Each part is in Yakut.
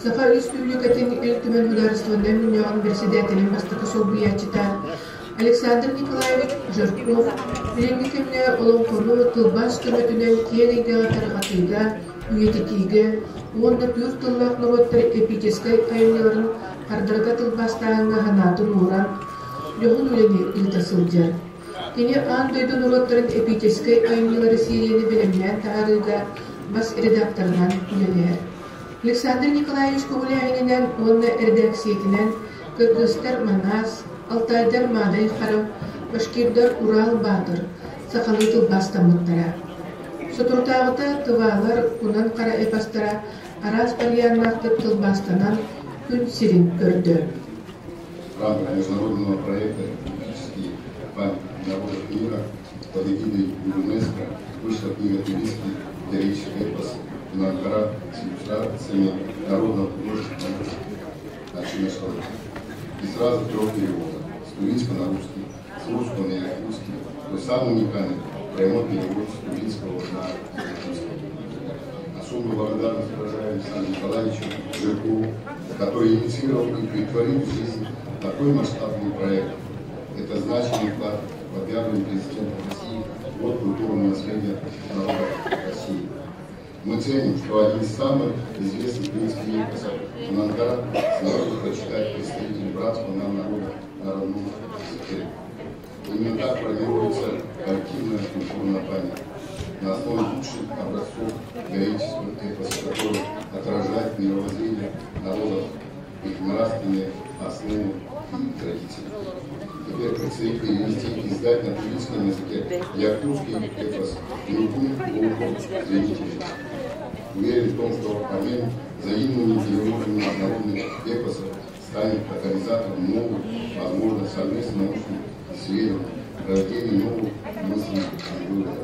Саха Өрөспүүбүлүкэтин Ил Түмэн Судаарыстыбаннай Мунньаҕын бэрэссэдээтэлин бастакы солбуйааччыта Александр Николаевич Жирков билиҥҥи кэмҥэ олоҥхону тылбаас көмөтүнэн киэҥ эйгэҕэ тарҕатыыга, үйэтитиигэ уонна түүр тыллаах норуоттар эпическэй айымньыларын хардарыта тылбаастааһыҥҥа санаатын ууран, дьоһун үлэни ыыта сылдьар. Кини аан дойду норуоттарын эпическэй айымньылары сиэрийэни бэлэмнээн таһаарыыга бас редакторынан үлэлэһэр. Александр Николаевич көҕүлээһининэн уонна эрэдээксийэтинэн кыргызтар Манаас, алтайдар Маадай Хара, башкирдар Урал Баатыр сахалыы тылбаастаммыттара. Соторутааҕыта тываалар Кунан Хара эпостара араас барыйааннаахтык тылбаастанан күн сирин көрдө. В рамках международного проекта «Эпический памятник народов мира» под эгидой ЮНЕСКО вышла книга «Тувинский героический эпос Кунан-Кара» с иллюстрациями народного художника Начина Шалыка. И сразу трех переводов – с тувинского на русский, с русского на якутский, то самый уникальный прямой перевод с тувинского на якутский. Особую благодарность выражаем Александру Николаевичу Жиркову, который инициировал и претворил в жизнь такой масштабный проект. Это значимый вклад в объявленный президентом России год культурного наследия народа России. Мы ценим, что один из самых известных тувинских эпосов Кунан-Кара смогут прочитать представители братского нам народа на родном языке. Именно так формируется коллективная культурная память на основе лучших образцов героического эпоса, который отражает мировоззрение народов, их нравственные основы и традиции. Теперь предстоит перевести и издать на тувинском языке якутский эпос «Нюргун Олонхо Заявителей». Уверен в том, что обмен взаимными переводами народных эпосов станет катализатором новых, возможно, совместных научных исследований, рождения новых мыслей и выводов.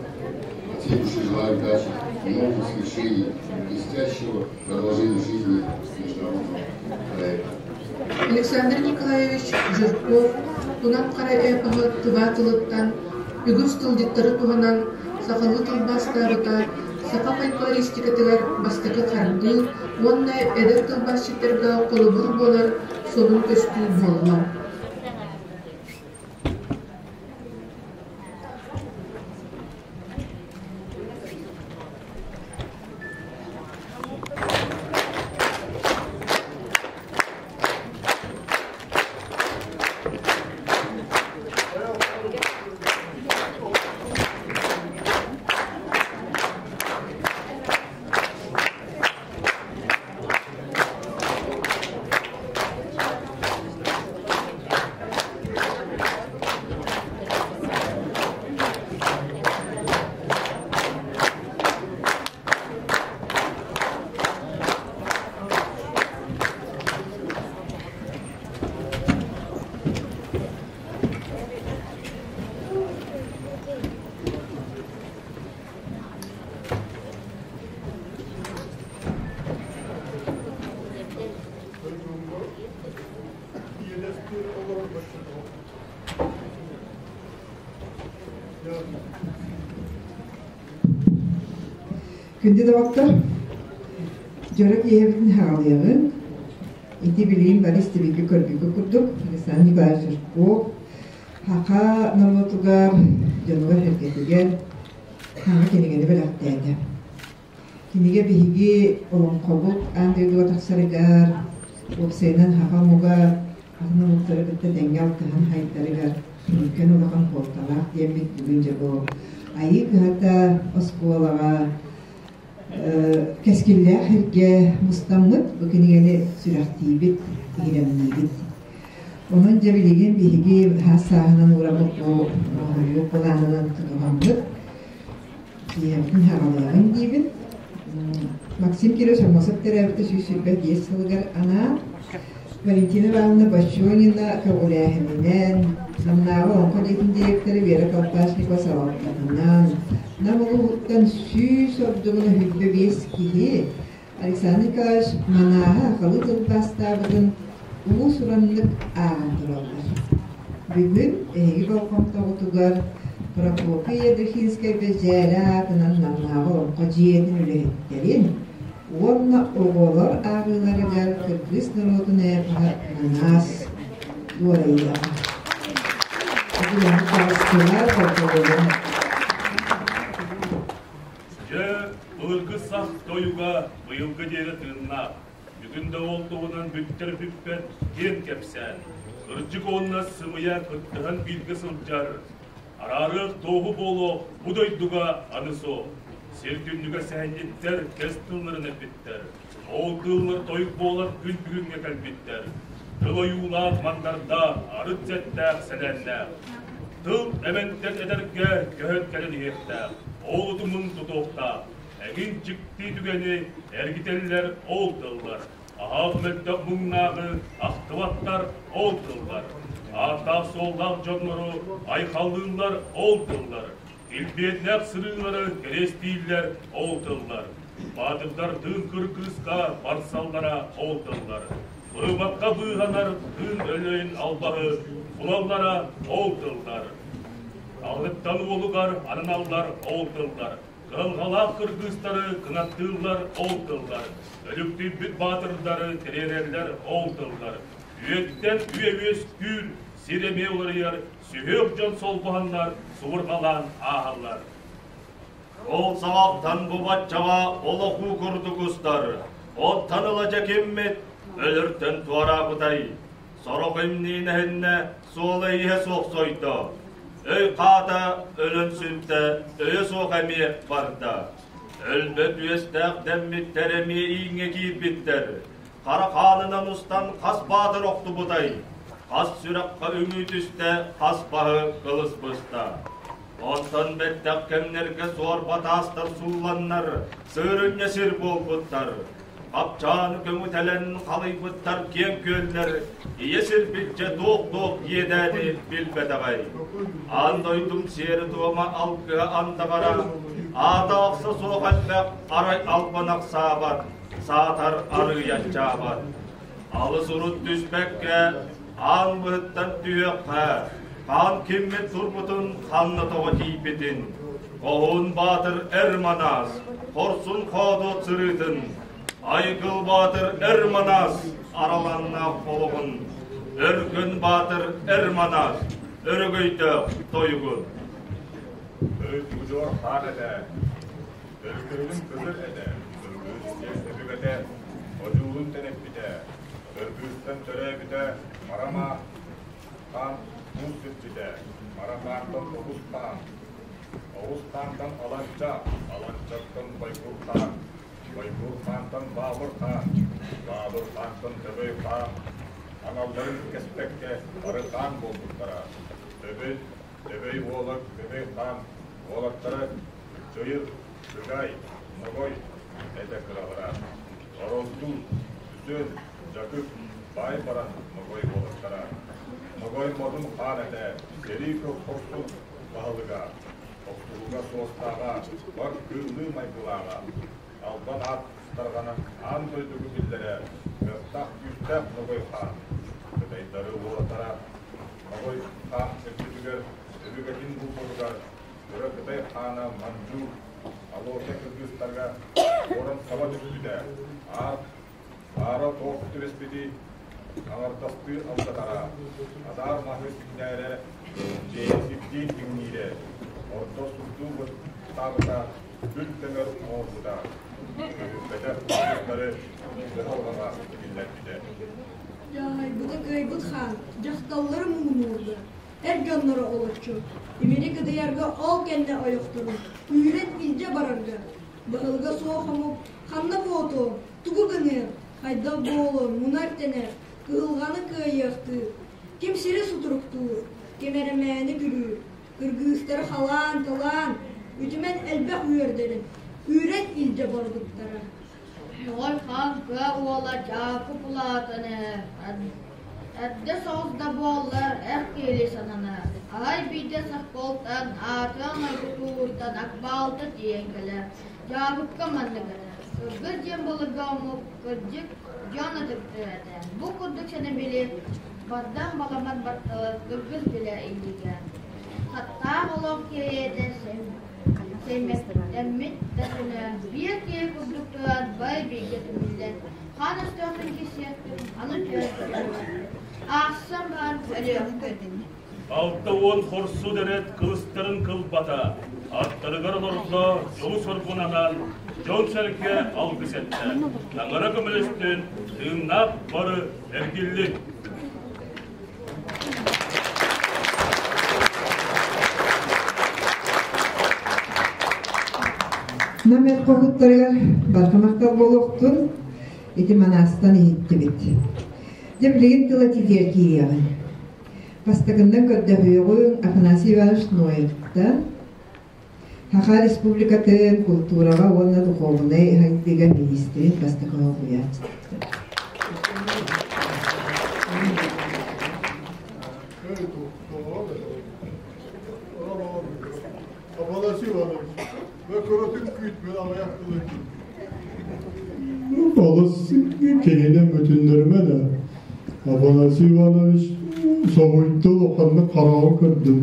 От всей души желаю удачи, новых свершений, блестящего продолжения жизни международного проекта. Александр Николаевич Жирков Тунан Хара эпоһы тыва тылыттан үгүс тылдьыттары туһанан сахалыы тылбаастаабыта саха фольклористикатыгар бастакы хардыы уонна эдэр тылбаасчыттарга холобур буолар сонун көстүү буолла. Күндү доҕоттор, дьоро киэһэбитин хаалыаҕыҥ. Ити билигин бары истибиккэ көрбүккэ курдук Александр Николаевич Жирков саха норуотугар, дьонугар-сэргэтигэр саҥа кинигэни бэлэхтээтэ. Кинигэ биһиги олоҥхобут аан дойдуга тахсарыгар, уопсайынан саха омуга атын омуктары кытта тэҥҥэ алтыһан хайдарыгар сүҥкэн улахан суолталаах диэммит бүгүн дьэ бу Айыы кыһата оскуолаҕа кэскиллээх сиргэ мустаммыт бу кинигэни сүрэхтиибит, биһирэмниибит. Онон дьэ билигин биһиги хас сааһынан уурабыт бу оһуйуу былаанынан тутуһаммыт Ийэбитин хаҕалыаҕыҥ диибин. Максим Кириллович Аммосов төрөөбүтэ 125 сылыгар анаан Валентина Ивановна Бочонина көҕүлээһининэн, Намнааҕы Олоҥхо дьиэтин директора Вера Колпашникова салалтатынан, Нам улууһуттан 100 ордугун 25 киһи Александр Николаевич Манааһы сахалыы тылбаастаабытын уус-ураннык ааҕан тураллар. Бүгүн эһиги болҕомтоҕутугар Прокопий Ядрихинскай Бэдьээлэ аатынан Намнааҕы Олоҥхо дьиэтин үлэһиттэрин Уонна оҕолор ааҕыыларыгар кыргыз норуотун эпоһа Манаас дуорайыаҕа. Таҕыстылар, болҕойон. Дьэ, былыргы сах тойуга быйылгы диэри тыыннаах. Бүгүн да ол туһунан бүттэр бүппэт диэн кэпсээн. Кырдьык уонна сымыйа кыттыһан бииргэ сылдьар. Араарыах туоһу буолуох бу дойдуга аны суох. Сир түннүгэ сэһэнньиттэр кэс тылларын эппиттэр. Ол тыллар тойук буолан күн бүгүҥҥэ кэлбиттэр. Тыл ойуулаах мандардаах, арыт сэттээх сэлээннээх. Тыл эмэнтэн эдэргэ көһөн кэлэн иһиэхтээх. Ол утумун тутуохтаах. Эҥин дьикти түгэни эргитэллэр ол тыллар. Аһаах мөлтөх муҥнааҕы ахтыбаттар ол тыллар. Ааттаах-суоллаах дьоннору айхаллыыллар ол тыллар. Илбиэннээх сырыылары кэриэстииллэр ол тыллар. Баатырдар тыын кыргыыска барсаллара ол тыллар. Быыбакка быыһанар тыын өлөйүн албаһы булаллара ол тыллар. Алыттан уолугар ананаллар ол тыллар. Кыһалҕалаах кыргыыстары кынаттыыллар ол тыллар, өлүктүйбүт баатырдары тириэрэллэр ол тыллар. Үөттэн үө үөскүүр, сир эмиэ уларыйар, сүһүөх дьон солбуһаннар субурҕалаан ааһаллар. Ол саҕахтан бу баччаҕа олох уу курдук устар, оттон ыла дьэ киммит өлөртөн туораабытай? Сорох имниин эһиннэ, суола-ииһэ суох сойдо. Өй хаата өлөн сүттэ, өйө суох эмиэ барда. Өлбөт үөстээх дэммиттэр эмиэ ииҥҥэ киирбиттэр. Хара хаанынан устан хас баатыр охтубутай? Хас сүрэххэ үҥүү түстэ, хас баһы кылыс быста. Онтон бэттэх кэмнэргэ суорба таастар суулланнар, сыырынньа сир буолбуттар. Хапчаан көҥүтэлэн халыйбыттар киэҥ күөллэр, ийэ сирбит дьэ туох-туох иэдээни билбэтэҕэй. Аан дойдум сиэрэ-туома алгыһа андаҕара, аата ахса суох элбэх арай албан ахсаабат, саатар арыйаччаабат. Алыс урут түспэккэ, аан быһыттан түһүөххэ, хаан киммит турбутун ханна тоҕо тиийбитин, Хоһуун Баатыр эр манаас, хорсун хоодуот сырыытын, Айгыл Баатыр эр манаас араланнаах олоҕун, Өркөн Баатыр эр манаас өрөгөйдөөх тойугун. Төрүт удьуор хаан этэ, Өркөнүн кызыр этэ, Өргүс диэн өбүгэтэ, Одьуулун тэниппитэ, Өргүстэн төрөөбүтэ, Марама хаан муус сирдьитэ, Мара хаантан тоҕус хаан, Оҕус хаантан Аланча, Аланчаттан Байбур хаан, Байбур хаантан Баабыр хаан, Баабыр хаантан Төбөй хаан, аналларын кэспэккэ бары хаан буолбуттара. Төбөй, Төбөй уола Көбөй хаан уолаттара Чойыр, Чыгай, Ногой этэ кыралара. Оролдуу, Үсүөн, Дьакык, баай баран Ногой уолаттара. Ногой модун хаан этэ, сэрии хорсун баһылыга, охсуһууга суостааҕа, бар кыыллыы майгылааҕа, албан аат тарҕанан аан дойдугу биллэрэ, кыахтаах күүстээх Ногой хаан. Кытайдары уолаттара Ногой хаан өттүтүгэр өбүгэтин булбутугар кыра кытай хаана Манчжу Алоша кыргызтарга уоран саба түспүтэ. Аар Аара туох түбэспити аҥардастыы алдьатара, адаар маһы сиҥнээрэ, дьиэйэ сирдиин иҥниирэ, орто сурдуу быттаабыта, күл көмөр оҥорбута, көһүппэтэх кыргыттары кыһалҕаҕа киллэрбитэ. Дьааһайбыта кыайбыт хаан, дьахталлары муҥнуурга, эр дьонноро олоччу, имири кыдыйарга ол кэннэ ойохторун үүрэн илдьэ барарга, баһылыга суох омук ханна буотуо, Тугу гыныа, хайдах буолуо, мунар-тэнэр, кыһылҕаны кыайыахтыыр, ким сири сутуруктуур, ким эрэмээни күрүүр, кыргыыстары халаан-талаан, үтүмэн элбэх үөрдэрин үүрэн илдьэ барбыттара. Моҕой хаан кыа уола Дьаакып улаатан эһэр, эрдэ соҕус да буоллар эр киһилии сананар. Арай биирдэ Сахполтан аатыран ойгутууруттан акбаалта тиийэн кэлэр. Дьаакыпка маннык этэр: Кыргыз диэн былыргы омук, кырдьык, дьон ытыктыыр этэ. Бу курдук сэнэбили бардам баламат батталы кыргыз билэ илигэ. Хаттаах олох кириэтэ Сэймэктэммит да күнэ биир киһи курдук туран бары бииргэ түмүллэн, хаан өстөөхтөн кисиэхпит, аны түөрт Аахсан баран өлүөхпүт. 60 хорсун эрэт кылыстарын кылбата, аттарыгар олордо дьолу-соргун анаан, дьон-сэргэ алгыс эттэ. Таҥара көмөлөстүн, тыыннаах бары эргиллин! Номер хоһуттарыгар барҕа махтал буолуохтун, ити манаастан иһиттибит. Дьэ билигин тыл этитиэр киириэҕиҥ. Бастакыннан көрдөһүөҕүҥ Афанасий Иванович Ноевтан, Саха Республикатын култуураҕа уонна духуобунай сайдыыга миниистирин бастакы солбуйааччытыттан. Афанасий Иванович, кыратын күүтмүн аҕыйах тылы Олус киһини бүтүннөрүмэ да. Афанасий Иванович соһуйду, улаханнык хараҕын көрдүм.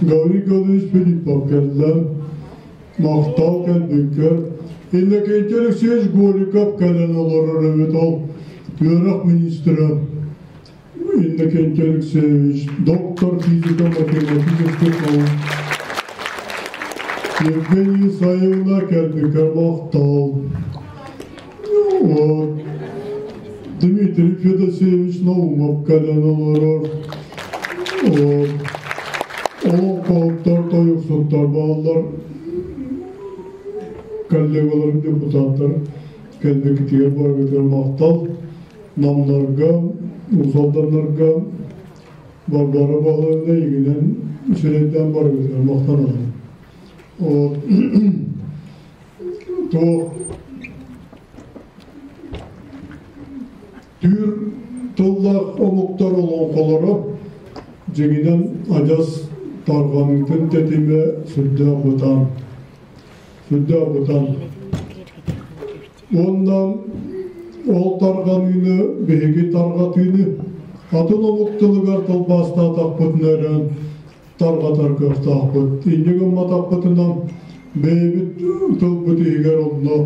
Гаврил Гаврилович Филиппов кэллэ. Махтал кэлбиккэр. Иннокентий Алексеевич Голиков кэлэн олорор эбит ол үөрэх министрэ. Иннокентий Алексеевич, доктор физико-математических наук. Евгения Исаевна кэлбиккэр махтал. Вот. Дмитрий Федосеевич Наумов кэлэн олорор. Вот. Олоҥхоһуттар, тойуксуттар бааллар. Коллегаларым депутаттар кэлбиккитигэр барыгытыгар махтал. Намнарга, Уус Алданнарга Варвара Павловна игинэн сирэйдээн барыгытыгар махтанабын. Вот. Туох түүр тыллаах омуктар олоҥхолоро дьиҥинэн адьас тарҕаныытын тэтимэ сүрдээх бытаан. Сүрдээх бытаан. Уонна ол тарҕаныыны биһиги тарҕатыыны атын омук тылыгар тылбаастаатахпытына эрэ тарҕатар кыахтаахпыт. Инньэ гымматахпытына бэйэбит тылбыт иһигэр онно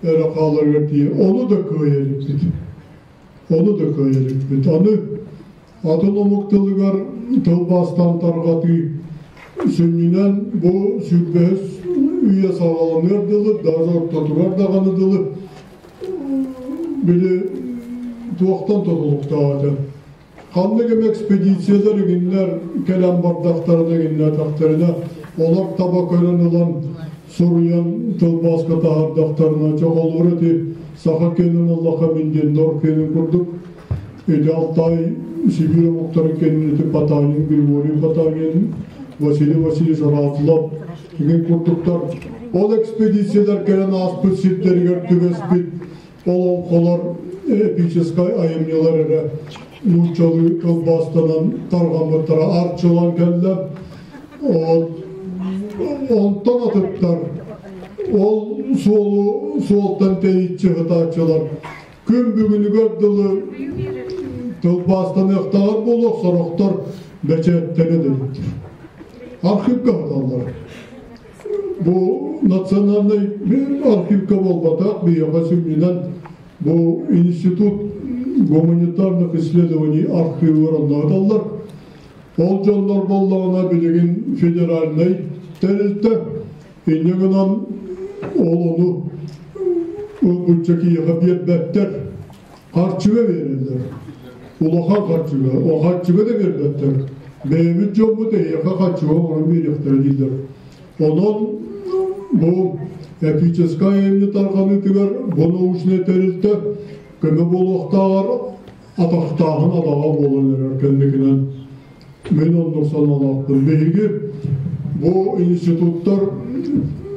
эрэ хааларыгар тиийэ. Ону да кыайа иликпит. Ону да кыайа иликпит. Аны атын омук тылыгар тылбаастаан тарҕатыы сүнньүнэн бу сүүрбэһис үйэ саҕаланыар дылы, даже ортотугар даҕаны дылы били туохтан тутулуктаах этэ. Ханнык эмэ экспедициялар иҥиннэр кэлэн бардахтарына иҥиннээтэхтэринэ, олор таба көрөн ылан суруйан тылбааска таһаардахтарына, чоҕолуур эти саха киэнин ыллаха мин диэн нор киэнин курдук ити Алтай Сибиир омуктарын кэннити Потанин, Григорий Потанин, Василий Васильевич Ратлов деген курдуктар ол экспедициялар кэлэн ааспыт сирдэригэр түбэспит олоҥхолор эпическай айымньылар эрэ нууччалыы тылбаастанан тарҕаммыттара арчылан кэллэ. Онтон атыттар ол суолу суолтан тэйиччи сытааччылар күн бүгүнүгэр дылы тылбаастаныахтааҕар буолуох сорохтор бэчээттэнэ да Архивка сыталлар. Бу национальнай архивка буолбатах, биһиэхэ сүнньүнэн бу институт гуманитарных исследований архивыгар онно сыталлар. Ол дьоннор буоллаҕына билигин федеральнай тэрилтэ. Инньэ гынан ол ону ылбычча киһиэхэ биэрбэттэр. Харчыга биэрэллэр. Улахан харчыга. О харчыга да биэрбэттэр. Бэйэбит дьоммут эһиэхэ харчыга оҥорон биэриэхтэрэ дииллэр. Онон бу эпическай айымньы тарҕаныытыгар бу научнай тэрилтэ көмө буолуохтааҕар атахтааһын атаҕа буолан эрэр кэнникинэн мин оннук санаалаахпын. Биһиги бу институттар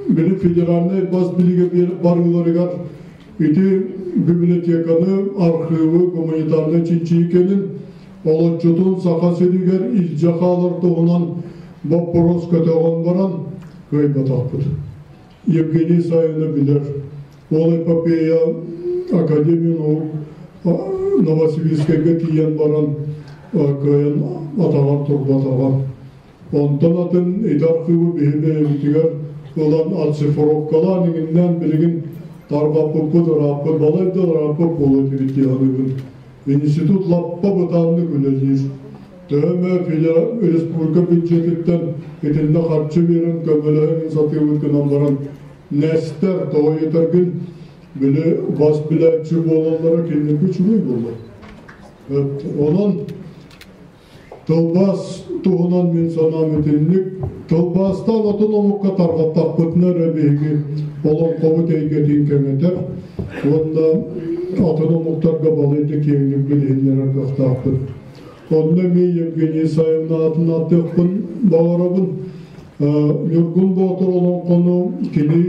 били федеральнай бас билигэ барыыларыгар ити библиотеканы, архыыбы, гуманитарнай чинчийии кэлин олоччутун Саха сиригэр илдьэ хаалар туһунан боппуруос көтөҕөн баран кыайбатахпыт. Евгений Савина билэр. Ол эпопея Академия наук Новосибирскайга тиийэн баран кыайан атаҕар турбатаҕа. Онтон атын ити архыыбы биһи бэйэбитигэр ылан оцифровкалаан иҥиннээн билигин тарҕаппыппыт ырааппыт, балайда ырааппыт буолуо этибит дии саныыбын. Институт лаппа бытааннык үлэлиир. Төһө эмэ республика бюджетиттэн итиннэ харчы биэрэн көмөлөһөн сатыыбыт гынан баран нэстэр, тоҕо диэтэргин, били бас билээччи буолаллара кинилэргэ үчүгэй буолла. Онон тылбаас туһунан мин санаам итинник. Тылбаастаан атын омукка тарҕаттахпытына эрэ биһиги олоҥхобут эйгэтин кэҥэтэр уонна атын омуктарга балайда киэҥник билиһиннэрэр кыахтаахпыт. Онно эмиэ Евгения Исаевна аатын ааттыахпын баҕарабын. Ньургун Боотур олоҥхону кини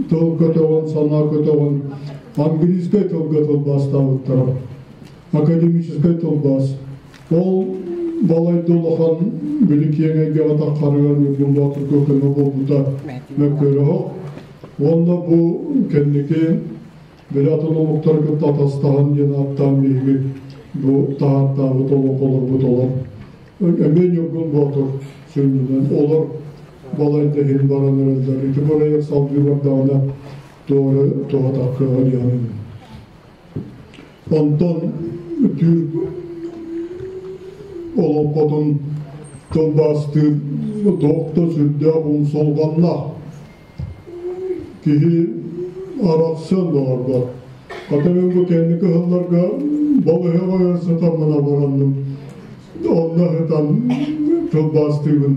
тыл көтөҕөн, санаа көтөҕөн английскай тылга тылбаастаабыттара. Академическай тылбаас. Ол балайда улахан били киэҥ эйгэҕэ таххарыгар Ньургун Боотурга көмө буолбута мөккүөрөһөх. Уонна бу кэнники били атын омуктары кытта атастаһан диэн ааттаан биһиги бу таһаартаабыт олоҥхолорбут олор. Эмиэ Ньургун Боотур сүнньүнэн олор балайда иһин баран эрэллэр. Ити бырайыак салгыы бардаҕына туора туһатаххыаҕа диэн. Онтон түүр олоҥхотун тылбаастыыр туох да сүрдээх умсулҕаннаах киһи арахсыан баҕарбат. Хата мин бу кэнники ыһылларга балыыһаҕа өр сытаммын абыранным. Онно сытан тылбаастыыбын.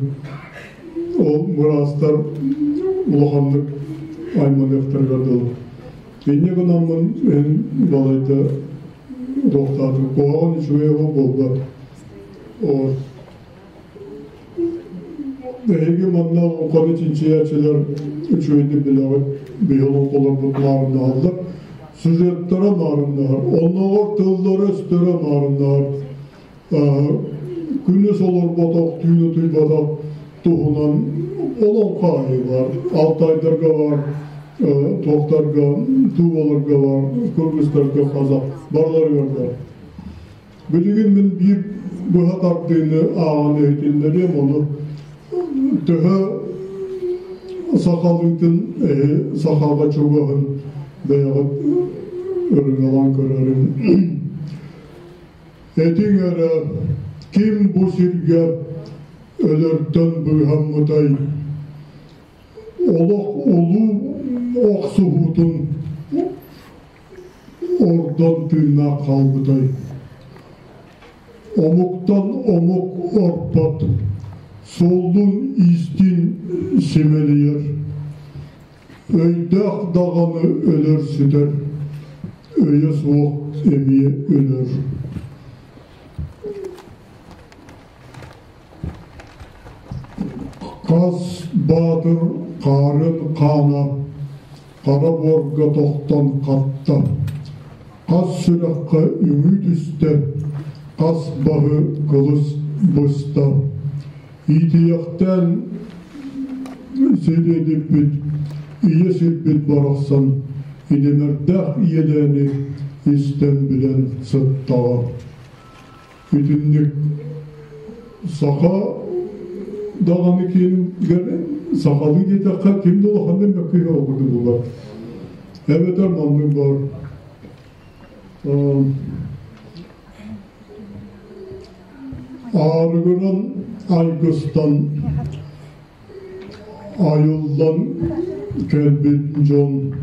Ол быраастар улаханнык айманыахтарыгар дылы. Инньэ гынаммын эн балайда туохтаатым, куһаҕан үчүгэй оҕо буолбат. Эһиги манна олоҥхону чинчийээччилэр үчүгэйдик билэҕит, биһи олоҥхолорбут маарыннаһаллар, сюжеттара маарыннаһар, оннооҕор тыллара-өстөрө маарыннаһар. Күнүс олорботох, түүн утуйбатах туһунан олоҥхо аайы бар, Алтайдарга бар, туохтарга, Туваларга бар, Кыргызтарга, казах барыларыгар бар. Билигин мин биир быһа тардыыны ааҕан иһитиннэриэм, ону төһө сахалыытын эһи сахаҕа чугаһын бэйэҕит ырыҥалаан көрөрүҥ. Этиҥ эрэ, ким бу сиргэ өлөртөн быыһаммытай? Олох улуу охсуһуутун ордон тыыннаах хаалбытай? Омуктан омук орпот, суоллун-иистиин симэлийэр. Өйдөөх даҕаны өлөр-сүтэр, өйө суох эмиэ өлөр. Хас баатыр хаарын хаана хара буорга тохтон хатта, хас сүрэххэ үҥүү түстэ, хас баһы кылыс быста. Иитийэхтээн сириэдиппит, ийэ сирбит барахсан идэмэрдээх иэдээни истэн билэн сыттаҕа. Итинник саха даҕаны киэнигэр сахалыы диэтэххэ ким да улаханнык мөккүһэ курдук буолар. Эбэтэр маннык бар Аарыгыран айгыстан айыллан кэлбит дьон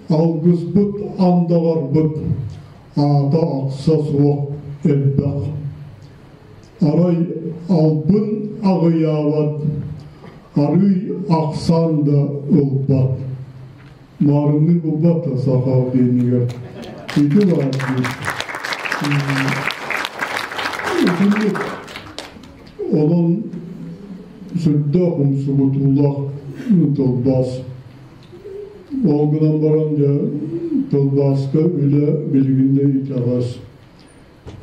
алгыспыт андаҕарбыт аата ахса суох элбэх. Арай албын аҕыйаабат, арыый ахсаан да ылбат. Маарынныы булбат да саха диэнигэр. Ити баар дии. Итинник онон сүрдээх умсугутуулаах тылбаас. Ол гынан баран дьэ тылбааска үлэ билигин да итэҕэс.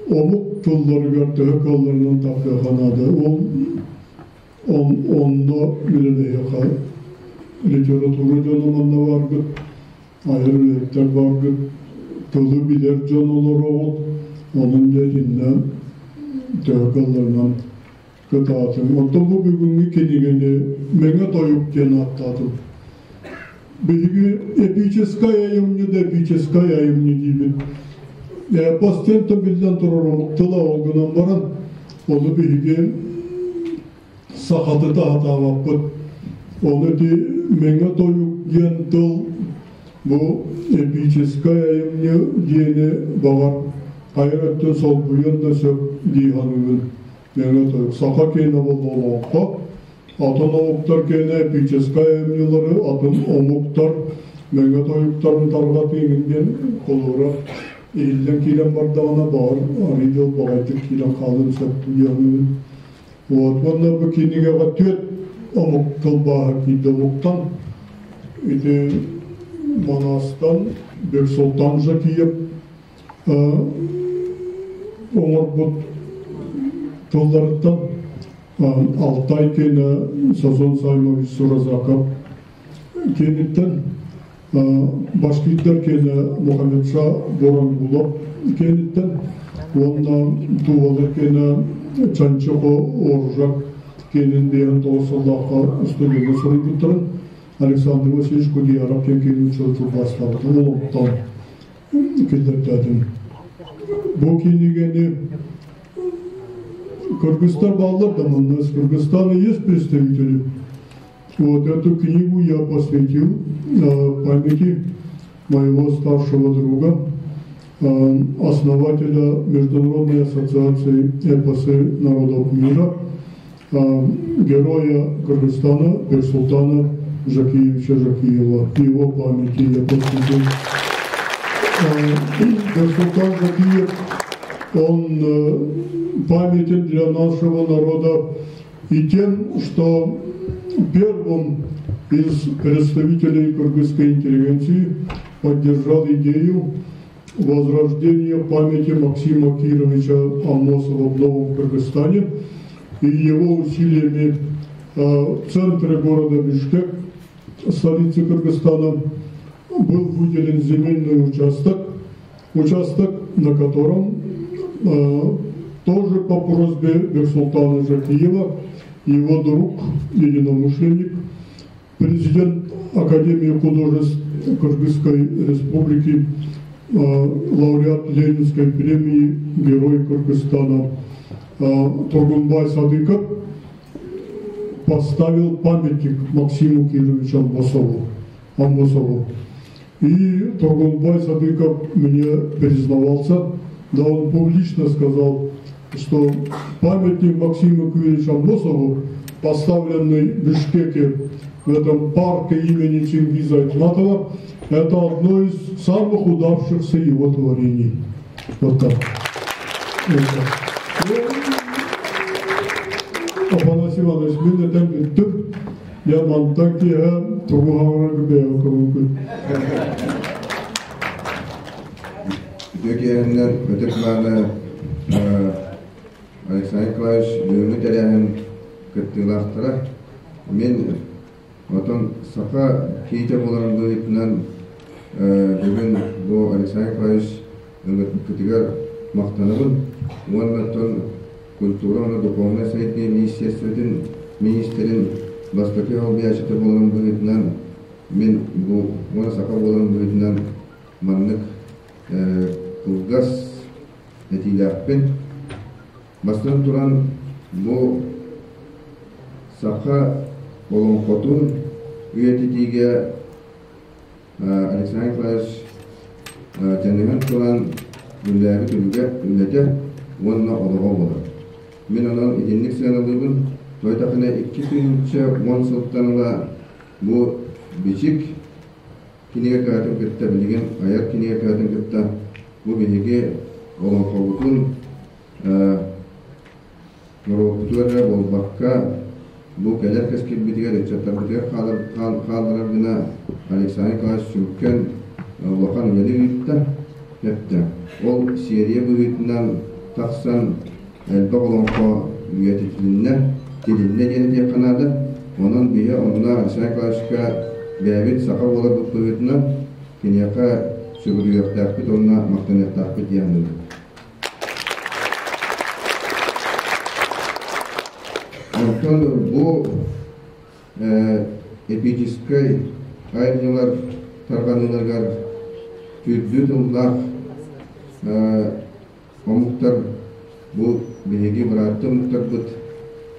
Омук тылларыгар төһө кыалларынан тахсыахха наада. Ол Онно үлэлэһиэххэ литература дьоно манна бааргыт, айар үлэһиттэр бааргыт, тылы билэр дьон олороҕут, онон дьэ итиннэ төһө кыалларынан Кытаатыҥ. Оттон бу бүгүҥҥү кинигэни Мэҥэ тойук диэн ааттаатым. Биһиги эпическай айымньы да эпическай айымньы диибит. Эпос диэн биллэн турар омук тыла ол гынан баран, ону биһиги сахатыта сатаабаппыт. Ону ити Мэҥэ тойук диэн тыл бу эпическай айымньы диэни баҕар хайа өттүн солбуйуон да сөп дии саныыбын. Мэҥэ тойук саха киэнэ буолла олоҥхо, атын омуктар киэнэ эпическай айымньылары, атын омуктар мэҥэ тойуктарын тарҕатыыгын диэн холобура иһиллэн киирэн бардаҕына баҕар арыый дьол баҕайдык киирэн хаалыан сөп дии саныыбын. Вот уонна бу кинигэҕэ түөрт омук тылбааһа киирдэ омуктан ити Манастан Бексултан Жакиев оҥорбут тылларыттан Алтай киэнэ Сазон Саймович Суразаков киэниттэн Башкирдар киэнэ Мухаммедша Борангулов киэниттэн уонна Тувалар киэнэ Чанчихо Оржак киэнин биэһэн тоҕус сыллаахха студенҥа суруйбуттарын Александр Васильевич Кудеяров диэн киэни учуутал тылбаастаабытын олоҥтон киллэртээтим. Бу кинигэни Кыргызстан бааллар да манна из Кыргызстана есть представители. Вот эту книгу я посвятил памяти моего старшего друга, основателя Международной ассоциации эпосы народов мира, героя Кыргызстана Бексултана Жакиевича Жакиева. Его памяти я посвятил. Бексултан Жакиев, он памятен для нашего народа и тем, что первым из представителей кыргызской интеллигенции поддержал идею возрождения памяти Максима Кировича Аммосова в Новом Кыргызстане и его усилиями в центре города Бишкек, столицы Кыргызстана, был выделен земельный участок, участок, на котором тоже по просьбе Бексултана Жакиева, его друг, единомышленник, президент Академии художеств Кыргызской республики, лауреат Ленинской премии, герой Кыргызстана Тургунбай Садыков поставил памятник Максиму Кировичу Аммосову. Аммосову. И Тургунбай Садыков мне признавался, да он публично сказал, что памятник Максиму Кировичу Аммосову, поставленный в Бишкеке в этом парке имени Чингиза Айтматова, это одно из самых удавшихся его творений. Вот так. Афанасий Иванович, мин этэн бүттүм. Я мантан киэһэ тугу хаҥарарга бэйэҕэ көҥүл. Үтүө киэһэннэр ытык-мааны Александр Николаевич бүгүҥҥү тэрээһин кыттыылаахтара. Мин отон саха киһитэ буоларым быһыытынан бүгүн бу Александр Николаевич ыҥырбыккытыгар махтанабын уонна оттон культура уонна духовнай сайдыы министерствотын министрин бастакы солбуйааччыта буоларым быһыытынан мин бу уонна саха буоларым быһыытынан маннык кылгас этиилээхпин. Бастатан туран, бу саха олоҥхотун үйэтитиигэ Александр Николаевич дьаныһан туран үлэлээбит үлэтэ уонна олоҕо буолар. Мин онон итинник сыаналыыбын. Тойтахына 2010 сылтан ыла бу бичик кинигэ кыһатын кытта билигин айар кинигэ кыһатын кытта бу биһиги олоҥхобутун норуоппутугар эрэ буолбакка, бу кэлэр кэскилбитигэр, ыччаттарбытыгар хаалларар гына Александр Николаевич сүҥкэн улахан үлэни ыытта, эптэ. Ол серия быһыытынан тахсан элбэх олоҥхо үйэтитилиннэ, тилиннэ диэн этиэххэ наада. Онон биһи онно Александр Николаевичка бэйэбит саха буоларбыт быһыытынан киниэхэ сүгүрүйүөхтээхпит уонна махтаныахтаахпыт диэн саныыбын. Онтон бу эпическэй айымньылар тарҕаныыларыгар түрдүү тыллаах омуктар бу биһиги бырааттыы омуктарбыт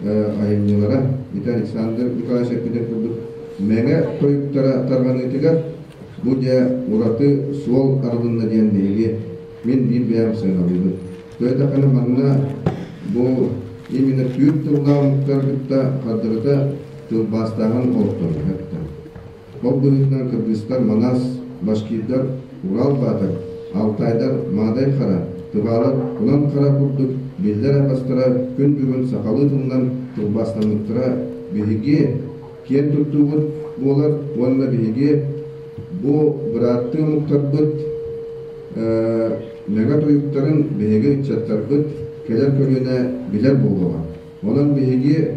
айымньылара ити Александр Николаевич эппитин курдук мэҥэ тойуктара тарҕаныытыгар бу дьэ ураты суол арылынна диэн биһиги мин биир бэйэм сыаналыыбын. Тоҕо манна бу именно түүр тыллаах омуктар кытта хардарыта тылбаастааһын олохтонно. Ол быһыытынан кыргызтар Манас, башкирдар Урал Баатыр, алтайдар Маадай Хара, тывалар Кунан Хара курдук биллэр эпостара күн бүгүн сахалыы тылынан тылбаастаммыттара биһиги киэн туттуубут буолар уонна биһиги бу бырааттыы омуктарбыт мэҥэ тойуктарын биһиги ыччаттарбыт кэлэр көлүөнэ билэр буолуоҕа. Онон биһиги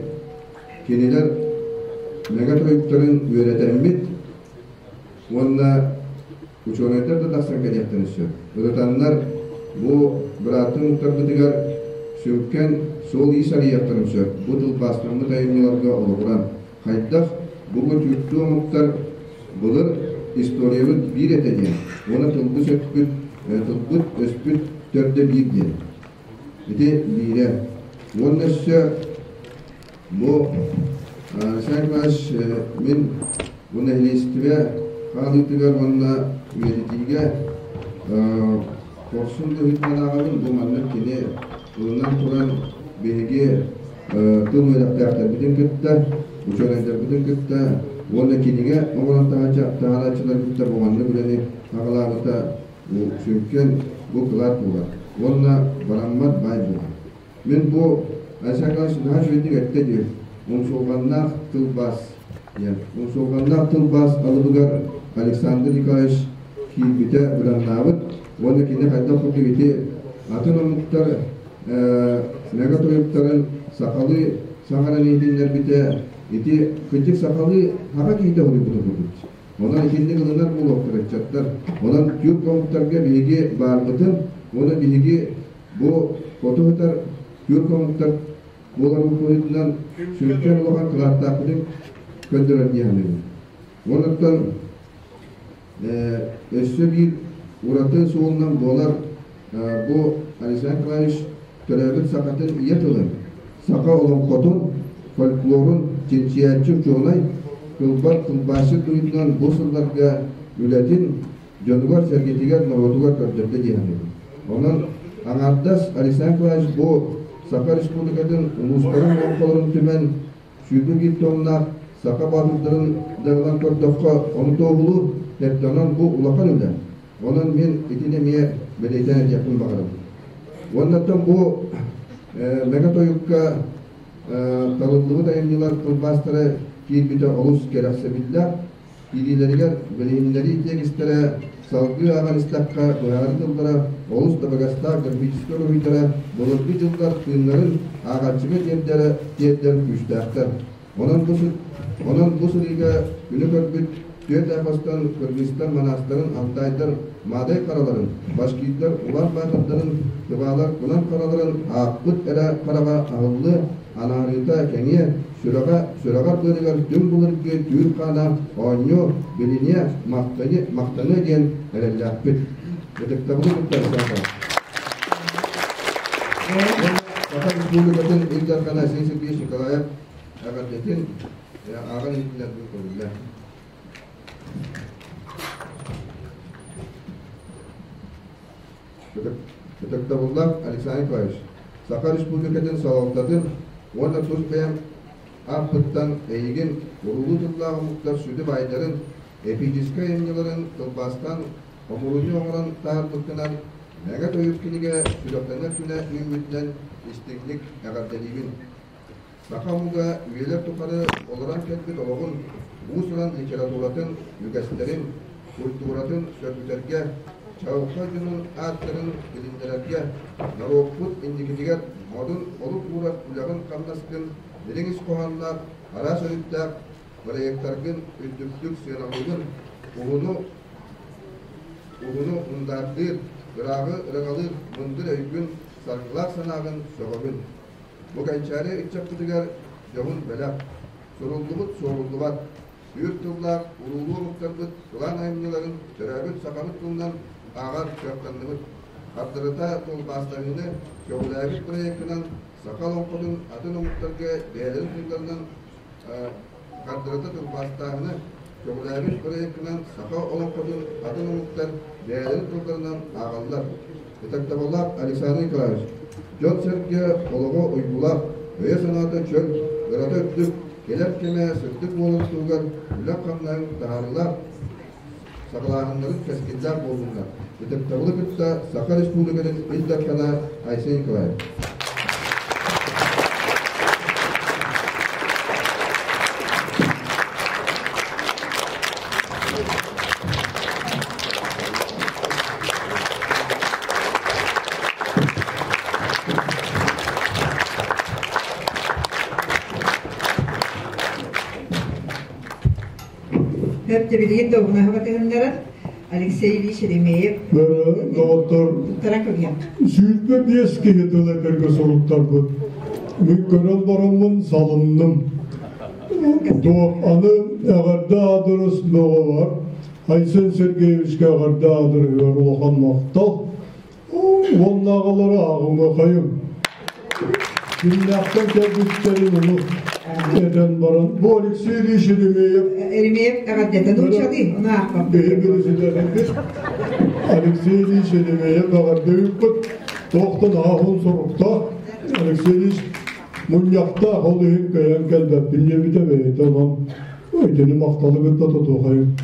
кинилэр мэҥэ тойуктарын үөрэтэммит уонна учуонайдар да тахсан кэлиэхтэрин сөп. Ырытаннар бу бырааттыы омуктарбытыгар сүҥкэн суол-иис арыйыахтарын сөп. Бу тылбаастаммыт айымньыларга олоҕуран хайдах бу түүрдүү омуктар былыр историябыт биир этэ диэн уонна тылбыт өспүт, тылбыт өспүт төрдө биир диэн. Ити биирэ. Уонна өссө бу Александр Николаевич мин бу нэһилиэстибэ хаалыытыгар уонна үйэтитиигэ хорсун быһыытынан ааҕабын. Бу маннык кини ылынан туран биһиги тыл үөрэхтээхтэрбитин кытта, учуонайдарбытын кытта уонна кинигэ оҥорон таһаарааччылары кытта бу маннык үлэни аҕалаабыта сүҥкэн бу кылаат буолар уонна бараммат баай буолар. Мин бу Айсен Николаевич наһаа үчүгэйдик эттэ диир. Умсулҕаннаах тылбаас диэн. Умсулҕаннаах тылбаас алыбыгар Александр Николаевич киирбитэ быданнаабыт уонна кини хайдах курдук ити атын омуктар мэҥэ тойуктарын сахалыы саҥаран иһитиннэрбитэ ити кырдьык сахалыы саха киһитэ уһуйбута курдук. Онон итинник ылынар буолуохтара ыччаттар. Онон түүр омуктарга биһиги баарбытын уонна биһиги бу хоту сытар түүр омуктар буолар быһыытынан сүҥкэн улахан кылааттаахпытын көрдөрөр дии саныыбын. Онуттан өссө биир ураты суолунан буолар бу Александр Николаевич төрөөбүт сахатын ийэ тылын, саха олоҥхотун, фольклорун чинчийээччи учуонай, кылбар тылбаасчыт быһыытынан бу сылларга үлэтин дьонугар-сэргэтигэр, норуотугар көрдөрдө дии саныыбын. Онон аҥаардас Александр Николаевич бу Саха Республикатын улуустарын олоҥхолорун түмэн 21 тоннаах саха баатырдарын да ылан көрдөххө, ону туоһулуур, онон бу улахан үлэ. Онон мин итини эмиэ бэлиэтээн этиэхпин баҕарабын. Уоннаттан бу мэҥэ тойукка талыллыбыт айымньылар тылбаастара киирбитэ олус кэрэхсэбиллээх. Киириилэригэр билиһиннэрии тиэкистэрэ салгыы ааҕан истэххэ быһаарыы тыллара олус табыгастаах графическай уруһуйдара былыргы дьыллар тыыннарын ааҕааччыга тиэрдэрэ тиэрдэр күүстээхтэр. Онон бу, онон бу сырыыга күнү көрбүт түөрт эпостан кыргызтар манаастарын, алтайдар маадай хараларын, башкирдар улар баатырдарын, тывалар кунан хараларын аахпыт эрэ хараҕа аһыллыа анаарыыта кэҥиэ, сүрэҕэ сүрэҕэр быарыгар түҥ былыргы түүр хаана оонньуу, билиниэ, махтаныа, махтаныа диэн эрэллээхпит. Ытыктабылы кытта Саха. Саха Республикатын Ил Дархана Айсен Сергеевич Николаев эҕэрдэтин ааҕан иһитиннэрбин көрүллэр. Ытыктабыллаах Александр Николаевич, Саха Республикатын салалтатын уонна тус бэйэм ааппыттан эйигин уруулуу тыллаах омуктар сүдү баайдарын, эпическэй айымньыларын тылбаастаан хомуруунньу оҥорон таһаарбыккынан Мэҥэ Тойук кинигэ сүрэхтэнэр күнэ үүммүтүнэн истиҥник эҕэрдэлиибин. Саха омуга үйэлэр тухары олорон кэлбит олоҕун, уус-уран литературатын, үгэстэрин, культуратын сөргүтэргэ, чаҕылхай дьонун ааттарын билиннэрэргэ, норуоппут инникитигэр модун олук уурар үлэҕин-хамнаскын дириҥ ис хоһоонноох, араас өрүттээх бырайыактаргын үрдүктүк сыаналыыбын, уһуну уһуну мундаардыыр, ырааҕы ырыҥалыыр мындыр өйгүн, саргылаах санааҕын сөҕөбүн. Бу кэнчээри ыччаппытыгар дьоһун бэлэх. Суруллубут суоруллубат. Түүр тыллаах уруулуу омуктарбыт кылаан айымньыларын төрөөбүт сахабыт тылынан ааҕар кыахтанныбыт. Хардарыта тылбаастаһыыны көҕүлээбит проекынан саха олоҥхотун атын омуктарга бэйэлэрин тылларынан хардарыта тылбаастааһыны көҕүлээбит проекынан саха олоҥхотун атын омуктар бэйэлэрин тылларынан ааҕаллар. Ытыктабыллаах Александр Николаевич, дьон-сэргэ олоҕо уйгулаах, өйө-санаата чөл, ырата үрдүк, кэлэр кэмэ сырдык буоларын туһугар үлэҥ-хамнаһыҥ таһаарыылаах, саҕалааһыннарын кэскиллээх буоллуннар. Ытыктабылы кытта Саха Республикатын Ил Дархана Айсен Николаев. Хөптөбүлүгүн добунаһа батыһыннарар Алексей Ильич Еремеев Доҕоттор, 25 киһи тыл этэргэ суруттарбыт. Мин көрөн бараммын салынным. Туох аны эҕэрдэ аадырыс бөҕө бар. Айсен Сергеевичка эҕэрдэ аадырыһыгар улахан махтал. Уоннааҕылары ааҕымыахайым. Кимнээхтэн кэлбиттэрин ону этэн баран, бу Алексей Ильич Еремеев Еремеев эҕэрдэтэ нууччалыы, ону аахпаппын. Биһи президентпит Алексей Ильич Еремеев эҕэрдэ ыыппыт. Туохтан ааһын соруктаах Алексей Ильич мунньахтаах, ол иһин кыайан кэлбэппин диэбитэ бэйэтэ онон итини махталы кытта тутуохайым.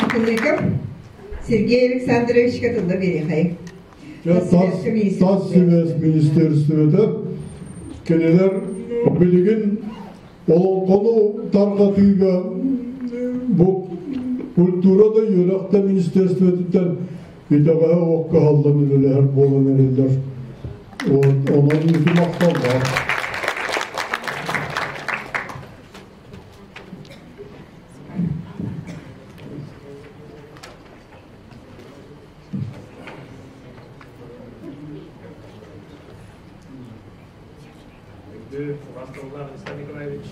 Атыныков Сергей Александровичка тылла биэриэхэйин. Тас сибээс министерствота кинилэр билигин олоҥхону тарҕатыыга бу культура да үөрэх да министерствотыттан итэҕэһэ ох кыһаллан үлэлэһэр буолан эрэллэр. Вот, онон ити махталлаах. Күндү убастабыллаах Александр Николаевич,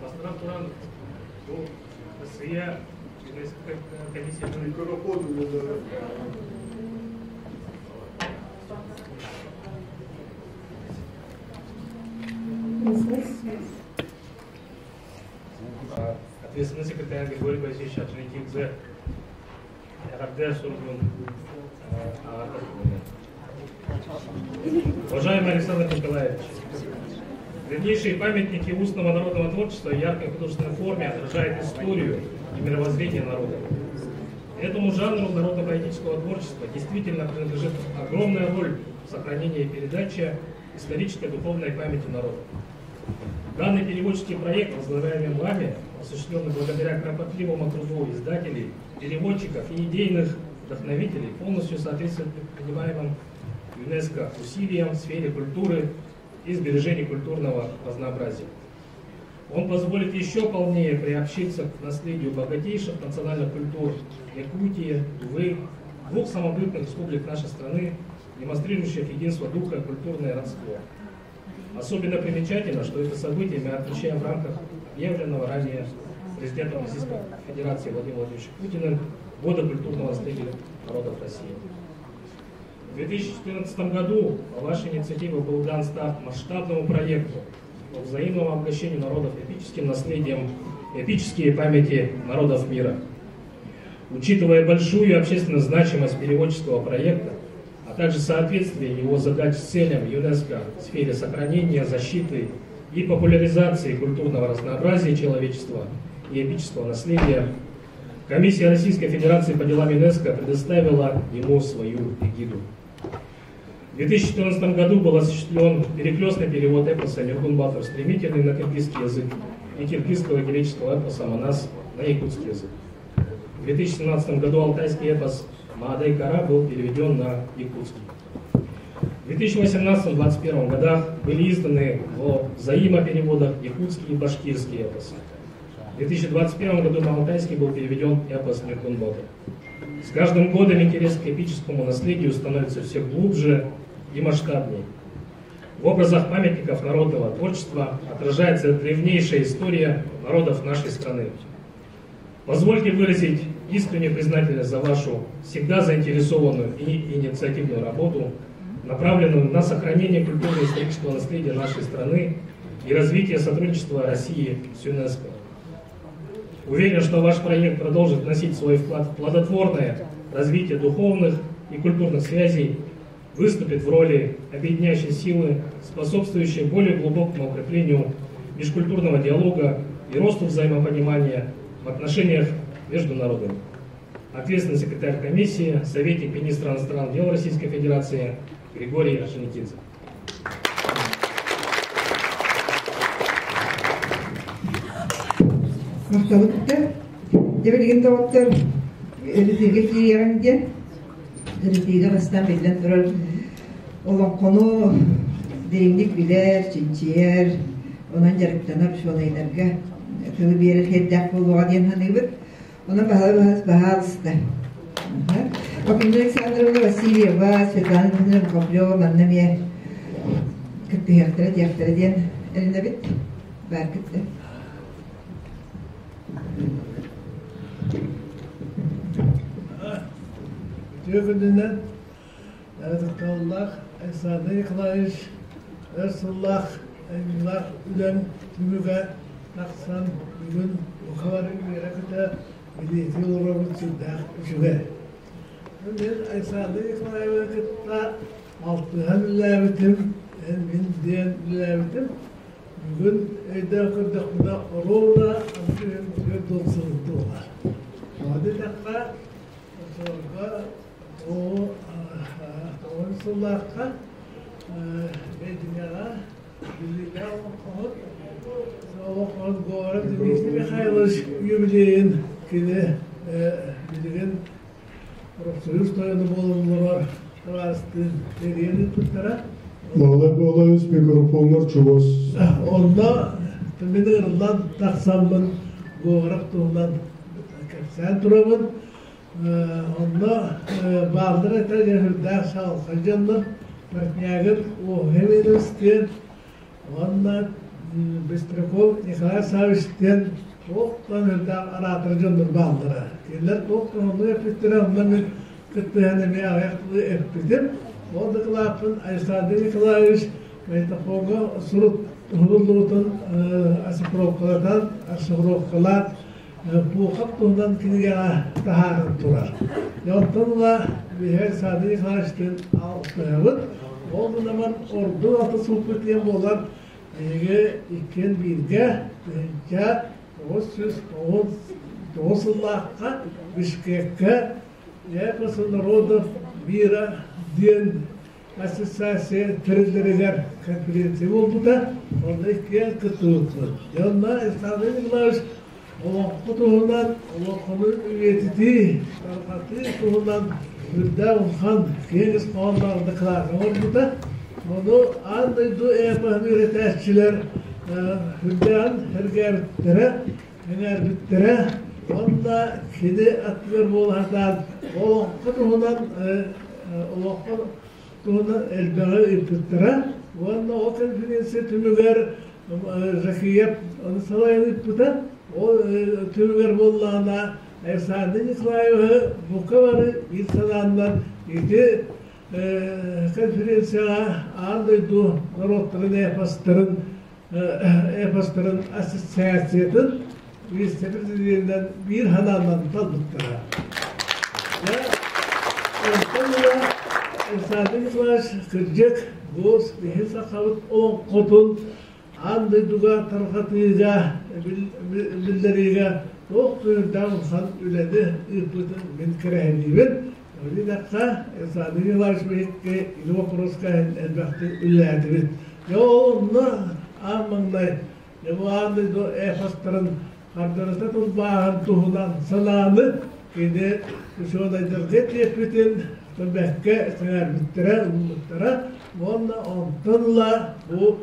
бастатан туран бу Россия ЮНЕСКО комиссиятын Ответственный секретарь Григорий Борисович Орджоникидзе эҕэрдэ суругун Уважаемый Александр Николаевич, древнейшие памятники устного народного творчества в яркой художественной форме отражают историю и мировоззрение народа. Этому жанру народно-поэтического творчества действительно принадлежит огромная роль в сохранении и передаче исторической духовной памяти народа. Данный переводческий проект, возглавляемый вами, осуществленный благодаря кропотливому труду издателей, переводчиков и идейных вдохновителей, полностью соответствует предпринимаемым ЮНЕСКО усилиям в сфере культуры и сбережения культурного разнообразия. Он позволит еще полнее приобщиться к наследию богатейших национальных культур Якутии, Тувы, двух самобытных республик нашей страны, демонстрирующих единство духа и культурное родство. Особенно примечательно, что это событие мы отмечаем в рамках объявленного ранее президентом Российской Федерации Владимиром Владимировичем Путиным Года культурного наследия народов России. В 2014 году по вашей инициативе был дан старт масштабному проекту по взаимному обогащению народов эпическим наследием эпические памяти народов мира. Учитывая большую общественную значимость переводческого проекта, а также соответствие его задач целям ЮНЕСКО в сфере сохранения, защиты и популяризации культурного разнообразия человечества и эпического наследия, Комиссия Российской Федерации по делам ЮНЕСКО предоставила ему свою эгиду. В 2014 году был осуществлен перекрестный перевод эпоса Нюргун Батыр «Стремительный» на киргизский язык и киргизского греческого эпоса «Манас» на якутский язык. В 2017 году алтайский эпос Маадай Кара был переведен на якутский. В 2018-2021 годах были изданы в взаимопереводах якутские и башкирские эпосы. В 2021 году на алтайский был переведен эпос Нюргун Батыр. С каждым годом интерес к эпическому наследию становится все глубже и масштабнее. В образах памятников народного творчества отражается древнейшая история народов нашей страны. Позвольте выразить искреннюю признательность за вашу всегда заинтересованную и инициативную работу, направленную на сохранение культурно-исторического наследия нашей страны и развитие сотрудничества России с ЮНЕСКО. Уверен, что ваш проект продолжит вносить свой вклад в плодотворное развитие духовных и культурных связей, выступит в роли объединяющей силы, способствующей более глубокому укреплению межкультурного диалога и росту взаимопонимания в отношениях между народами. Ответственный секретарь комиссии, советник министра иностранных дел Российской Федерации Григорий Орджоникидзе. Махталы кытта. Дьэ билигин доҕоттор ырытыыга киириэҕиҥ диэн ырытыыга бастаан биллэн турар олоҥхону дириҥник билэр, чинчийэр, онон дьарыктанар учуонайдарга тылы биэрэр сиэрдээх буолуоҕа диэн саныыбыт. Онон баһылай баһаалыста. Акулина Александровна Васильева, Светлана Дмитриевна Коплева манна эмиэ кыттыһыахтара диэхтэрэ диэн эрэнэбит. Баар кытта. Үтүө күнүнэн Ытыктабыллаах Александр Николаевич өр сыллаах айымньылаах үлэҥ түмүгэ тахсан бүгүн бука бары үөрэ-көтө билиэтии олоробут сүрдээх үчүгэй. Мин Александр Николаевы кытта алтыһан үлэлээбитим, эн мин диэн үлэлээбитим. Бүгүн өйдөөн көрдөхпүнэ оруобуна антыһын 40 сыл туолар. Тоҕо диэтэххэ, оччолорго Тоҕус сыллаахха Бэйдиҥэҕэ биллиилээх олоҥхоһут олоҥхоһут Говоров Дмитрий Михайлович юбилейын кини билигин профсоюз тойоно буолан олорор табаарыстыын тэрийэн ыыппыттара. Баһылай Баһылайыс микрофоҥҥар чугас. Онно мин ыҥырыллан тахсаммын Говоров туһунан кэпсээн турабын. Онно бааллар этэ дьэ сүрдээх чаҕылхай дьоннор Портнягин Уоһеминус диэн уонна Быстряков Николай Саввич диэн туохтан сүрдээх араатар дьоннор бааллара. Кинилэр туохтан оннук эппиттэрэ, онно мин кыттыһан эмиэ аҕыйах тылы эппитим. Ол дакылааппын Александр Николаевич магнитофоҥҥа сурук уһуллубутун оцифровкалатан, расшифровкалаан Пухов туһунан кинигэҕэ таһааран турар. Онтон ыла биһиги Александр Николаевичтыын алтыһабыт. Ол гынан ордук алта сылпыт диэн буолан, биһиги иккиэн бииргэ 1999 сыллаахха Бишкеккэ Эпос народов мира диэн ассоциация тэриллэригэр конференция буолбута. Онно иккиэн кыттыбыппыт. Онно Александр Николаевич олоҥхо туһунан, олоҥхону үйэтитии, тарҕатыы туһунан үрдээх улахан киэҥ ис хоһоонноох дакылаат оҥорбута. Ону аан дойду эпоһын үөрэтээччилэр үрдээҕин сэргээбиттэрэ, сэҥээрбиттэрэ. Уонна кини аттыгар буола сатаан олоҥхо туһунан олоҥхо туһунан элбэҕи ыыппыттара. Уонна ол конференция түмүгэр Жакиев ону салайан ыыппыта. Ол түмүгэр буоллаҕына Александр Николаевиһы бука бары биир санааннан ити конференцияҕа аан дойду норуоттарын эпостарын эпостарын ассоциациятын вице-президенинэн биир санаанан талбыттара. Онтон ыла Александр Николаевич кырдьык бу биһи сахабыт олоҥхотун аан дойдуга тарҕатыыга, биллэриигэ туох күүрдээх улахан үлэни ыыппытын мин кэрэһэлиибин. Диэтэххэ, Александр Николаевич биһикки ити боппуруоска элбэхтик үлэлээтибит. Дьэ ол онно аан маҥнай дьэ бу аан дойду эпостарын хардарыта тылбааһын туһунан санааны кини учуонайдарга тиэппитин бэккэ сэҥээрбиттэрэ, ылыммыттара уонна онтон ыла бу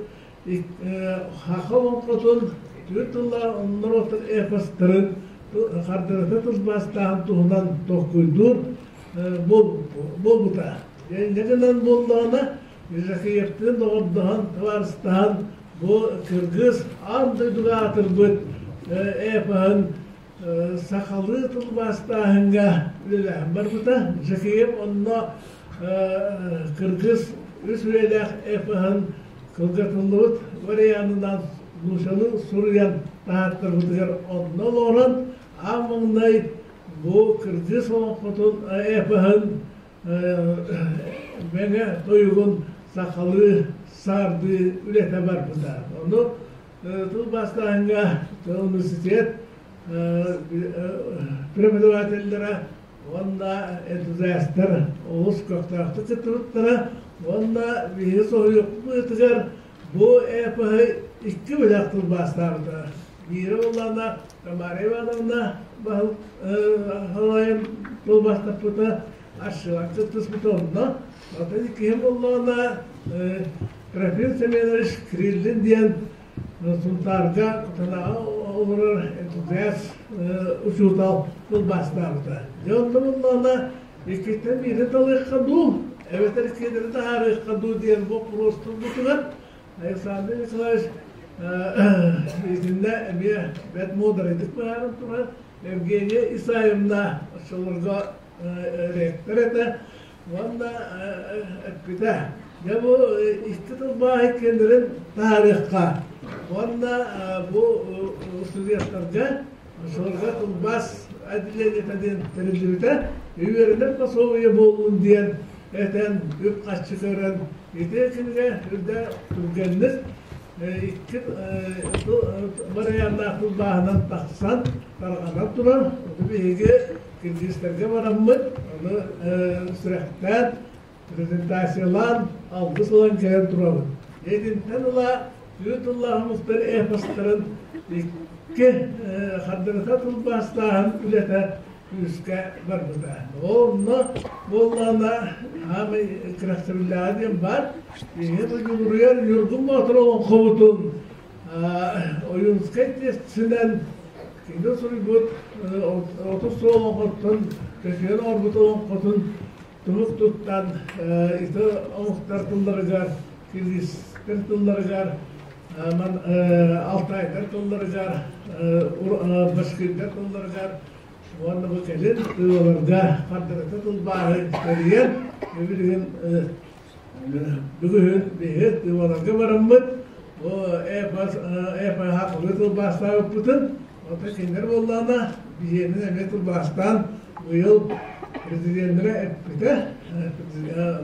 саха олоҥхотун түөрт тыллаах норуоттар эпостарын хардарыта тылбаастааһын туһунан толкуйдуур буолбута. Инньэ гынан буоллаҕына, Жакиевтыын доҕордоһон, табаарыстаһан бу кыргыз аан дойдуга аатырбыт эпоһын сахалыы тылбаастааһыҥҥа үлэлэһэн барбыта. Жакиев онно кыргыз үс үйэлээх эпоһын кылгатыллыбыт варианынан нуучалыы суруйан таһааттарбытыгар онно олорон аан маҥнай бу кыргыз олоҥхотун эпоһын мэҥэ тойугун сахалыы саардыы үлэтэ барбыта. Ону тылбаастааһыҥҥа университет преподавателлэрэ уонна энтузиастар олус көхтөөхтүк кыттыбыттара уонна биһиги соһуйуохпутугар бу эпоһы икки бөлөх тылбаастаабыта. Биирэ буоллаҕына Тамара Ивановна баһылайын тылбаастаппыта, Аршилакка түспүтэ онно. Оттон иккиһин буоллаҕына Трофим Семенович Кириллин диэн Сунтаарга Кутанаҕа олорор энтузиаст учуутал тылбаастаабыта. Дьэ онно буоллаҕына иккиттэн биири талыахха дуу, эбэтэр иккиэннэри таһаарыахха дуу диэн боппуруос турбутугар Александр Николаевич итиннэ эмиэ бэрт муударайдык быһааран турар. Евгения Исаевна оччолорго ректор этэ уонна эппитэ, дьэ бу икки тылбааһы иккиэннэрин таһаарыахха уонна бу студенттарга оччолорго тылбаас отделениета диэн тэриллибитэ, үөрэнэр пособие буоллун диэн этэн үп-харчы көрөн ити кинигэ үрдэ түргэнник икки барыйааннаах тылбааһынан тахсан тарҕанан турар. Ону биһиги киргизтэргэ бараммыт, ону сүрэхтээн, презентациялаан, алгыс ылан кэлэн турабыт. Итинтэн ыла түүр тыллаах омуктар эпостарын икки хардарыта тылбаастааһын үлэтэ күүскэ барбыта. Онно буоллаҕына хаамай кэрэхсэбиллээҕэ диэн баар. Ийэ дойдулуруйар Ньургун Боотур олоҥхобутун Ойуунскай тиэстисинэн кини суруйбут 30 сыл олоҥхоттон чочуйан оҥорбут олоҥхотун тумук туттан ити омуктар тылларыгар, киргизтэр тылларыгар, алтайдар тылларыгар, башкирдар тылларыгар уонна бу кэлин тыыларга хардарыта тылбааһы тэрийэн билигин бүгүн биһи тыыларга бараммыт бу эпос эпоһа тылбаастаабыппытын оттон кинилэр буоллаҕына биһиэнин эмиэ тылбаастаан быйыл президеннэрэ эппитэ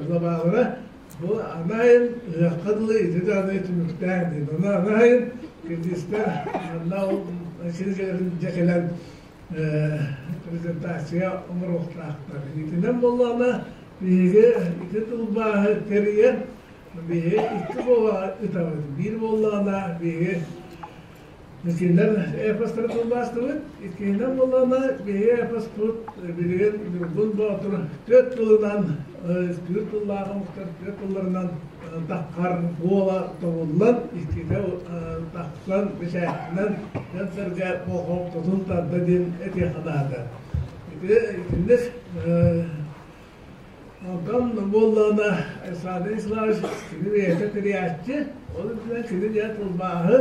главалара бу анаайын ыһыахха дылы ити даҕаны түмүктээн диэн ону анаайын киргизтэр манна ол кинилэрин дьэ кэлэн презентация оҥоруохтаахтар. Итинэн буоллаҕына биһиги ити тылбааһы тэрийэн биһиги икки буола ытабыт. Биир буоллаҕына биһиги кинилэр эпостары тылбаастыбыт. Иккиһинэн буоллаҕына биһиги эпоспут билигин Ньургун Боотур түөрт тылынан түүр тыллаах омуктар түөрт тылларынан таххар буола тобуллан иккитэ тахсан бэчээтинэн дьон-сэргэ болҕомтотун тарда диэн этиэххэ наада. Ити итинник онтон буоллаҕына Александр Николаевич кини бэйэтэ тэрийээччи, ол үрдүнэн кини диэн тылбааһы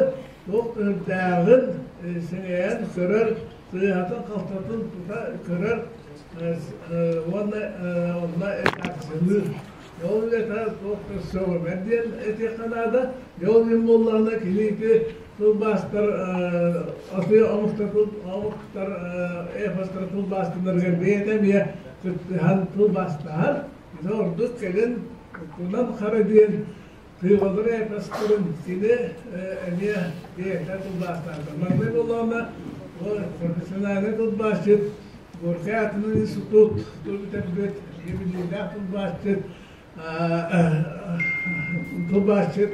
туох түһүктээҕин сэҥээрэн көрөр, сыыһатын-халтатын тута көрөр уонна онно редакциялыыр. Ол үлэтэ туох да сөҕүмэр диэн этиэххэ наада. Дьэ ол иһин буоллаҕына кини ити тылбаастар атын омуктар омуктар эпостара тылбаастанарыгар бэйэтэ эмиэ кыттыһан тылбаастаһар. Ити ордук кэлин Кунан Хара диэн тыылалар эпостарын кини эмиэ бэйэтэ тылбаастаата. Маҥнай буоллаҕына профессиональнай тылбаасчыт Горькай аатынан институт бүтэрбит биллиилээх тылбаасчыт тылбаасчыт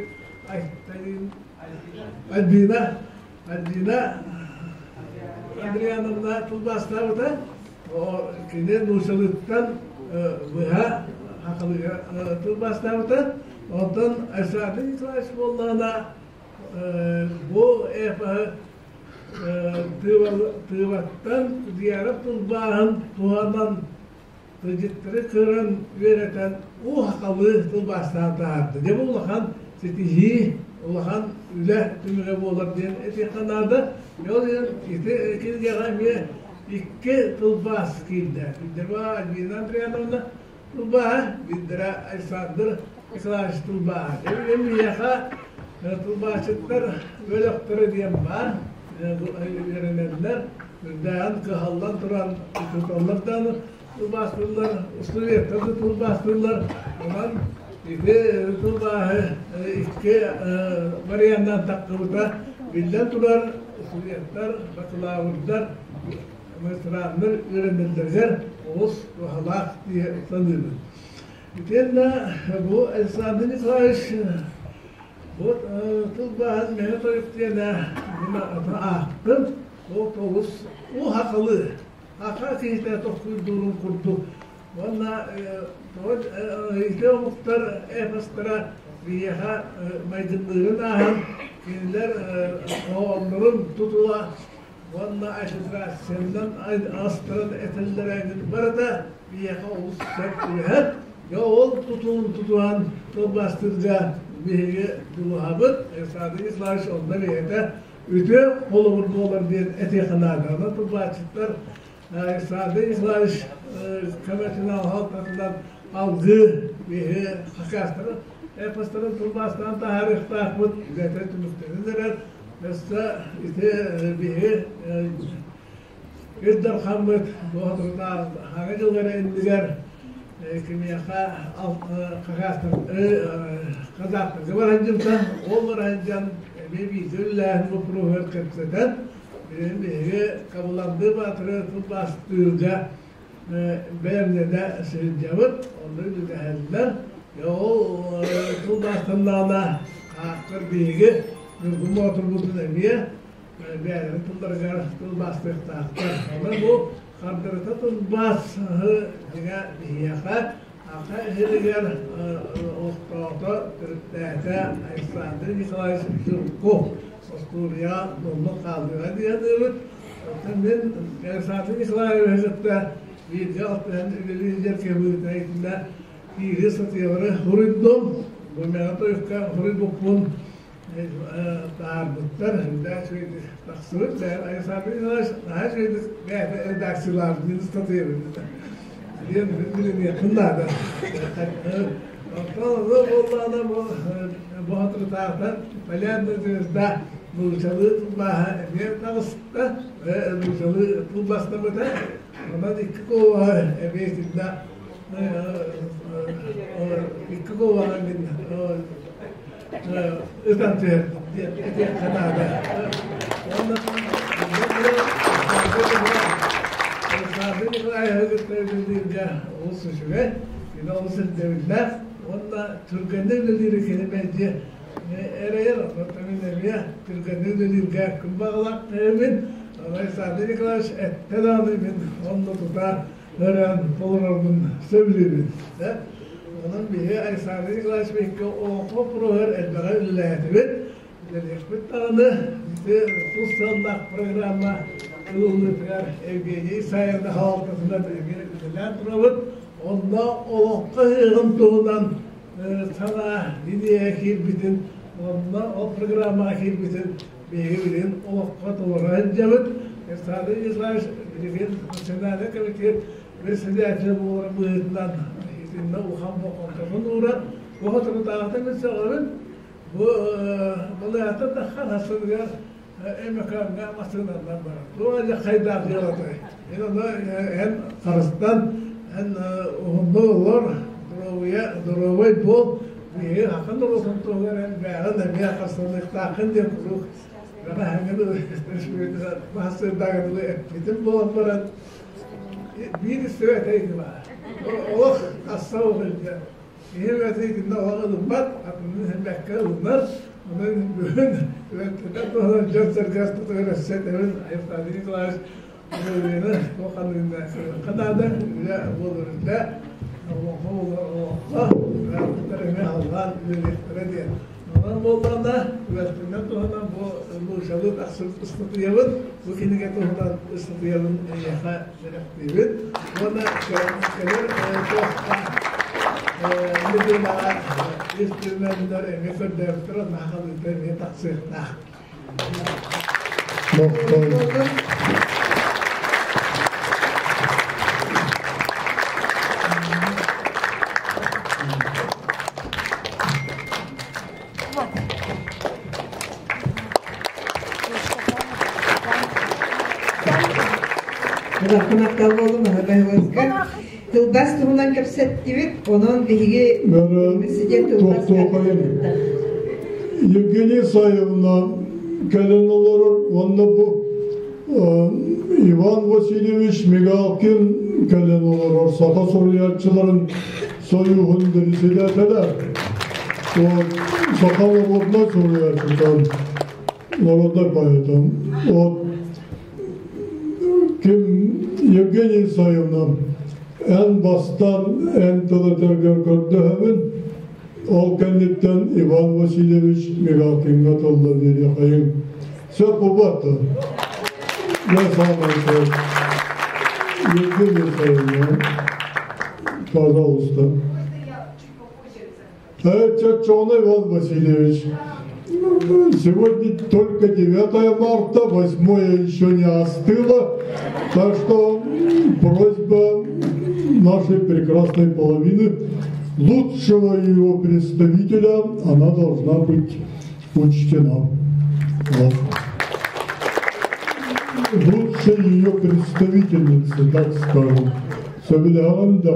Альбина Альбина Андриановна тылбаастаабыта. Кини нууччалыыттан быһа хахалыыга тылбаастаабыта. Онтон Александр Николаевич буоллаҕына бу эпоһы Тыыбаттан Кудеяров тылбааһын туһанан тылдьыттары кыыран үөрэтэн уу сахалыы тылбаастаан таһаарда. Дьэ бу улахан ситиһии, улахан үлэ түмүгэ буолар диэн этиэххэ наада. Ол иһин ити кинигэҕэ эмиэ икки тылбаас киирдэ. Биирдэрэ Альбина Андриановна тылбааһа, биирдэрэ Александр Николаевич тылбааһа. Дьэ миэхэ тылбаасчыттар бөлөхтөрө диэн баар, үөрэнэллэр, үрдээҕин кыһаллан туран учууталлар даҕаны тылбаастыыллар, студенттар да тылбаастыыллар. Онон ити тылбааһы икки варианынан таххыбыта. Биллэн турар, студенттар, бакалаврдар, магистраннар үөрэнэллэригэр олус туһалаах дии саныыбын. Итиэннэ бу Александр Николаевич бу тылбааһын мэҥэ тойук диэнэ мин аахтым. Ол олус уу сахалыы, саха киһитэ толкуйдуурун курдук уонна ити омуктар эпостара биһиэхэ майгынныырын ааһан кинилэр хоһооннорун тутула уонна ассоциациянан астарын этэллэрэ барыта биһиэхэ олус сөп түбэһэр. Дьэ ол тутулун тутуһан тылбаастыырга биһиги дьулуһабыт. Александр Николаевич онно бэйэтэ үтүө холобур буолар диэн этиэхэ наада. Онон тылбаасчыттар Александр Николаевич көмөтүнэн алҕалтатынан алгыы биһиги хакаастарын эпостарын тылбаастаан таһаарыахтаахпыт үлэтэ түмүктэнэн эрэр. Өссө ити биһиги Ил Дархаммыт Хаҥа дьыллара иннигэр кимиэхэ казахтарга баран дьылта, ол баран дьон эмиэ бииргэ үлэлээһин боппуруоһугар кэпсэтэн, билигин биһиги Кабыландыы Баатыры тылбаастыырга бэлэмнэнэ сылдьабыт, онно үлэлэһэллэр. Ол тылбаастаннаҕына хаахтар биһиги Ньургун Боотурбутун эмиэ бэйэлэрин тылларыгар тылбаастыахтаахтар. Онон бу хардарыта тылбаас дьиҥэ биһиэхэ Аха иһигэр олохтоото, төрүттээтэ Александр Николаевич Жирков остуоруйа оннук хааллыҕа диэн. Оттон мин Александр Николаевиһы кытта бииргэ алтыһан үлэлии сылдьар киһи итиннэ киири сатыылары суруйдум. Бу мэҥэ тойукка суруйбуппун таһаарбыттар, үрдээх үчүгэйдик тахсыбыт. Александр Николаевич наһаа үчүгэйдик бэйэтэ редакциялаабыт ыстатыйабын диэн билиниэхпин наада. Оттон ону буоллаҕына бу боотурутааҕытан Полярная звезда нууччалыы тылбааһа эмиэ таҕыста, нууччалыы тылбаастаммыта. Онон икки куолаһы эмиэ итиннэ икки куолаһы мин ытан түһэрдим диэн этиэххэ наада. Уонна Александр Николаевиһы кытта үлэлииргэ олус үчүгэй, кини олус ирдэбиллээх уонна түргэнник үлэлиири кини мэлдьи эрэйэр, онон мин эмиэ түргэнник үлэлииргэ күн баҕалаах киһибин. Александр Николаевич эттэ даҕаны мин онно тута өрөөн толорорбун сөбүлүүбүн. Онон биһи Александр Николаевич биһикки олоҥхо боппуруоһугар элбэҕи үлэлээтибит. Үлэлиэхпит даҕаны ити тус сыаллаах программа ылыллыытыгар Евгений Исаевна салалтатынан эмиэ үлэлээн турабыт. Онно олоҥхо ыһыаҕын туһунан санаа идея киирбитин, онно ол программаҕа киирбитин биһиги билигин олоххо толоро сылдьабыт. Александр Николаевич билигин Национальный комитет председателэ буолар быһыытынан итиннэ улахан болҕомтотун уурар. Бу соторутааҕыта мин сөҕөбүн. Бу балыйаата да ханасыныгар МК-ҥа массыынанан барар. Туох эле хайдаах дьыалатай? Эн ону эн харыстан, эн уһуннук олор, доруобуйа, доруобай буол, биһиги хахан норуотун туһугар эн бэйэҕин эмиэ харыстаныахтааххын диэн куруук бэҕэһээҥҥи массыырдааҕы эппитим буолан баран биир истибэт эйги баар. Олох тахса уһуйда. Киһи бэйэтэ итиннэ олох ылыммат, атынын иһиммэккэ ылынар. Онон бүгүн үөттэтэн туһунан дьон-сэргэ ортотугар өссө этэбин Евгений Николаевич Уруйаны туох ханныгына көрүөххэ наада, үлэ буолар үлэ, олоҥхо буолар олоҥхо, үөрэхтэр эмиэ алҕаан үлэлиэхтэрэ диэн. Онон буоллаҕына, үөртүнэн туһунан бу нууччалыы тахсыбыт ыстатыйабын, бу кинигэ туһунан ыстатыйабын эйиэхэ бэлэхтиибин. Уонна кэлэр туохха нэдиэлэҕэ ис түмэннэр эмиэ көрдөөбүттэр, наахалыыта эмиэ тахсыахтаах. Мактал буоллум Аһа Тылбаас туһунан кэпсэттибит, онон биһиги президент тылбаас Евгения Саевна кэлэн олорор уонна бу Иван Васильевич Мигалкин кэлэн олорор саха суруйааччыларын Союһун председателэ. Вот, саха народнай суруйааччыта, народнай поэта. Вот, ким Евгения Исаевна эн бастан эн тыл этэргэр көрдөһөбүн. Ол кэнниттэн Иван Васильевич Мигалкиҥҥа тылла биэриэхэйиҥ. Сөп буолбат дуо? Я самый сөп. Евгения Исаевна, пожалуйста. Чачона Иван Васильевич, сегодня только 9 марта, 8 еще не остыло, так что просьба нашей прекрасной половины, лучшего ее представителя, она должна быть учтена. Вот. Лучшей ее представительницы, так скажем. Сөбүлэҕин да,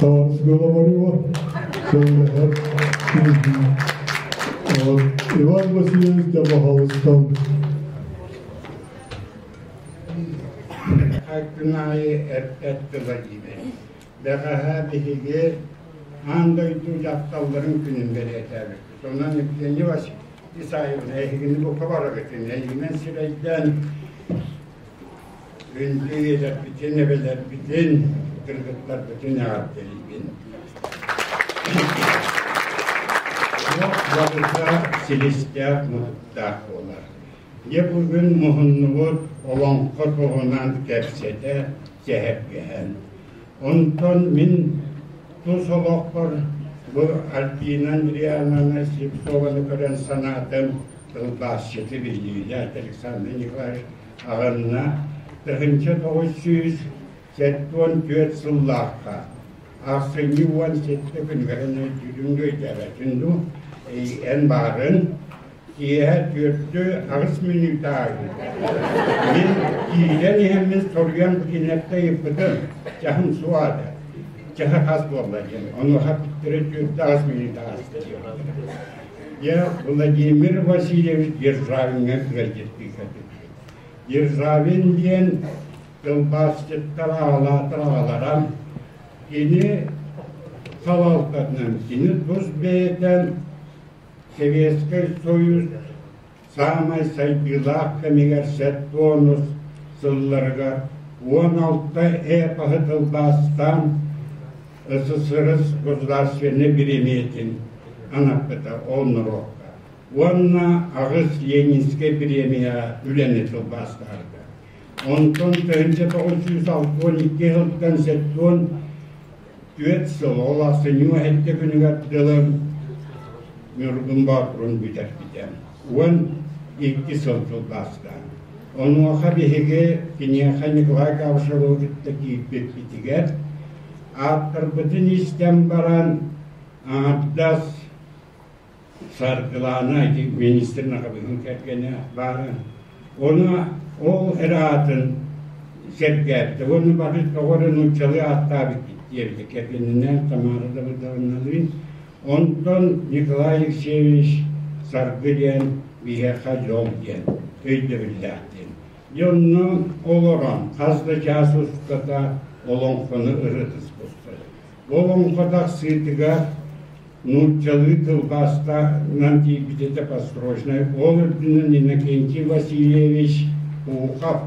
товарищ Голомарева, сөбүлэһэр. Вот. Иван Васильевич, да, пожалуйста. Күн аайы эппэт тыла диибин. Бэҕэһээ биһиги аан дойду дьахталларын күнүн бэлиэтээбиппит. Онон Евгения Васильевна Исаевна эһигини бука барыгытын, эйигинэн сирэйдээн күндү ийэлэрбитин, эбэлэрбитин, кыргыттарбытын эҕэрдэлиибин. Туох барыта силистээх, мутуктаах буолар. Дьэ бүгүн муһуннубут олоҥхо туһунан кэпсэтэ, сэһэргэһэн. Онтон мин тус олохпор бу Альбина Андриановна Слепцованы көрөн санаатым, тылбаасчыты биллиилээх Александр Николаевич аҕынна 1974 сыллаахха ахсынньы 17 күнүгэр өйдүүрүн өйдөөбөтүн дуу эн баарын киэһэ түөртүү аҕыс мүнүүтэ ааһыыта мин киирэн иһэммин соруйан кинилэртэ ыйыппытым чаһым суоҕа чаһы хас буолла диэн онуоха бүттэрэ түөртүү аҕыс мүнүүтэ ааста диэбиттэрэ Я Владимир Васильевич Державиҥҥа ыалдьыттыы кэлбит. Державин диэн тылбаасчыттар аҕалаатар аҕалара кини салалтатынан кини тус бэйэтэ Советскай Союз саамай сайдыылаах кэмигэр сэттэ сылларыгар 16 эпоһы тылбаастаан СССР государственнай бириэмийэтин анаппыта ол норуокка уонна аҕыс Ленинскэй бириэмийэҕэ үлэни тылбаастаабыта. Онтон 1962 сылтан 74 сыл ол ахсынньы сэттэ күнүгэр дылы Ньургун Боотурун бүтэрбитэ. 12 сыл тылбаастаан. Онуоха биһиги киниэхэ Николай Гавшевы кытта киирбиппитигэр ааптарбытын истэн баран аҥардас Саргылаана ити министр Нахабыһын кэргэнэ баара. Ону ол эрэ аатын сэргээбитэ. Уонна бары тоҕо эрэ нууччалыы ааттаабыккыт диэбитэ кэргэнинээн Тамара Давыдовналыын. Онтон Николай Алексеевич Саргы диэн биһиэхэ дьол диэн өйдөбүллээх диэн. Дьэ онно олорон хас да чаас устата олоҥхону ырытыспыппыт. Олоҥхо тахсыытыгар нууччалыы тылбаастанан тиийбит этэ построчнай. Ол үрдүнэн Иннокентий Васильевич Пухов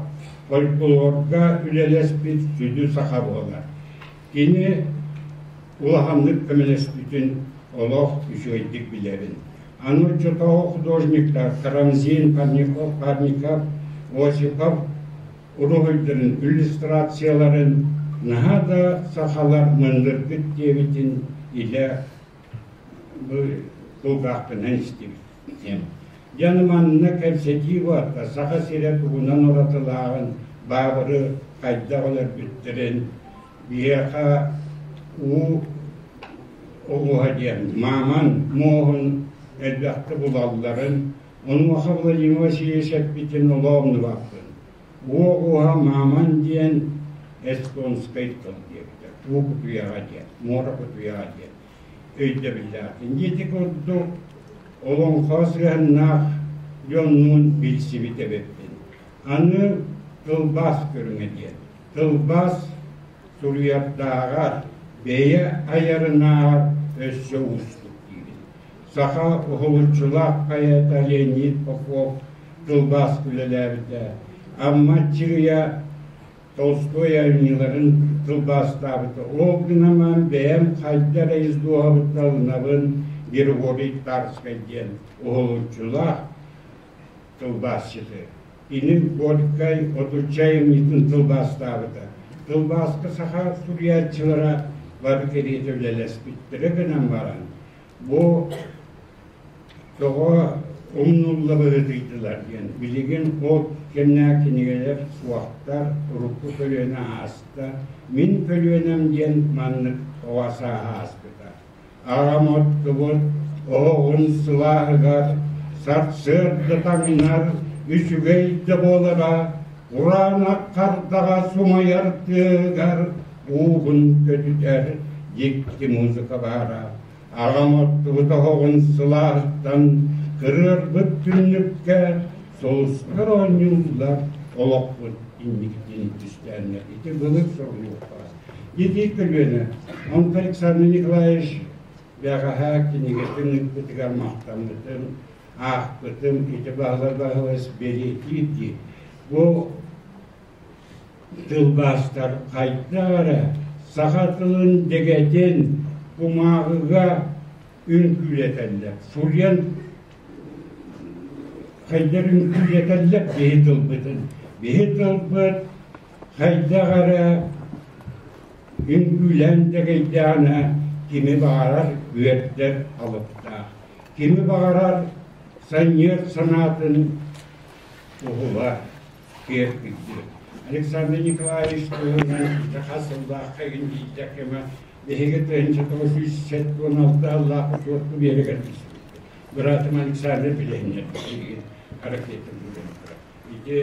фольклорга үлэлэспит сүдү саха буолар. Кини улаханнык көмөлөспүтүн олох үчүгэйдик билэбин. Аны оччотооҕу художниктар Карамзин, Парников, Парников, Осипов уруһуйдарын, иллюстрацияларын наһаа да сахалар мындыргыт диэбитин илэ бу кулгаахпынан истибитим. Дьэ манна кэпсэтии барда, Саха сирэ тугунан уратылааҕын, баабыры хайдах өлөрбүттэрин, биһиэхэ уу оҕуһа диэн мааман муоһун элбэхтэ булалларын, онуоха Владимир Васильевич эппитин олоомнубаппын. Уу оҕуһа мааман диэн эстонскай тыл диэбитэ, уу кутуйаҕа диэн, муора кутуйаҕа диэн өйдөбүллээх. Ити курдук олоҥхо сыһыаннаах дьоннуун билсибит эбиппин. Аны тылбаас көрүҥэ диэн. Тылбаас суруйардааҕар, бэйэ айарынааҕар өссө уустук диибин. Саха уһулуччулаах поэта Леонид Попов тылбаас үлэлээбитэ. Амма Чыыйа Толстой айымньыларын тылбаастаабыта. Ол гынан бэйэм хайда эрэ ис дууһабыттан ылынабын Григорий Тарскай диэн уһулуччулаах тылбаасчыты. Иним Горькай отучча айымньытын тылбаастаабыта. Тылбааска саха суруйааччылара бары кэриэтэ үлэлэспиттэрэ гынан баран, бу тоҕо умнулла быһыытыйдылар диэн билигин ол кэмнээх кинигэлэр суохтар, урукку көлүөнэ ааста, мин көлүөнэм диэн маннык оҕо сааһа ааспыта. Аҕам оттубут оһоҕун сылааһыгар сарсыарда таҥнар үчүгэй да буолара, кураанах хардаҕа сумайар тыаһыгар уугун көтүтэр дьикти музыка баара. Аҕам оттубут оһоҕун сылааһыттан кырыарбыт түннүккэ сулустар оонньууллар, олохпут инникитин түстээннэр. Ити былыр суруйуохха. Ити көлүөнэ Онтон Александр Николаевич бэҕэһээ кинигэтин ыыппытыгар махтаммытым, аахпытым, ити Баһылай Баһылайыс бэлиэтиир дии. Бу тылбаастар хайдах эрэ саха тылын дэгэтин кумааҕыга үҥкүүлэтэллэр, суруйан хайдах үҥкүүлэтэллэр биһи тылбытын. Биһи тылбыт хайдах эрэ үҥкүүлээн дэгэйдэҕинэ кими баҕарар үөрдэр алыптаах, кими баҕарар санньыар санаатын уһула киэргийдир. Александр Николаевич туһунан ити хас сыллаахха иҥдийдэ кэмэ биһиги 1976 сыллаах учуотку биэригэр түспүппүт. Быраатым Александр билиһиннэрбит билигин ракета бүтэн турар. Ити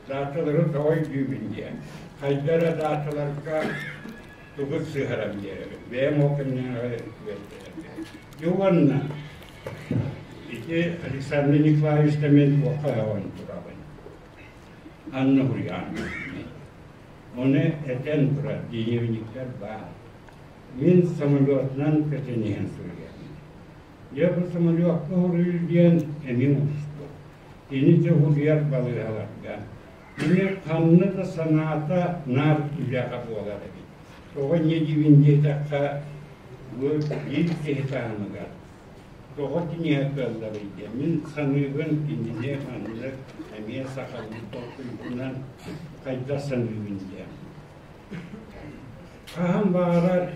дааталары тоҕо өйдүүбүн диэн, хайда эрэ дааталарга тугу сыһаран биэрэбин. Бэйэм ол кэмнээҕи үөрдэрбин. Дьэ уонна ити Александр Николаевич мен туохха өҕөн турабын. Анна Гурьяновна. Ону этэн турар дневниктэр баар. Мин самолетунан көтөн иһэн суруйабын. Дьэ бу самолекка уруйр диэн эмиэ уустук. Кини дьоһуруйар балыыһаларга. Кини ханна да санаата наар үлэҕэ буолар эбит. Тоҕо инньэ диибин диэтэххэ, бу биир киһи таһымыгар тоҕо киниэхэ кыалларый диэн. Мин саныыбын кинини маннык эмиэ сахалыы толкуйгунан хайдах саныыбын диэн. Хаһан баҕарар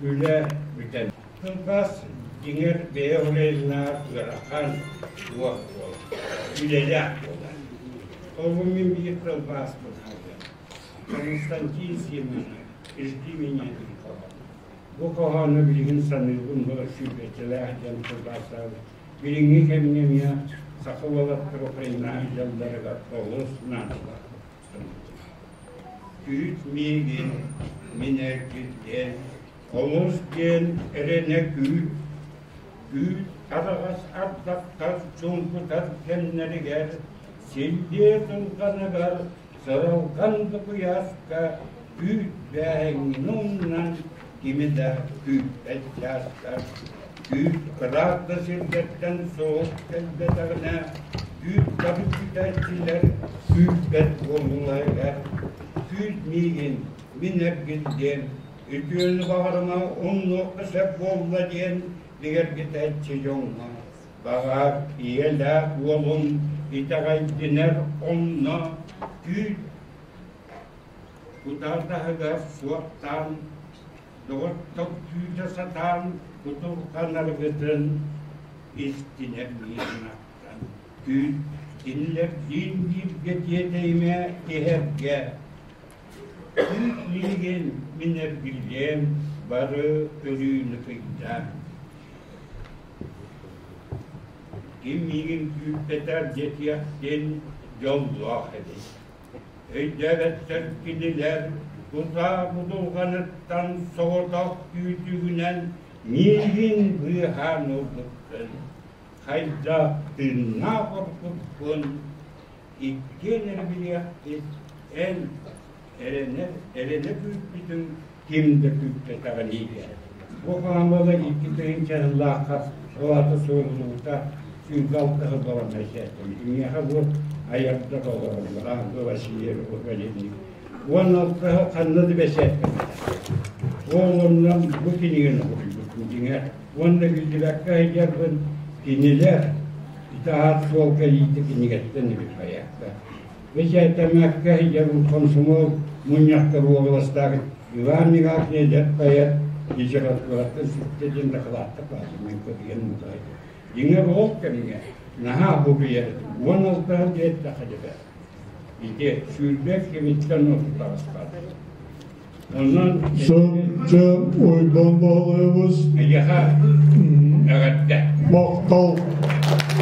үлэ бүтэн. Тылбаас дьиҥэр бэйэ үлэлинээр ыарахан уох буолар, үлэлээх буолар. Ол мин биир тылбааспын аҕалыам. Константин Симонов «Жди меня» диэн хоһоон. Бу хоһоону билигин саныыбын, бу сүүрбэччэлээх диэн тылбаастаабыт. Билиҥҥи кэмҥэ эмиэ саха уолаттар Украинаҕа дьалларыгар олус наадалаах. Күүт миигин, мин эргиллиэм, олус диэн эрэнэ күүт, күүт араҕас ардахтар чуҥкутар кэмнэригэр, силлиэ дулҕаныгар, сыралҕан да куйааска күүт бээһэҥҥин умнан кими да күүппэт чааскар, күүт ыраах да сирдэртэн суох кэлбэтэҕинэ, күүт табы күүтээччилэр күүппэт буолууларыгар, күүт миигин, мин эргиллиэм, үтүөнү баҕарыма умнуохха сөп буолла диэн бигэргитээччи дьоҥҥо. Баҕар, ийэлээх уолум итэҕэйдинэр онно күүт Кутаатаһыгар суохтаан, доҕоттор күүтэ сатаан кутурҕанаргытын истинэр миигин ахтан күүт кинилэрдиин бииргэ тиэтэйимэ иһэргэ күүт миигин мин эргиллиэм бары өлүүнү кыйдаан Ким миигин күүппэтэр дьэтиэхтин дьоллоох эбит Өйдөөбөттөр кинилэр кутаа будулҕаныттан соҕотох күүтүгүнэн миигин быыһаан ылбыккын, хайдах тыыннаах орпуккун иккиэн эрэ билиэхпит, эн эрэнэ эрэнэ күүппүтүҥ ким да күүппэтэҕин иһигэр. Бу хаамыла 2 тыһыынча сыллаахха салаата суоруллубута 26 сыл баран бэчээттэммит. Миэхэ бу айардар олороллор, Ангел Васильев, Валерий. Уонна алтыһы ханна да бэчээттэммэтэх. Ол онно бу кинигэни суруйбуппун дьиҥэр. Уонна биллибэккэ сылдьарбын кинилэр ити аат суол кэлиитэ кинигэттэн эбит хайаакка. Бэчээттэммэккэ сылдьарбын комсомол мунньахтар уобаластаах Иван Михайлович эдэр поэт литератураттан сүттэ диэн дакылааттар бааллар мен көрүөн мутаайда. Дьиҥэр ол кэмҥэ наһаа бу билэр 16 диэттэхэ дьэбэ. Ити сүүрбэ кэмиттэн отутаҕыспат. Онон Чэ, Уйбаан Баһылайабыс. Эйиэхэ эҕэрдэ. Махтал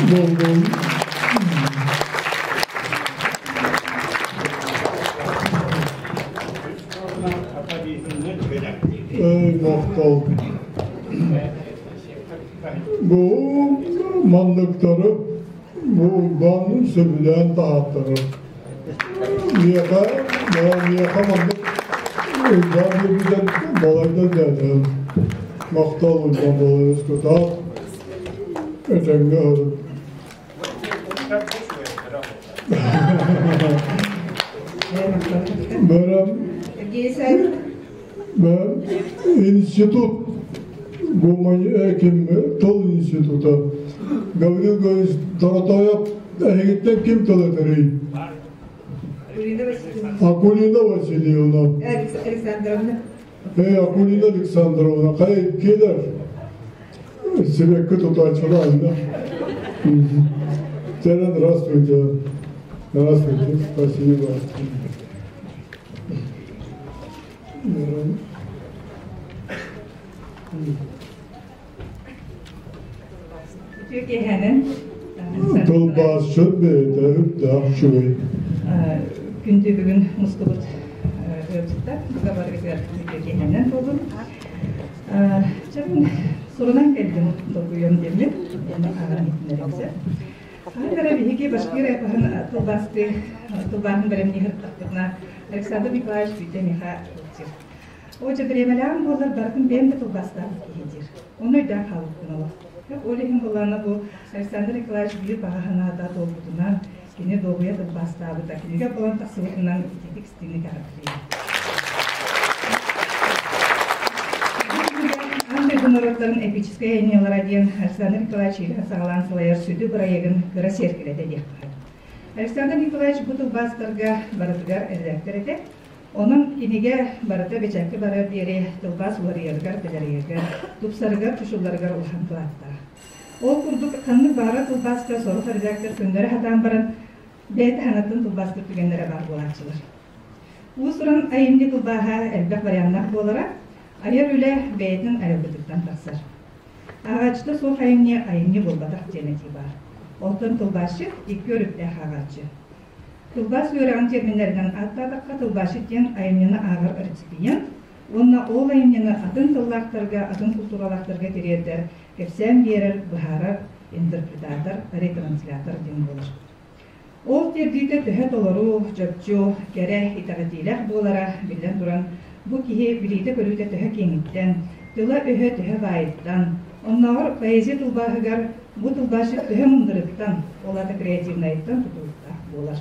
буоллун. Эй, махтал. Бу манныктары бу Уйбаан сөбүлээн таһааттарар. Миэхэ, миэхэ маннык Уйбаан диэбитэн балайда дээтэм. Махтал Уйбаан Балайыс кытаат этэҥҥэ ыһырыт. Бэрем институт ким тыл института Гаврил Гаврилович Доротоев эһигиттэн ким тыл этэрий? Акулина Васильевна. Александровна. Эй, Акулина Александровна, кай келер? Сибэкки тутааччылар да. Тере здравствуйте. Здравствуйте, спасибо. Үтүө киэһэнэн. Тылбаасчыт бэйэтэ үрдээх үчүгэй. Күндү бүгүн мустубут ыалдьыттар бука барыгытыгар үтүө киэһэнэн буолун. Чэ мин сурунан кэллим долгуйуом диэммин, уонна ааҕан иһитиннэриэм сөп. Хаһан эрэ биһиги башкир эпоһын тылбаастыы тылбааһын бэлэмнии сырыттахпытына Александр Николаевич биирдэ миэхэ ылсыр. Оо дьэ бириэмэлээҕим буоллар барытын бэйэм да тылбаастаабыт киһи диир. Ону өйдөөн хаалбыппын олох. Ол иһин буоллаҕына бу Александр Николаевич биир баҕа санаата туолбутунан, кини дуоһуйа тылбаастаабыта, кинигэ буолан тахсыбытынан ититик истиҥник эҕэрдэлиибин. Аан дойду норуоттарын эпическэй айымньылара диэн Александр Николаевич иилээн-саҕалаан салайар сүдү бырайыагын кыра сиэркилэтэ диэххэ сөп. Александр Николаевич бу тылбаастарга барытыгар эрэдээктэр этэ. Онон кинигэ барыта бэчээккэ барар диэри тылбаас уларыйарыгар, дэлэрийэригэр, тупсарыгар, чочулларыгар улахан кылааттаах. Ол курдук ханнык баҕарар тылбааска сорох редактор көннөрө сатаан баран бэйэтэ хаҥаттан тылбаастыыр түгэннэрэ баар буолааччылар. Уус-уран айымньы тылбааһа элбэх варианнаах буолара, айар үлэ бэйэтин айылгытыттан тахсар. Ааҕааччыта суох айымньы айымньы буолбатах диэн этии баар. Оттон тылбаасчыт икки өрүттээх ааҕааччы. Тылбаас үөрэҕин терминнэринэн ааттаатахха, тылбаасчыт диэн айымньыны ааҕар реципиент уонна ол айымньыны атын тыллаахтарга, атын култууралаахтарга тириэрдэр, кэпсээн биэрэр, быһаарар интерпретатор, ретранслятор диэн буолар. Ол тиэрдиитэ төһө толору, чопчу, кэрэ, итэҕэтиилээх буолара, биллэн туран, бу киһи билиитэ-көрүүтэ төһө киэҥиттэн, тыла-өһө төһө баайыттан, оннооҕор поэзия тылбааһыгар бу тылбаасчыт төһө мындырыттан, ол аата креативнайыттан тутулуктаах буолар.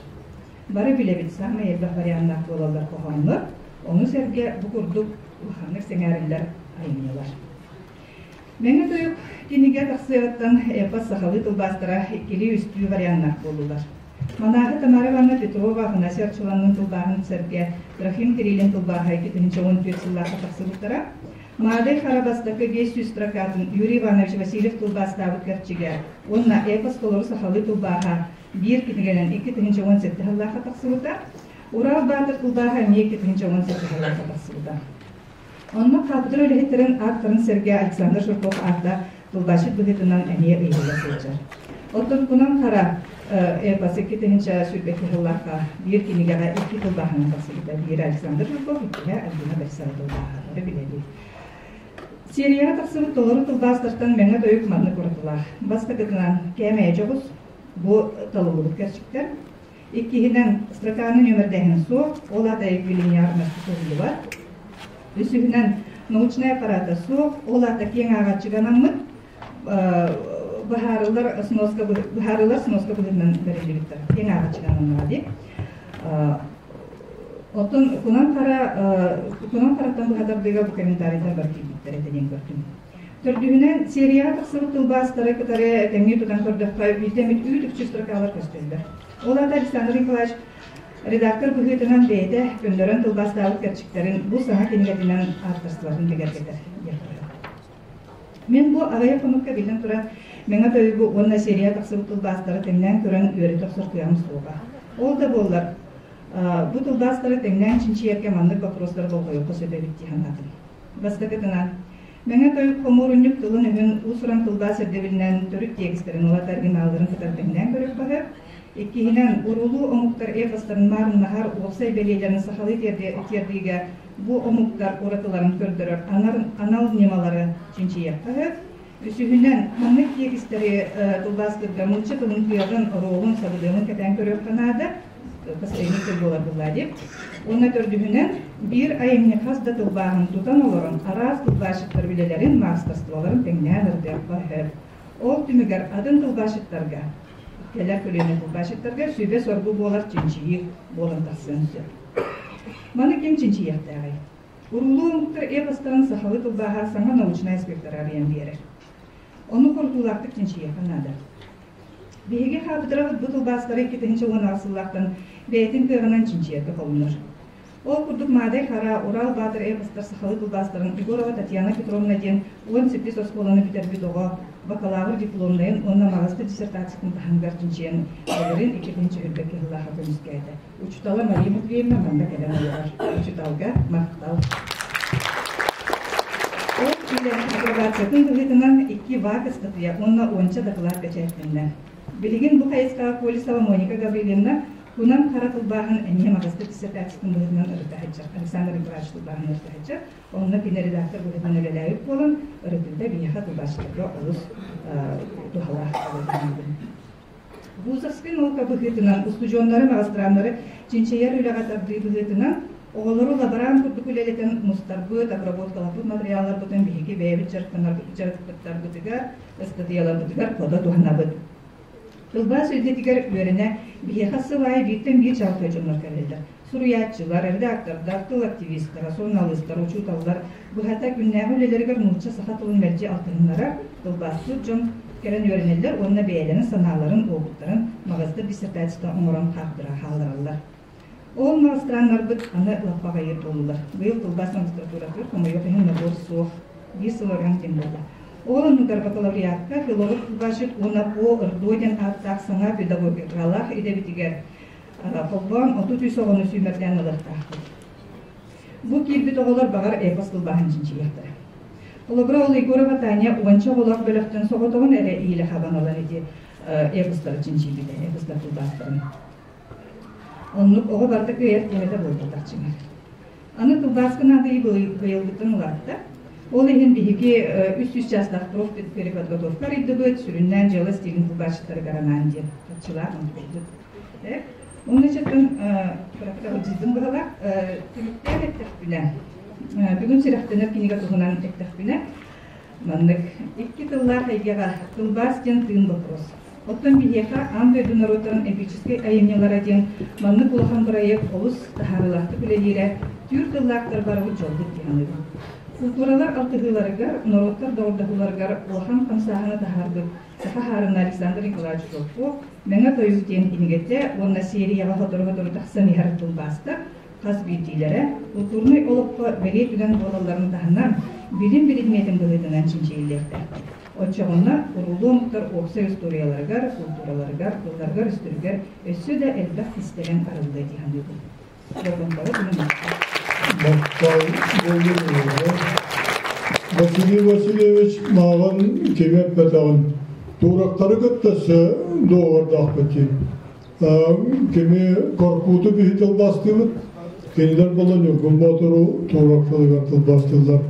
Бары билэбит, саамай элбэх варианнаах буолаллар хоһооннор, ону сэргэ бу курдук улаханнык сэҥээриллэр айымньылар. Мэҥэ тойук кинигэ тахсыаҕыттан эпос сахалыы тылбаастара иккилии-үстүү варианнаах буоллулар. Манааһы Тамара Ивановна Петрова Афанасий Арчыланнын тылбааһын сэргэ Трофим Кириллин тылбааһа 2014 сыллаахха тахсыбыттара. Маадай Хара бастакы 500 строкатын Юрий Иванович Васильев тылбаастаабыт кэрчигэ уонна эпос толору сахалыы тылбааһа биир кинигэнэн 2017 сыллаахха тахсыбыта. Урал Баатыр тылбааһа эмиэ 2017 сыллаахха тахсыбыта. Онно хаапыдыра үлэһиттэрин ааттарын сэргэ Александр Жирков аата тылбаасчыт быһыытынан эмиэ ыйылла сылдьар. Оттон Кунан Хара эпос 2022 сыллаахха биир кинигэҕэ икки тылбааһынан тахсыбыта. Биирэ Александр Жирков, иккиһэ Альбина Борисова тылбааһа. билэбит. Сиэрийэҕэ тахсыбыт толору тылбаастартан мэҥэ тойук маннык уратылаах. Бастакытынан, кээмэйэ дьоҕус, бу талыллыбыт кэрчиктэр. Иккиһинэн, строканы нүөмэрдээһин суох, ол аата линейарность тутуллубат. Үсүһүнэн, научнай аппарата суох, ол аата киэҥ ааҕааччыга анаммыт быһаарылар сноска быһаарылар сноска быһыытынан бэриллибиттэр. Киэҥ ааҕааччыга ананнаҕа дии. Оттон кунан хара кунан хараттан быһатардыга бу комментарийдар бар киирбиттэр этэ диэн көрдүм. Төрдүһүнэн, серияҕа тахсыбыт тылбаастары кытары тэҥнии тутан көрдөххө, биирдэ эмит үүт-үкчү строкалар көстөллөр. Ол аата Александр Николаевич редактор быһыытынан бэйэтэ көннөрөн тылбаастаабыт кэрчиктэрин бу саҥа кинигэтинэн авторствотын бигэргэтэр диэххэ. Мин бу аҕыйах хонукка биллэн туран Мэҥэ тойугу уонна серия тахсыбыт тылбаастары тэҥнээн көрөн үөрэтэ охсор кыаҕым суоҕа. Ол да буоллар, бу тылбаастары тэҥнээн чинчийэргэ маннык боппуруостары болҕойуохха сөп эбит дии санаатым. Бастакытынан, Мэҥэ тойук хомуурунньук тылын-өһүн уус-уран тылбаас ирдэбилинэн төрүт тиэкистэрин улата оригиналларын кытары тэҥнээн көрүөххэ сөп. Иккиһинэн, уруулуу омуктар эпостарын маарыннаһар уопсай бэлиэлэрин сахалыы тиэрдиигэ бу омуктар уратыларын көрдөрөр анал ньымалары чинчийиэххэ сөп. Үсүһүнэн, маннык тиэкистэри тылбаастыырга нуучча тылын кыаҕын, оруолун, сабыдыалын кэтээн көрүөххэ наада. Посредник буолар буоллаа дии. Уонна төрдүһүнэн, биир айымньы хас да тылбааһын тутан олорон, араас тылбаасчыттар үлэлэрин, маастарстволарын тэҥнээн ырытыахха сөп. Ол түмүгэр атын тылбаасчыттарга, кэлэр көлүөнэ тылбаасчыттарга сүбэ-соргу буолар чинчийии буолан тахсыан сөп. Маны ким чинчийиэхтээҕий? Уруулуу омуктар эпостарын сахалыы тылбааһа саҥа научнай аспектары арыйан биэрэр. Ону хорутуулаахтык чинчийиэххэ наада. Биһиги хаапыдырабыт бу тылбаастары 2016 сыллаахтан бэйэтин кыаҕынан чинчийэргэ холонор. Ол курдук Маадай Хара, Урал Баатыр эпостар сахалыы тылбаастарын Егорова Татьяна Петровна диэн 18 оскуоланы бүтэрбит оҕо бакалавр дипломнайын уонна маҕаска диссертациятын таһымыгар чинчийэн бэлэрин 2000 кыһыллааха көмүскээтэ. Учутала Мария Матвеевна манна кэлэн олорор. Учуталга махтал. Ол үлэ апробациятын быһыытынан икки ВАК ыстатыйа уонна уонча дакылаат бэчээттэннэ. Билигин бу хайысхаҕа Колесова Моника Гаврильевна Кунан хара тылбааһын эмиэ маҕаска диссертациятын быһыытынан ырыта сылдьар. Александр Николаевич тылбааһын ырыта сылдьар. Онно кини редактор быһыытынан үлэлээбит буолан, ырытыыта биһиэхэ тылбаасчыттарга олус туһалаах буолан Вузовскай наука быһыытынан устудьуоннары, магистраннары чинчийэр үлэҕэ тардыы быһыытынан оҕолору лаборант курдук үлэлэтэн мустарбыт, обработкалаппыт материалларбытын биһиги бэйэбит дьарыктарбытыгар, ыстатыйаларбытыгар хото туһанабыт. Тылбаас үлэтигэр үөрэнэ биһиэхэ сыл аайы бииртэн биир чаҕылхай дьоннор кэлэллэр. Суруйааччылар, редактордар, тыл активистара, суруналыыстар, учууталлар быһата күннээҕи үлэлэригэр нуучча-саха тылын мэлдьи алтыһыннарар, тылбаастыыр дьон кэлэн үөрэнэллэр уонна бэйэлэрин санааларын, уопуттарын маҕаздыр диссертацията оҥорон хааллара хааллараллар. Ол магистраннарбыт аны лаппаҕайыр буоллулар. Быйыл тылбаас магистратуратыгар хомойуох иһин набор суох. Биир сыл орон диэн буолла. Ол оннугар бакалавриатка филолог тылбаасчыт уонна По РДО диэн ааттаах саҥа педагогикалаах идэбитигэр холбоон 33 оҕону сүүмэрдээн ылыахтаахпыт. Бу киирбит оҕолор баҕар эпос тылбааһын чинчийиэхтэрэ. Холобура, ол Егорова Таня уонча оҕолоох бөлөхтөн соҕотоҕун эрэ иилэ хабан ылан ити эпостары чинчийбитэ, эпостар тылбаастарын. Оннук оҕо барыта кыайар киһитэ буолбатах чиҥэр. Аны тылбааска наадыйыы быйылгыттан улаатта. Ол иһин биһиги 300 чаастаах профпереподготовка арыйдыбыт, сүрүннээн дьыала стилин тылбаасчыттарыгар анаан диэн чахчылаах онтукайбыт. Уонна чаттан кыракыта быһалаах түмүктээн эттэхпинэ, бүгүн сүрэхтэнэр кинигэ туһунан эттэхпинэ, маннык икки тыллаах эйгэҕэ тылбаас диэн тыын боппуруос. Оттон биһиэхэ аан дойду норуоттарын эпическэй айымньылара диэн маннык улахан бырайыак олус таһаарыылаахтык үлэлиирэ, түүр тыллаахтар барыбыт дьолбут дии саныыбын. Култууралар алтыһыыларыгар, норуоттар доҕордоһууларыгар улахан хамсааһыны таһаарбыт саха хаарына Александр Николаевич Жирков «Мэҥэ тойук» диэн кинигэтэ уонна серияҕа сотору-сотору тахсан иһэр тылбаастар хас биирдиилэрэ култуурунай олоххо бэлиэ түгэн буолалларын таһынан, билим биридимиэтин быһыытынан чинчийиллиэхтээхтэр. Оччоҕуна уруулуу омуктар уопсай устуоруйаларыгар, култуураларыгар, тылларыгар-өстөрүгэр өссө да элбэх кистэлэҥ арыллыа дии саныыбын. Махтал Василий Васильевич мааҕын кими эппэтэҕин туурактары кытта доҕордоохпут дии. Кими Коркуту биһи тылбаастыыбыт, кинилэр буолан Ньургун Боотуру туурак тылыгар тылбаастыыллар.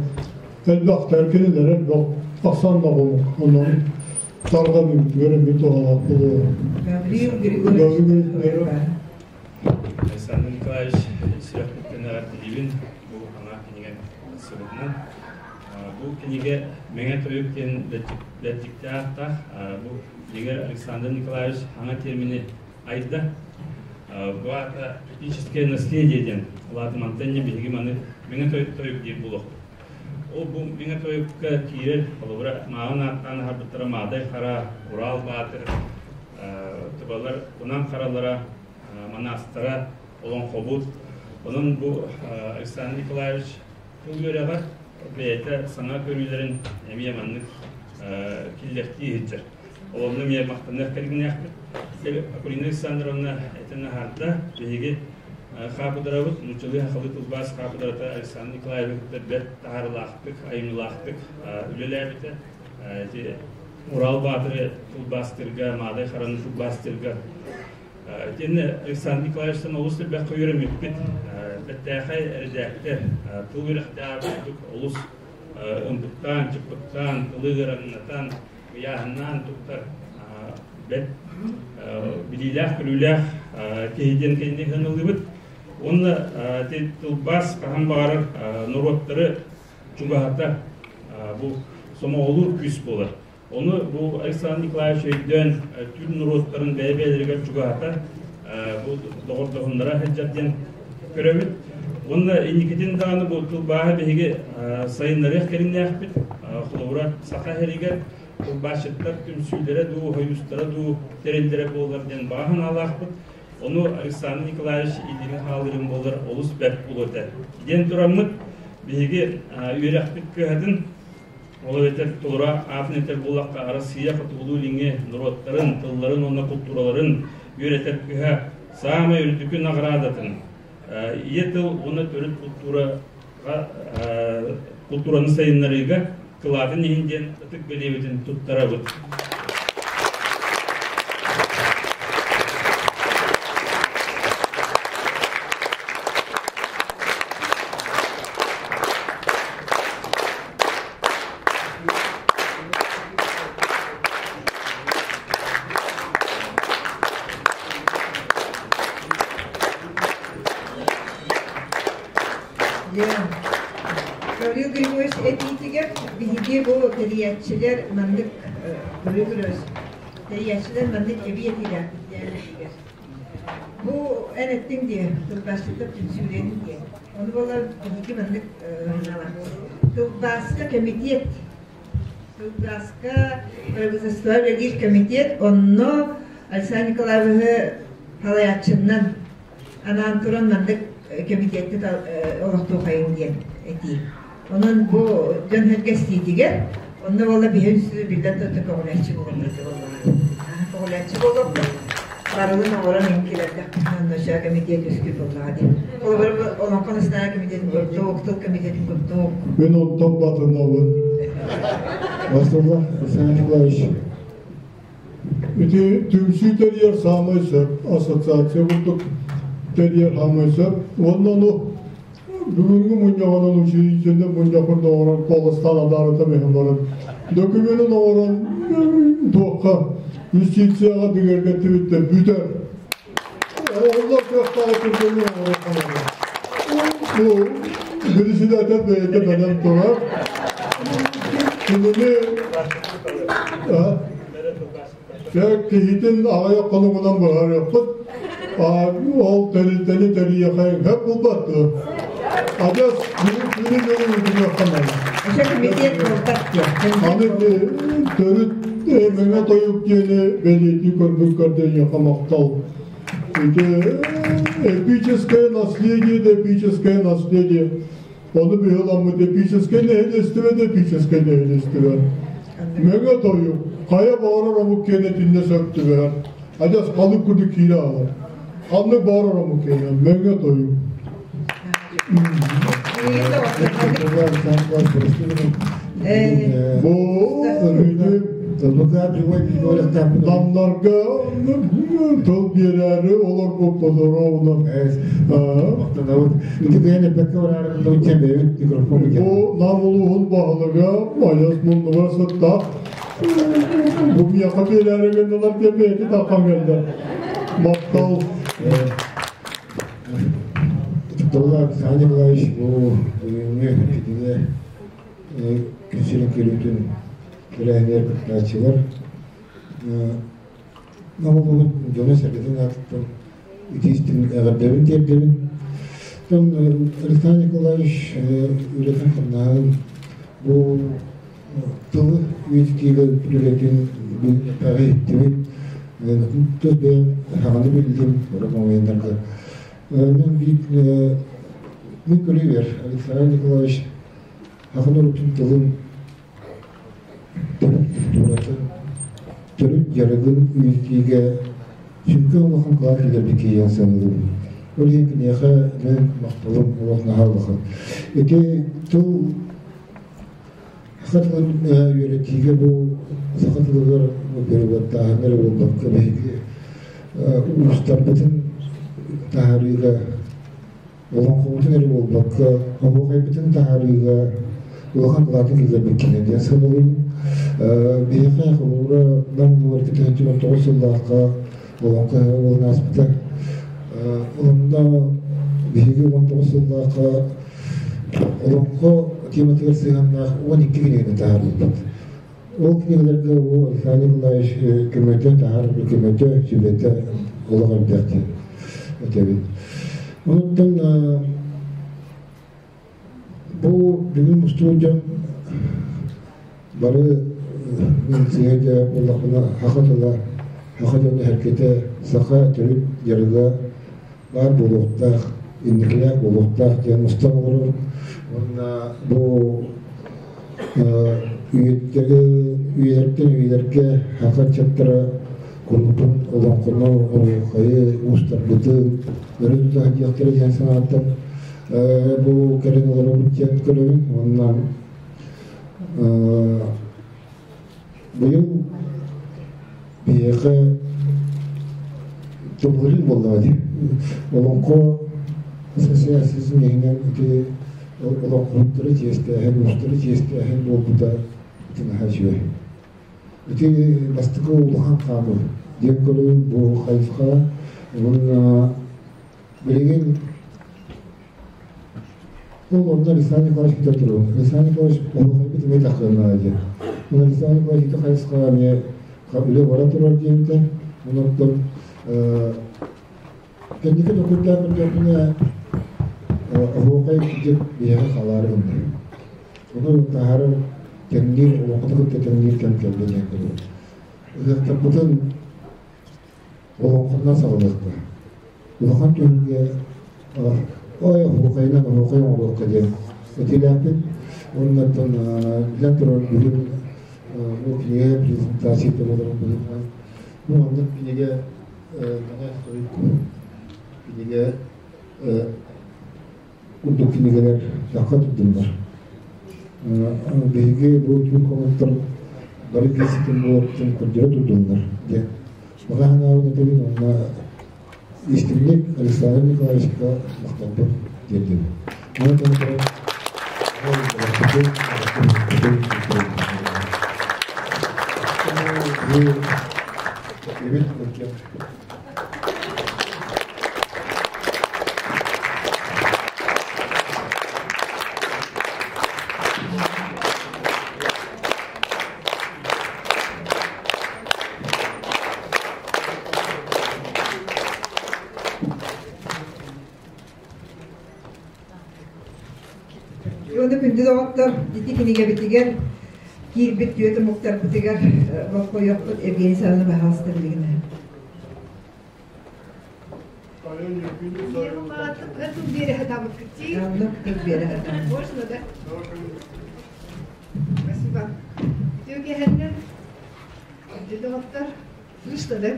Элбэхтэр кинилэр элбэх ахсааннаах омук. Онон тарҕаныыбытыгар эмиэ туһалаах буолуоҕа. Гаврил Григорьевич. Александр Николаевич сүрэхпиттэн эҕэрдэлиибин бу ана кинигэ сыбытынан. Бу кинигэ Мэҥэ тойук диэн бэрдиктээх бу дигэр Александр Николаевич саҥа термини айда. Бу аата этническое наследие диэн. Улаатымантан биһиги маны Мэҥэ тойук диир буолуохпут. Ол бу Мэҥэ тойукка киирэр, холобура, мааҕын ааттаан аһарбыттара Маадай Хара, Урал Баатыр, тыбалар кунан харалара, манаастара, олоҥхобут. Онон бу Александр Николаевич тыл үөрэҕэр бэйэтэ саҥа көрүүлэрин эмиэ маннык киллэртии сылдьар. Олонно эмиэ махтаныах кэргиннээхпит. Акулина Александровна этэн аһарда, биһиги хаапыдырабыт, нууччалыы сахалыы тылбаас хаапыдырата Александр Николаевич бэрт таһаарыылаахтык, айымньылаахтык үлэлээбитэ. Ити Урал Баатыры тылбаастыырга, Маадай Хараны тылбаастыырга. Итиэннэ Александр Николаевичтан олус элбэххэ үөрэммиппит. Бэртээхэй эрэдээктэр, тыл үөрэхтээҕэ курдук олус ымпыктаан, чыппыктаан, тылы ыараҥнатан, ыйааһыннаан туттар бэрт билиилээх-көрүүлээх киһи диэн кинини сыаналыыбыт. Уонна ити тылбаас хаһан баҕарар норуоттары чугаһата бу сомоҕолуур күүс буолар. Ону бу Александр Николаевич өйдөөн түүр норуоттарын бэйэ-бэйэлэригэр чугаһата бу доҕордоһуннара сылдьар диэн көрөбүт. Уонна инникитин даҕаны бу тылбааһы биһиги сайыннарыах кэриҥнээхпит. Холобура, Саха сиригэр тылбаасчыттар түмсүүлэрэ дуу, хойуустара дуу тэриллэрэ буолар диэн баҕа санаалаахпыт. Ону Александр Николаевич илиини хаалырым буолар олус бэрт буолуо этэ. Диэн тураммыт биһиги үөрэхпит кыһатын ол эбэтэр толору аатын этэр буоллахха Арассыыйа хотугулуу-илиҥҥи норуоттарын, тылларын уонна култуураларын үөрэтэр кыһа саамай үрдүкү наҕараадатын ийэ тыл уонна төрүт култуураны сайыннарыыга кылаатын иһин диэн ытык бэлиэбитин туттарабыт. Гаврил Григорьевич этиитигэр биһиги бу тэрийээччилэр маннык Гаврил Григорьевич тэрийээччилэр маннык эбии этиилээхпит диэн Бу эн эттиҥ дии, тылбаасчыттар түмсүүлэрин диэн. Ону буолар биһиги маннык тылбааска кэмитиэт тылбааска правительство үлэлиир кэмитиэт онно Александр Николаевиһы салайааччыннан анаан туран маннык кэмитиэтти олохтуохайын диэн этии. Онон бу дьон сэргэстиитигэр онно буолла биһи үсү биллэн турда көҕүлээччи буолуохпут буоллаҕа. Көҕүлээччи буолуохпут. Барылын оҥорон иҥкилэрдэхпитинэ онно кэмитиэт үскүү буоллаҕа дии. Холобур, Олоҥхо национальнай комитетин курдук, тыл комитетин курдук. Мин онтон батынабын. Василий Александр Николаевич. Ити түмсүү тэрийэр саамай сөп, ассоциация курдук тэрийэр саамай сөп. Уонна ону бүгүҥҥү мунньаҕынан учредительнай мунньахпын оҥорон куоластаан адаарыта миһин баран докуменын оҥорон туохха юстицияҕа бигэргэттибиттэр бүтэр. Онно кыахтаах түргэнник оҥорон Бу председатель бэйэтэ бэлэм турар. Кинини киһитин аҕыйах хонугунан быһаарыахпыт. Ол тэрилтэни тэрийиэхэ сөп булбат дуо? Адьас күнү-дьылы ыытыахха наада. Ошо комитет буолбат диэн. Аны төрүт мэҥэ тойук диэни бэлиэтии көрбүккэр да эйиэхэ махтал. Ити эпическое наследие да эпическое наследие. Ону быһыламмыт эпическэй нэһилиэстибэ да эпическэй нэһилиэстибэ. Мэҥэ тойук хайа баҕарар омук киэнэ итиннэ сөп түбэһэр. Адьас халык курдук киирэ аалар. Ханнык баҕарар омук киэнэ мэҥэ тойук. Бу Намнарга тыл биэрээри олорбуппут ровно. Бу Нам улууһун баһылыга Айас муннугар сытта. Бу миэхэ биэрээри гыннылар диэн бэйэтин таххан кэллэ. Махтал. Ытыктабыллаах Александр Николаевич, бу бүгүҥҥү кинигэ күн сирин көрүүтүн тэрээһинигэр кыттааччылар Нам улууһун дьоно-сэргэтин аатыттан итии-истиҥ эҕэрдэбин тиэрдэбин. Александр Николаевич үлэтин-хамнаһын бу тылы үйэтитиигэ үлэтин бүтэҕи иһиттибит. Тус бэйэм саҥаны биллим, бары моменнарга. Мен мин көрүүбэр Александр Николаевич саха норуотун тылын төрүт культуратын, төрүт дьарыгын үйэтитиигэ сүҥкэн улахан кылаат киллэрбит киһи саныыбын. Ол иһин киниэхэ мен махталым олох наһаа улахан. Ити тыл саха тылын үөрэтиигэ бу саха тылыгар переводтааһын эрэ буолбакка биһиги уустарбытын таһаарыыга олоҥхобутун эрэ буолбакка оһуохайбытын таһаарыыга улахан кылааты киллэрбит киһи диэн саныыбын. Биһиэхэ холобура Нам улууһугар 2019 сыллаахха олоҥхо буолан ааспыта. Онно биһиги 19 сыллаахха олоҥхо тематыгар сыһыаннаах 12 кинигэни таһаарбыппыт. Ол кинигэлэргэ бу Александр Николаевич көмөтө, таһаар көмөтө, сүбэтэ олох элбэх диэн этэбин. Онтон бу бүгүн мустубут дьон бары мин сыһыа буоллахпына саха тыла, саха дьоно эркэтэ, саха төрүт дьарыга баар буолуохтаах, инникилээх буолуохтаах диэн мустан олорор. Уонна бу үйэлэртэн үйэлэргэ саха ыччаттара курутун олоҥхону, оһуохайы, уустарбытын өрө тута сылдьыахтара диэн санааттан бу кэлин олоробут диэн көрөбүн. Уонна быйыл биһиэхэ тыллырыы буоллаҕа дии. Олоҥхо ассоциациятын иһинэн ити олоҥхоһуттары чиэстээһин, уустары чиэстээһин буолбута ити наһаа үчүгэй. Ити бастакы улахан хаамыы диэн көрөбүн бу хайысха. Уонна билигин ол онно Александр Николаевич бүтэ турар. Александр Николаевич олохойбут эмиэ тахсыаннаҕа диэн. Онон Александр Николаевич ити хайысхаҕа эмиэ үлэ бара турар диэбитэ. Онон кэнники толкуйдаан көрдөхпүнэ оһуохай дьик биһиэхэ халаары гынна. Ону таһаарар тэҥниир, олоҥхону кытта тэҥниир кэм кэллэ диэн көрөбүн. Ыһыахтарбытын олоҥхоннон саҕалыахха. Улахан түһүлгэ ой оһуохайынан оһуохай оҥоруохха диэн этиилээхпин. Уонна оттон билэн турар бүгүн бу кинигэ презентацията буоларын быһыытынан бу маннык кинигэ Мэҥэ тойук кинигэ курдук кинигэлэр сахха турдуннар. Биһиги бу түүн омуктар бары биир ситим буолбутун көрдөрө турдуннар диэн баҕа санаабын этэбин уонна истиҥник Александр Николаевичка махталбын тиэрдэбин. Ону туран доҕоттор, ити кинигэбитигэр киирбит түөрт омуктарбытыгар болҕойуохпут Евгений Саввина баһаалыста билигин. Можно, да? Спасибо. Доҕоттор, слышно, да?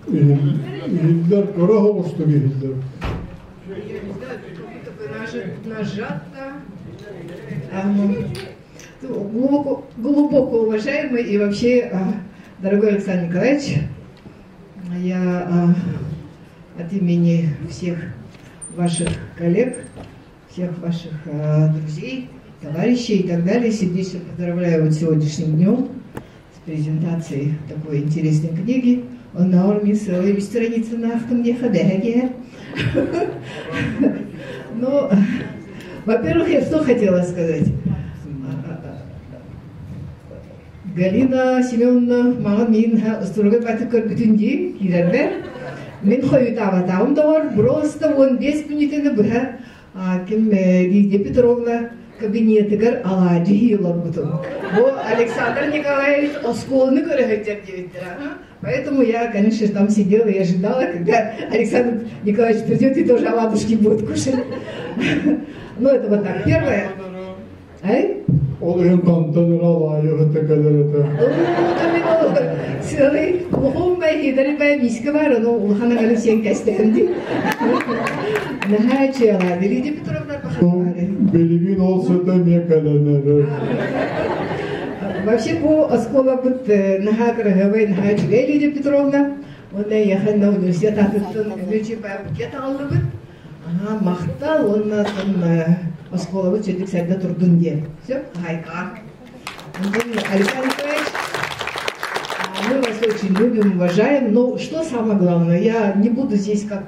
Иһиллэр, кыра оҕустук иһиллэр. Нажато. Глубоко, глубоко уважаемый и вообще, дорогой Александр Николаевич, я от имени всех ваших коллег, всех ваших друзей, товарищей и так далее сердечно поздравляю вот сегодняшним днем с презентацией такой интересной книги. Он на орми целые страницы на Ну, во-первых, я что хотела сказать. Галина Семеновна маған мин устуруга баты көрбүтүн дии киирэрбэр. Мин хойутаабатаҕым доҕор, просто 15 мүнүүтэни быһа ким Лидия Петровна кабинетыгар алаадьы олорбутум. Бу Александр Николаевич оскуоланы көрө диэбиттэр. Поэтому я, конечно, там сидела и ожидала, когда Александр Николаевич придет и тоже оладушки будет кушать. Ну, это вот так. Первое. Ай? Ол иһин хантан эрэ алаайыһыта кэлэр этэ. Сыалый улахан бай бай миска бар, ону улахан аны сен кэстэһэн Наһаа чыала, Лидия Петровна. Билигин ол сыта эмиэ кэлэн эрэр. Вообще бу оскуолабыт наһаа кыраһыабай, наһаа үчүгэй Лидия Петровна. Онно яхан на университет атыттан үчү букет аллыбыт. Ага, махтал, онна тон оскуолабыт чөдүк сайда турдун диэн. Все, хайка. Александр Николаевич, мы вас очень любим, уважаем, но что самое главное, я не буду здесь, как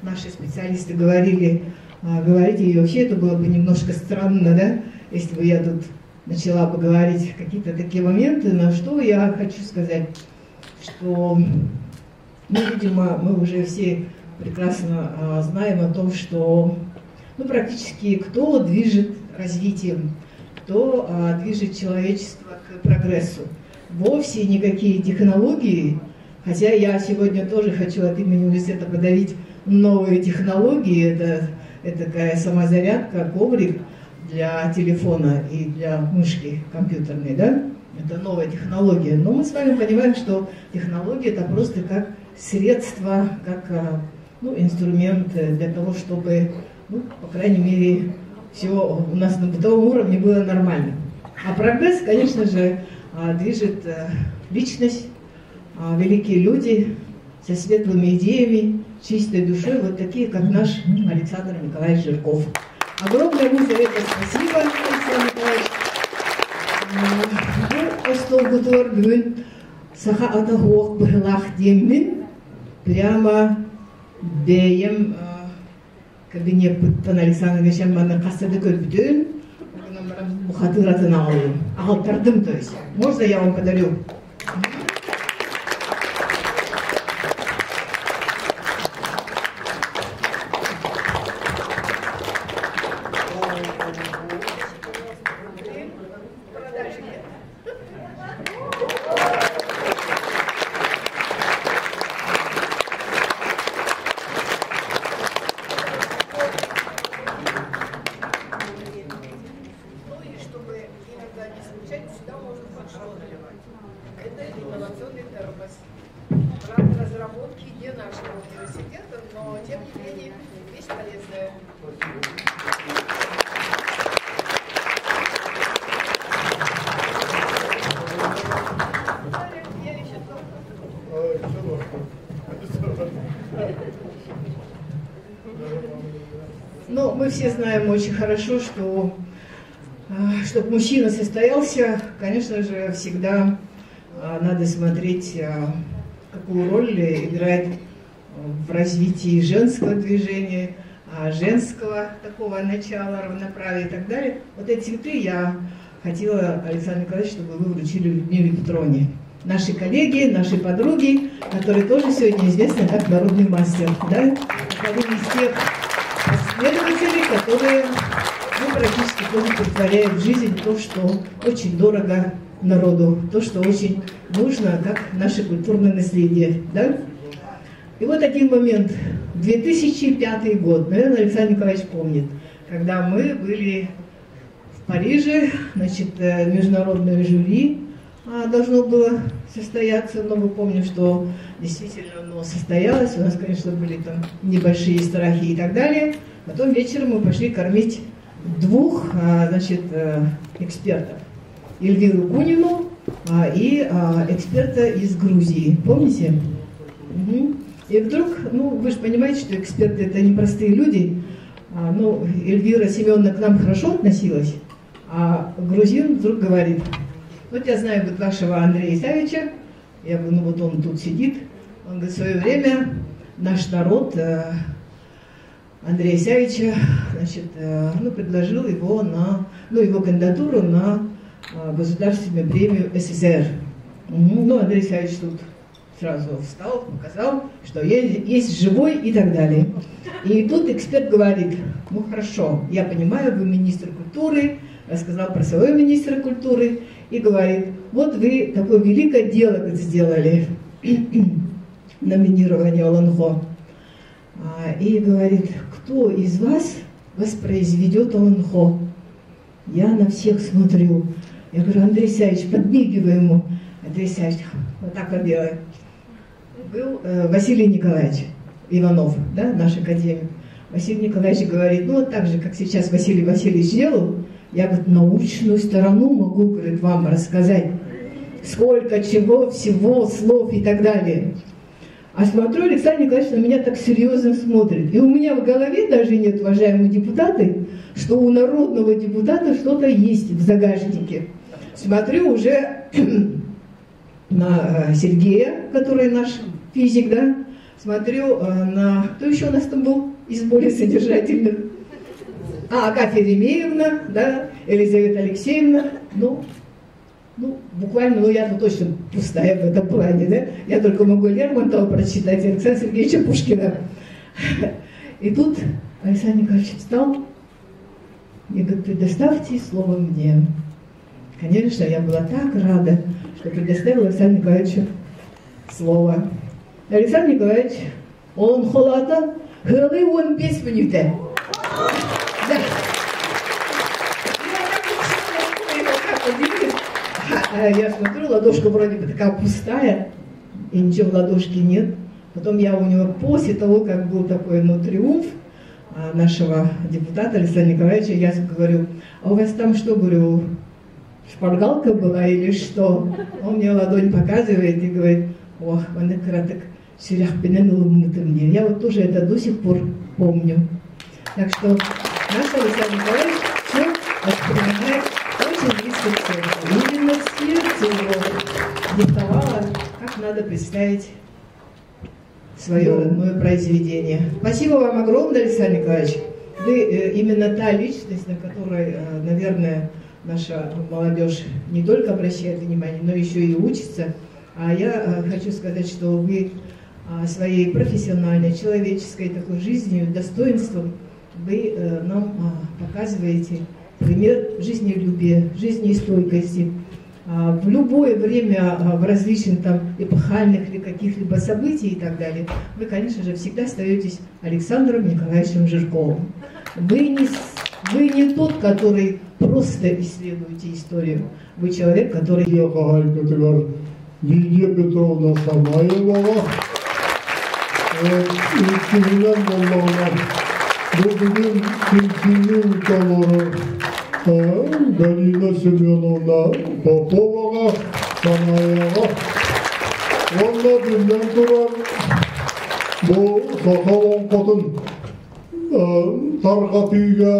наши специалисты говорили, говорить, и вообще это было бы немножко странно, да, если бы я тут начала бы говорить какие-то такие моменты, но что я хочу сказать, что, ну, видимо, мы уже все прекрасно знаем о том, что, ну, практически кто движет развитием, кто движет человечество к прогрессу. Вовсе никакие технологии, хотя я сегодня тоже хочу от имени университета подарить новые технологии, это такая самозарядка, коврик для телефона и для мышки компьютерной, да? Это новая технология. Но мы с вами понимаем, что технология это просто как средство, как, ну, инструмент для того, чтобы, ну, по крайней мере, все у нас на бытовом уровне было нормально. А прогресс, конечно же, движет личность, великие люди со светлыми идеями, чистой душой, вот такие, как наш Александр Николаевич Жирков. Огромное ему за это спасибо, Александр Николаевич. Бу остолгутугар бүгүн саха ата хуох быһылаах диэммин прямо бэйэм кабинеппыттан Александр Николаевич манна хаста да көрбүтүн бухатыратын аҕаллым. Аҕалтардым, то есть. Можно я вам подарю? Ну и чтобы иногда не скучать, сюда можно фаршо наливать. Это инновационный термос. Правда, разработки не нашего университета, но тем не менее вещь полезная. Но мы все знаем очень хорошо, что чтобы мужчина состоялся, конечно же, всегда надо смотреть, какую роль играет в развитии женского движения, женского такого начала, равноправия и так далее. Вот эти цветы я хотела, Александр Николаевич, чтобы вы вручили Людмиле Петровне. Наши коллеги, наши подруги, которые тоже сегодня известны как народный мастер. Да? Один из тех последователей, которые ну, практически тоже притворяет в жизнь то, что очень дорого народу, то, что очень нужно, как наше культурное наследие. Да? И вот один момент, 2005 год, наверное, Александр Николаевич помнит, когда мы были в Париже, значит, международное жюри должно было состояться, но мы помним, что действительно оно состоялось, у нас, конечно, были там небольшие страхи и так далее. Потом вечером мы пошли кормить двух, значит, экспертов. Эльвиру Кунину и эксперта из Грузии. Помните? Угу. И вдруг, ну, вы же понимаете, что эксперты это непростые люди. Ну, Эльвира Семеновна к нам хорошо относилась, а грузин вдруг говорит, вот я знаю вот вашего Андрея Исаевича, я говорю, ну вот он тут сидит, он говорит, в свое время наш народ Андрея Исаевича, значит, ну, предложил его на, ну, его кандидатуру на государственную премию СССР. Ну, Андрей Исаевич тут сразу встал, показал, что есть живой и так далее. И тут эксперт говорит, ну хорошо, я понимаю, вы министр культуры, рассказал про своего министра культуры, и говорит, вот вы такое великое дело сделали, номинирование Олонхо. И говорит, кто из вас воспроизведет Олонхо? Я на всех смотрю. Я говорю, Андрей Исаевич, подмигиваю ему. Андрей Исаевич вот так вот делает. Был Василий Николаевич Иванов, да, наш академик. Василий Николаевич говорит, ну вот так же, как сейчас Василий Васильевич делал, я, говорит, научную сторону могу, говорит, вам рассказать, сколько чего, всего, слов и так далее. А смотрю, Александр Николаевич на меня так серьезно смотрит. И у меня в голове даже нет, уважаемые депутаты, что у народного депутата что-то есть в загашнике. Смотрю уже на Сергея, который наш физик, да, смотрю на... Кто еще у нас там был из более содержательных? Агафья Еремеевна, да, Елизавета Алексеевна, ну, буквально, ну, я-то точно пустая в этом плане, да? Я только могу Лермонтова прочитать, Александра Сергеевича Пушкина. И тут Александр Николаевич встал и говорит, предоставьте слово мне. Конечно, я была так рада, что предоставила Александру Николаевичу слово. Александр Николаевич, он холата, хылы он без минуты. Да. Я смотрю, ладошка вроде бы такая пустая, и ничего в ладошке нет. Потом я у него после того, как был такой, ну, триумф нашего депутата Александра Николаевича, я говорю, а у вас там что, говорю, шпаргалка была или что? Он мне ладонь показывает и говорит, ох, он краток сүрәхпинен улыммытым мне. Я вот тоже это до сих пор помню. Так что наш Александр Николаевич все воспринимает очень близко к сердцу. Именно сердце его диктовало, как надо представить свое родное произведение. Спасибо вам огромное, Александр Николаевич. Вы именно та личность, на которой, наверное, наша молодежь не только обращает внимание, но еще и учится. А я хочу сказать, что вы своей профессиональной, человеческой такой жизнью, достоинством вы нам показываете пример жизнелюбия, жизнестойкости. В любое время, в различных там эпохальных или каких-либо событий и так далее, вы, конечно же, всегда остаетесь Александром Николаевичем Жирковым. Вы не тот, который просто исследуете историю. Вы человек, который... Лидия Петровна Самаева, Галина Семеновна Поповаға, Самаева. Онна білден тұрар бұл сақал оңқотын тарқатыға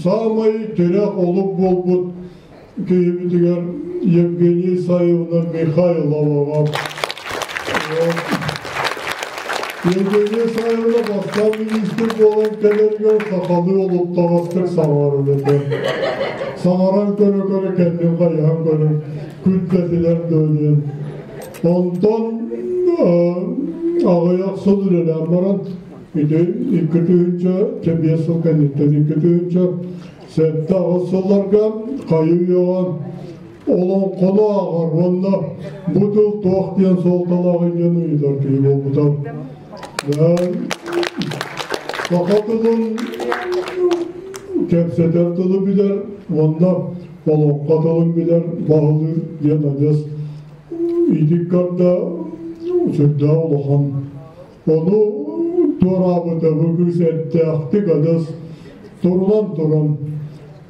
самай терек олып болбұт кейбітігер Евгения Исаевна Михайловаға. Евгения Исаевна басқа министр болан келерген сақалы олып тағастыр саңары өте. Саңаран көрі-көрі кәнден қаян көрі күлпетілер дөйден. Онтон ағаяқ сұдыр баран Ити 2005 сыл кэнниттэн 2007 сылларга хайы-үйэҕэ олоҥхону ааҕар уонна бу тыл туох диэн суолталааҕый диэн ыйытар киһи буолбута. Саха тылын кэпсэтэр тылы билэр уонна олоҥхо тылын билэр баһылыыр диэн адьас итиккарда сүрдээх улахан. Ону туораабыта бу кыыс эрдээхтик адьас турунан туран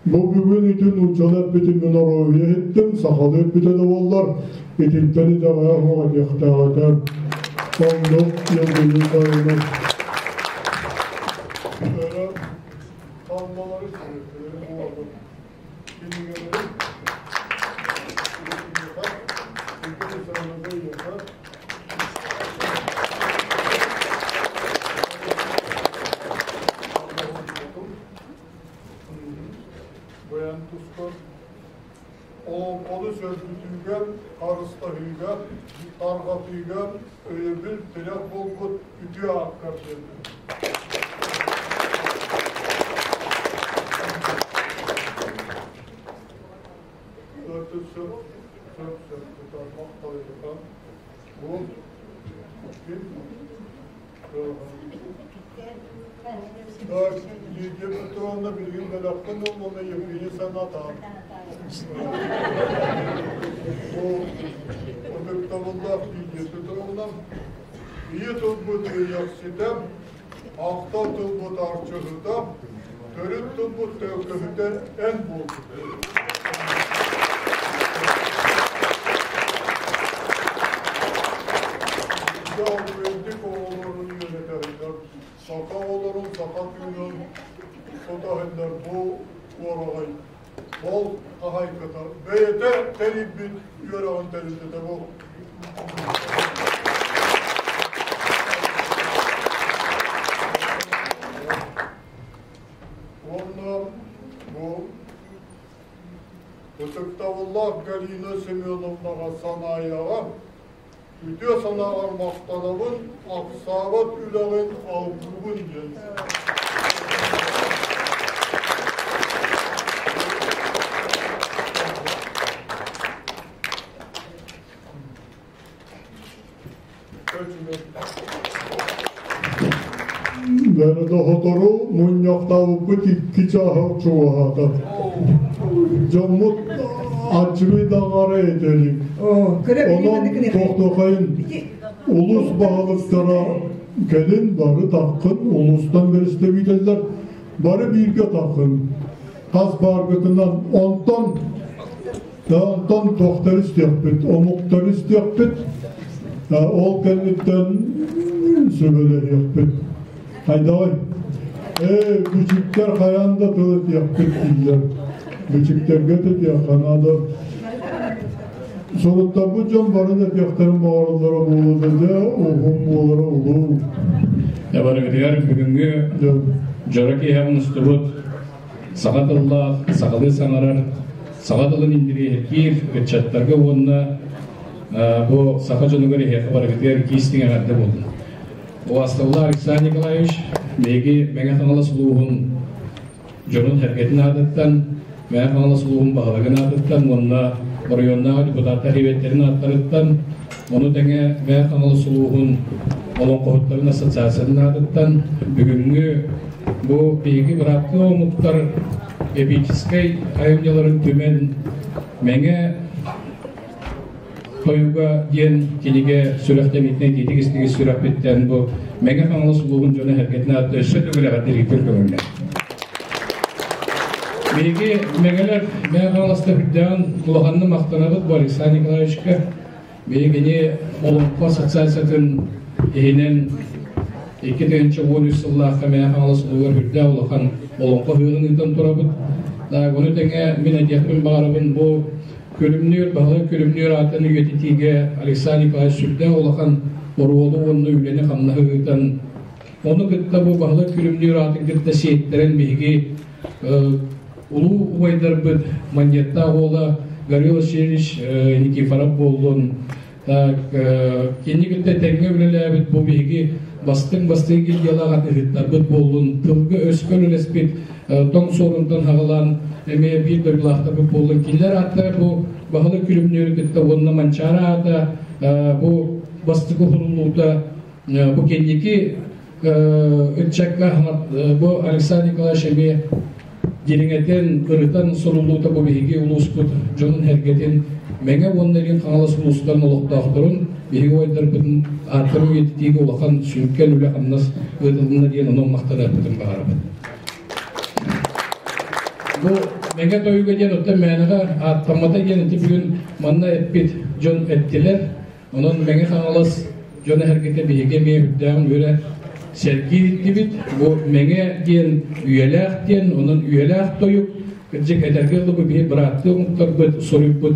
бу бүгүн ити нууччалыы эппитин мин оруобуйа иһиттим, сахалыы эппитэ да буоллар, итинтэн итэҕэйэ суох этиэхтээх этэ. Оннук Евгений Михайловна. Өрө таллалары сүрэхтэрин буолабын. Кинигэлэрин Бэйэн тускар олоҥхону сөргүтүүгэ, харыстаһыыга, тарҕатыыга өйөбүл, тирэх буолбут үтүө ааккар диэн. Так, Лидия Петровна билигин бэлэххин уонна Евгений санатан. Бу ытыктабыллаах Лидия Петровна ийэ тылбыт ыйахсыта, ахтал тылбыт арчыһыта, төрүт тылбыт төлкөһүтэ эн буолбут. Үрдүк оҕолорун үөрэтэригэр саха оҕолорун саха тыынын тутаһыннар бу уораҕай ол хаһайката бэйэтэ тэрийбит үөрэҕин тэрилтэтэ бу. Уонна бу ытыктабыллаах Галина Семеновнаҕа Санаайаҕа үтүө санааҕар махтанабын, ахсаабат үлэҕин алгыыбын диэн. Бэрэ сотору мунньахтаабыппыт икки чааһа чугаһаата. Дьоммут аччыгый даҕара этэлик. Онон тохтохайын улус баһылыктара кэлин бары таххын улуустан бэрэстэбиитэллэр бары бииргэ таххын хас бааргытынан онтон онтон туохтары истиэхпит, омуктары истиэхпит, ол кэнниттэн сүбэлэһиэхпит. Хайдаҕый? Ээ, бүчүктэр хайаан да тыл этиэхпит дииллэр. Бүчүктэргэ этиэххэ наада. Соруттарбыт дьон бары да этиэхтэрин баҕараллара буолуо да, дьэ, уһун буолара улуу. Барыгытыгар бүгүҥҥү дьоро киэһэ мустубут саха тыллаах, сахалыы саҥарар, саха тылын интэриэһиргиир ыччаттарга уонна бу саха дьонугар эһиэхэ барыгытыгар киистиҥ эҕэрдэ буоллун. Убаастабыллаах Александр Николаевич, биһиги Мэҥэ Хаҥалас улууһун дьонун сэргэтин аатыттан, Мэҥэ Хаҥалас улууһун баһылыгын аатыттан уонна оройуоннааҕы депутаттар сэбиэттэрин ааттарыттан, ону тэҥэ Мэҥэ Хаҥалас улууһун олоҥхоһуттарын ассоциациятын аатыттан бүгүҥҥү Бу биһиги бырааттыы омуктар эпическэй айымньыларын түмэн Мэҥэ тойуга диэн кинигэ сүрэхтэниитинэн итиитик истиҥ сүрэхпиттэн бу Мэҥэ Хаҥалас улууһун дьоно сэргэтин аатта өссө төгүл эҕэрдэлиирбин көҥүллэр. Биһиги Мэҥэлэр Мэҥэ Хаҥаласта үрдээн улаханнык махтанабыт бу Александр Николаевичка. Биһигини Олоҥхо ассоциациятын иһинэн 2013 сыллаахха Мэҥэ Хаҥалас улууһугар үрдээх улахан олоҥхо ыһыаҕын ыытан турабыт. Ону тэҥэ мин этиэхпин баҕарабын бу Күлүмнүүр, баһылык Күлүмнүүр аатын үйэтитиигэ Александр Николаевич сүрдээх улахан оруолу уонна үлэни-хамнаһы ыытан, ону кытта бу баһылык Күлүмнүүр аатын кытта сиэттэрэн биһиги улуу убайдарбыт Манньыаттаах уола Гаврил Васильевич Никифоров буоллун, так, кини кытта тэҥҥэ үлэлээбит бу биһиги Бастыҥ бастыҥ гильдиялаах атыыһыттарбыт буоллун, тылга өскө үлэлэспит тоҥ суорунтан хаҕалаан эмиэ биир дойдулаахтарбыт буоллун. Кинилэр ааттара бу баһылык күлүмнүүрү кытта уонна Манчаары аата бу бастакы уһуллуута бу кэнники ыччакка бу Александр Николаевич эмиэ дириҥэтэн, ырытан суруллуута бу биһиги улууспут дьонун сэргэтин Мэҥэ уонна Илин Хаҥалас улуустарын олохтоохторун биһиги убайдарбытын ааттарын үйэтитиигэ улахан сүҥкэн үлэ-хамнас ыытылынна диэн онон махтаныахпытын баҕарабыт. Бу Мэҥэ тойуга диэн оттон мээнэҕэ ааттаммата диэн ити бүгүн манна эппит дьон эттилэр. Онон Мэҥэ Хаҥалас дьоно-сэргэтэ биһиги эмиэ үрдээҕин үөрэ сэргии иһиттибит. Бу Мэҥэ диэн үйэлээх диэн, онон үйэлээх тойук, кырдьык этэргэ дылы бу биһи бырааттыы омуктарбыт суруйбут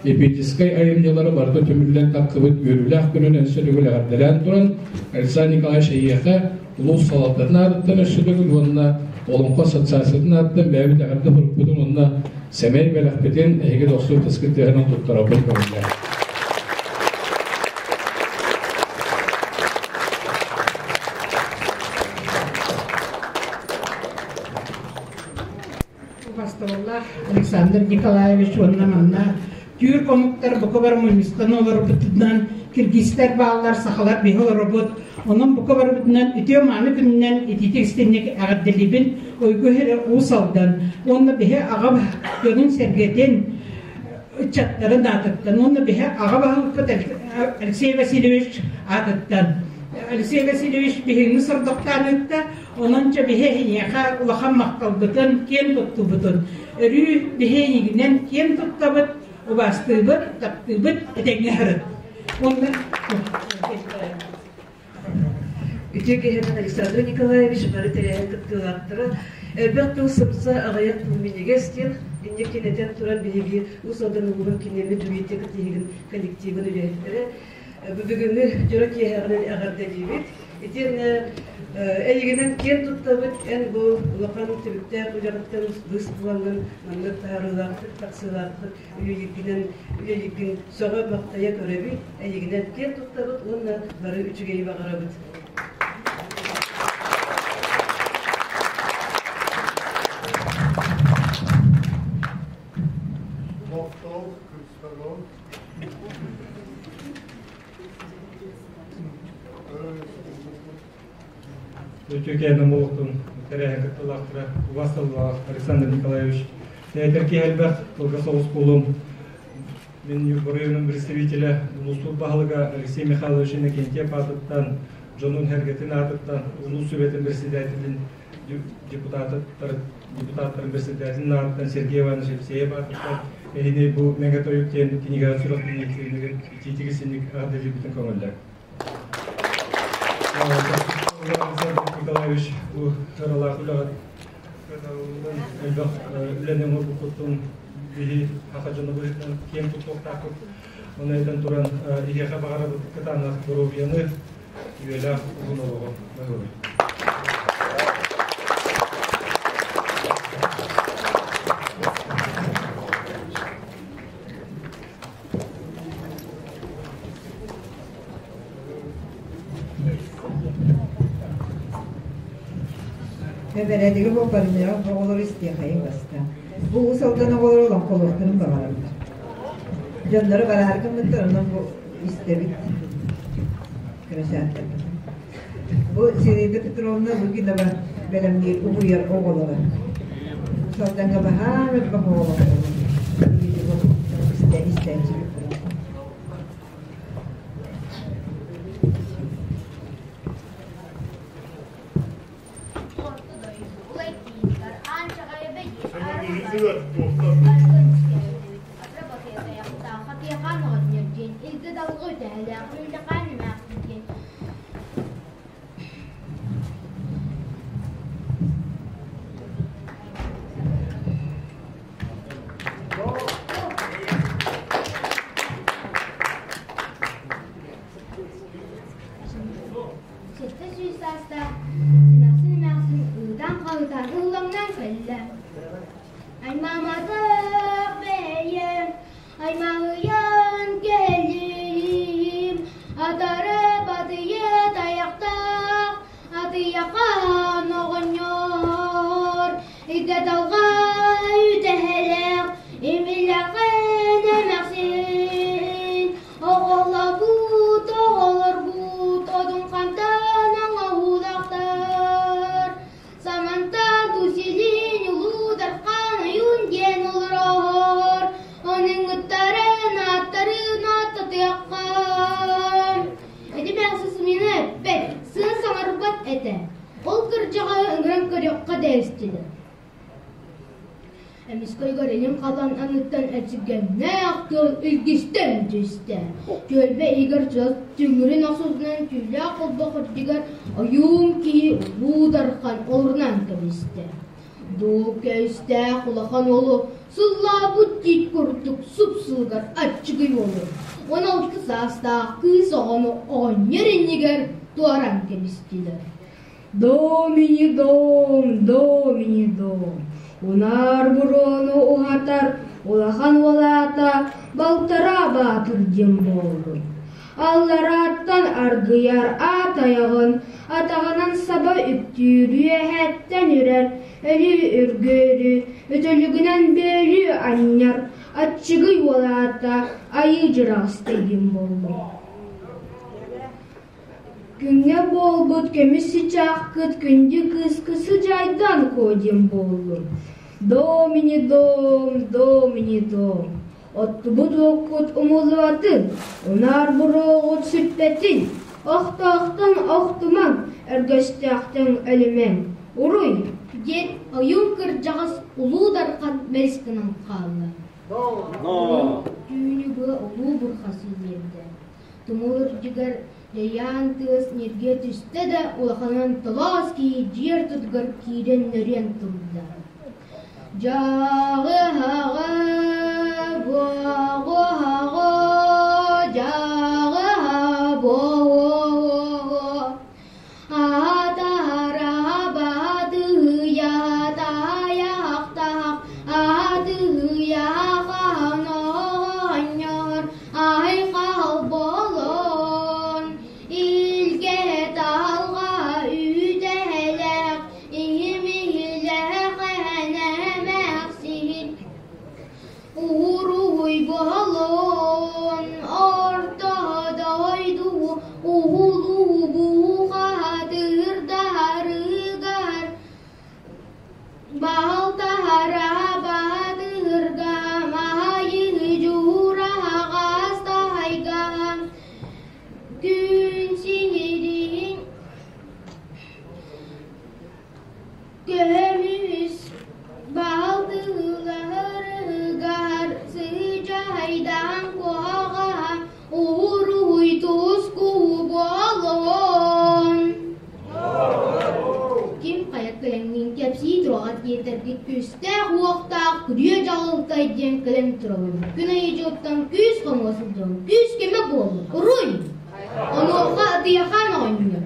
эпическэй айымньылары барыта түмүллэн тахсыбыт үөрүүлээх күнүн өссө төгүл эҕэрдэлээн туран, Александр Николаевич эйиэхэ улуус салалтатын аатыттан өссө төгүл уонна Олоҥхо ассоциациятын аатыттан бэйэбит эҕэрдэ сурукпутун уонна сэмэй бэлэхпитин эһиги дохсун ытыскыт тыаһынан туттарарбыт көҥүллээх. Убастабыллаах Александр Николаевич уонна манна түүр омуктар бука бары мунньустан олорбутунан киргизтэр бааллар, сахалар биһи олоробут. Онон бука барыбытынан үтүө-мааны күнүнэн итиитик истинник эҕэрдэлиибин Уйгу иһэрэ Уус Алдан уонна биһи аҕа дьонун-сэргэтин ыччаттарын аатыттан уонна биһи аҕа баһылыкпыт Алексей Васильевич аатыттан. Алексей Васильевич биһигини сордохтоон ыытта, онон чэ биһи эһиэхэ улахан махталбытын, киэн туттубутун өрүү биһи эйигинэн киэн туттабыт, убаастыыбыт, таптыыбыт, этэҥҥэ сырыт. Уонна Үтүө киһинэн Александр Николаевич бары тэрээһин кыттыылаахтара элбэх тыл сымса, аҕыйах тыл минньигэс диэн инникин этэн туран биһиги Уус Алдан улууһун киниэми библиотека тиһигин коллективын үлэһиттэрэ бүгүҥҥү дьоро киэһэҕинэн эҕэрдэлиибит. Итиэннэ эйигинэн киэн туттабыт, эн бу улахан түбүктээх үлэҕиттэн быыс булаҥҥын маннык таһаарыылаахтык, тахсыылаахтык үлэлииргинэн үлэлииргин сөҕө-махтайа көрөбүт, эйигинэн киэн туттабыт уонна бары үчүгэйи баҕарабыт. Үтүөкээн омолуктун тэрээһин кыттыылаахтара убаасталлаах Александр Николаевич Тээтэр киһи элбэх, кылгас соҕус буолуом. Мин Ньурба районун представителэ, улуустуур баһылыга Алексей Михайлович Иннокентьев аатыттан, дьонун сэргэтин аатыттан, улуус сүбэтин председателин депутаттарын председателин аатыттан Сергей Иванович Евсеев аатыттан эһини бу Мэҥэ тойук диэн кинигэҕэ сүрэхтэниитигэр итиитиги синник эҕэрдэлиирбитин көҥүллээн. Александр Николаевич бу сыралаах үлэҕит элбэх үлэни оҥорбуккуттун биһи саха дьоно быһыытынан киэн туттуохтаахпыт. Ону этэн туран иһиэхэ баҕарабыт кытаанах доруобуйаны, үйэлээх уһун олоҕу баҕарабыт. Бэрэдиги буолбарынньаҕа оҕолору истиэхэйин баста. Бу Уус Алдан оҕолоро олоҥхолуохтарын баҕараллар. Дьоннору бараары гыммыттар, онон бу истэбит. Кырачааттарбыт. Бу Зинаида Петровна Лугинова бэлэмниир уһуйар оҕолоро. Уус Алдаҥҥа баһаам элбэх оҕолоро. Истээччибит. этэ. Ол кырдьаҕаһы ыҥыран көрүөххэ дэһистилэр. Эмискэ илин халан аныттан эчигэннээх тыал илгистэн түстэ. Түөлбэ иһигэр чылас түҥүрүн охсуутунан түүлээх холбох үрдүгэр ойуун киһи улуу дархан олорунан кэбистэ. Дуу көйүстээх улахан уолу сыллаабыт тиит курдук супсулугар аччыгый уолу 16 саастаах кыыс оҕону оҕонньор иннигэр туоран кэбистилэр. Дом ини дом, дом ини дом, унаар буруону уһатар улахан уолаата балтараа баатыр диэн буоллун. Алларааттан аргыйар аат айаҕын атаҕынан саба үктүүр, үөһэттэн үрэр, өлүү үргүөрү, үтүлүгүнэн бүөлүү анньар аччыгый уолаата айыы дьыраҕастай диэн буоллун. Күҥҥэ буолбут көмүс сычаахкыт күндү кыыскы сыдьаайдаан куо диэн буоллун. Дом ини дом, дом ини дом. Оттубут уоккут умуллубатын, унаар буруоҕут сүппэтин, охтоохтон охтумаҥ, өргөстөөхтөн өлүмэҥ. Уруй! Диэн ойуун кырдьаҕас Улуу Дархан мэлис гынан хаалла. Түүнү быа улуу бурхасы биэрдэ. Тумул үрдүгэр дьайаан тыас ньиргийэ түстэ да, улаханын толоос киһи дьиэ ортотугар киирэн нөрүөн турда. Дьааҕы-һаҕа, буоҕу-һаҕа, дьааҕы-һа, буо-уо-уо-уо, Аатаһара-баатыйа-таайахтаах, аатыйа-хаһан оҕонньор, айхал буолун, илгэ талҕа үүтэһэлээх, иһимиһилээх эһэнэмэхсин, Уруй буолун, орто дойду уһулуу бухатырдарыгар, балтара баатырга маайы дьуураҕас таайга, күн сирин Көмүс балтыларыгар сыдьаайдаан куһаҕа уруй туску буолуон. Ким хайа кэлэҥҥин кэпсии тураҕат диэтэргит күүстээх-уохтаах күрүө дьаҕылтай диэн кэлэн турабын. Күн айы дьылтан күүс хомуо сылдьабын. Күүс кэмэ буоллун. Уруй! Онуоха Атыйахаан оҕонньор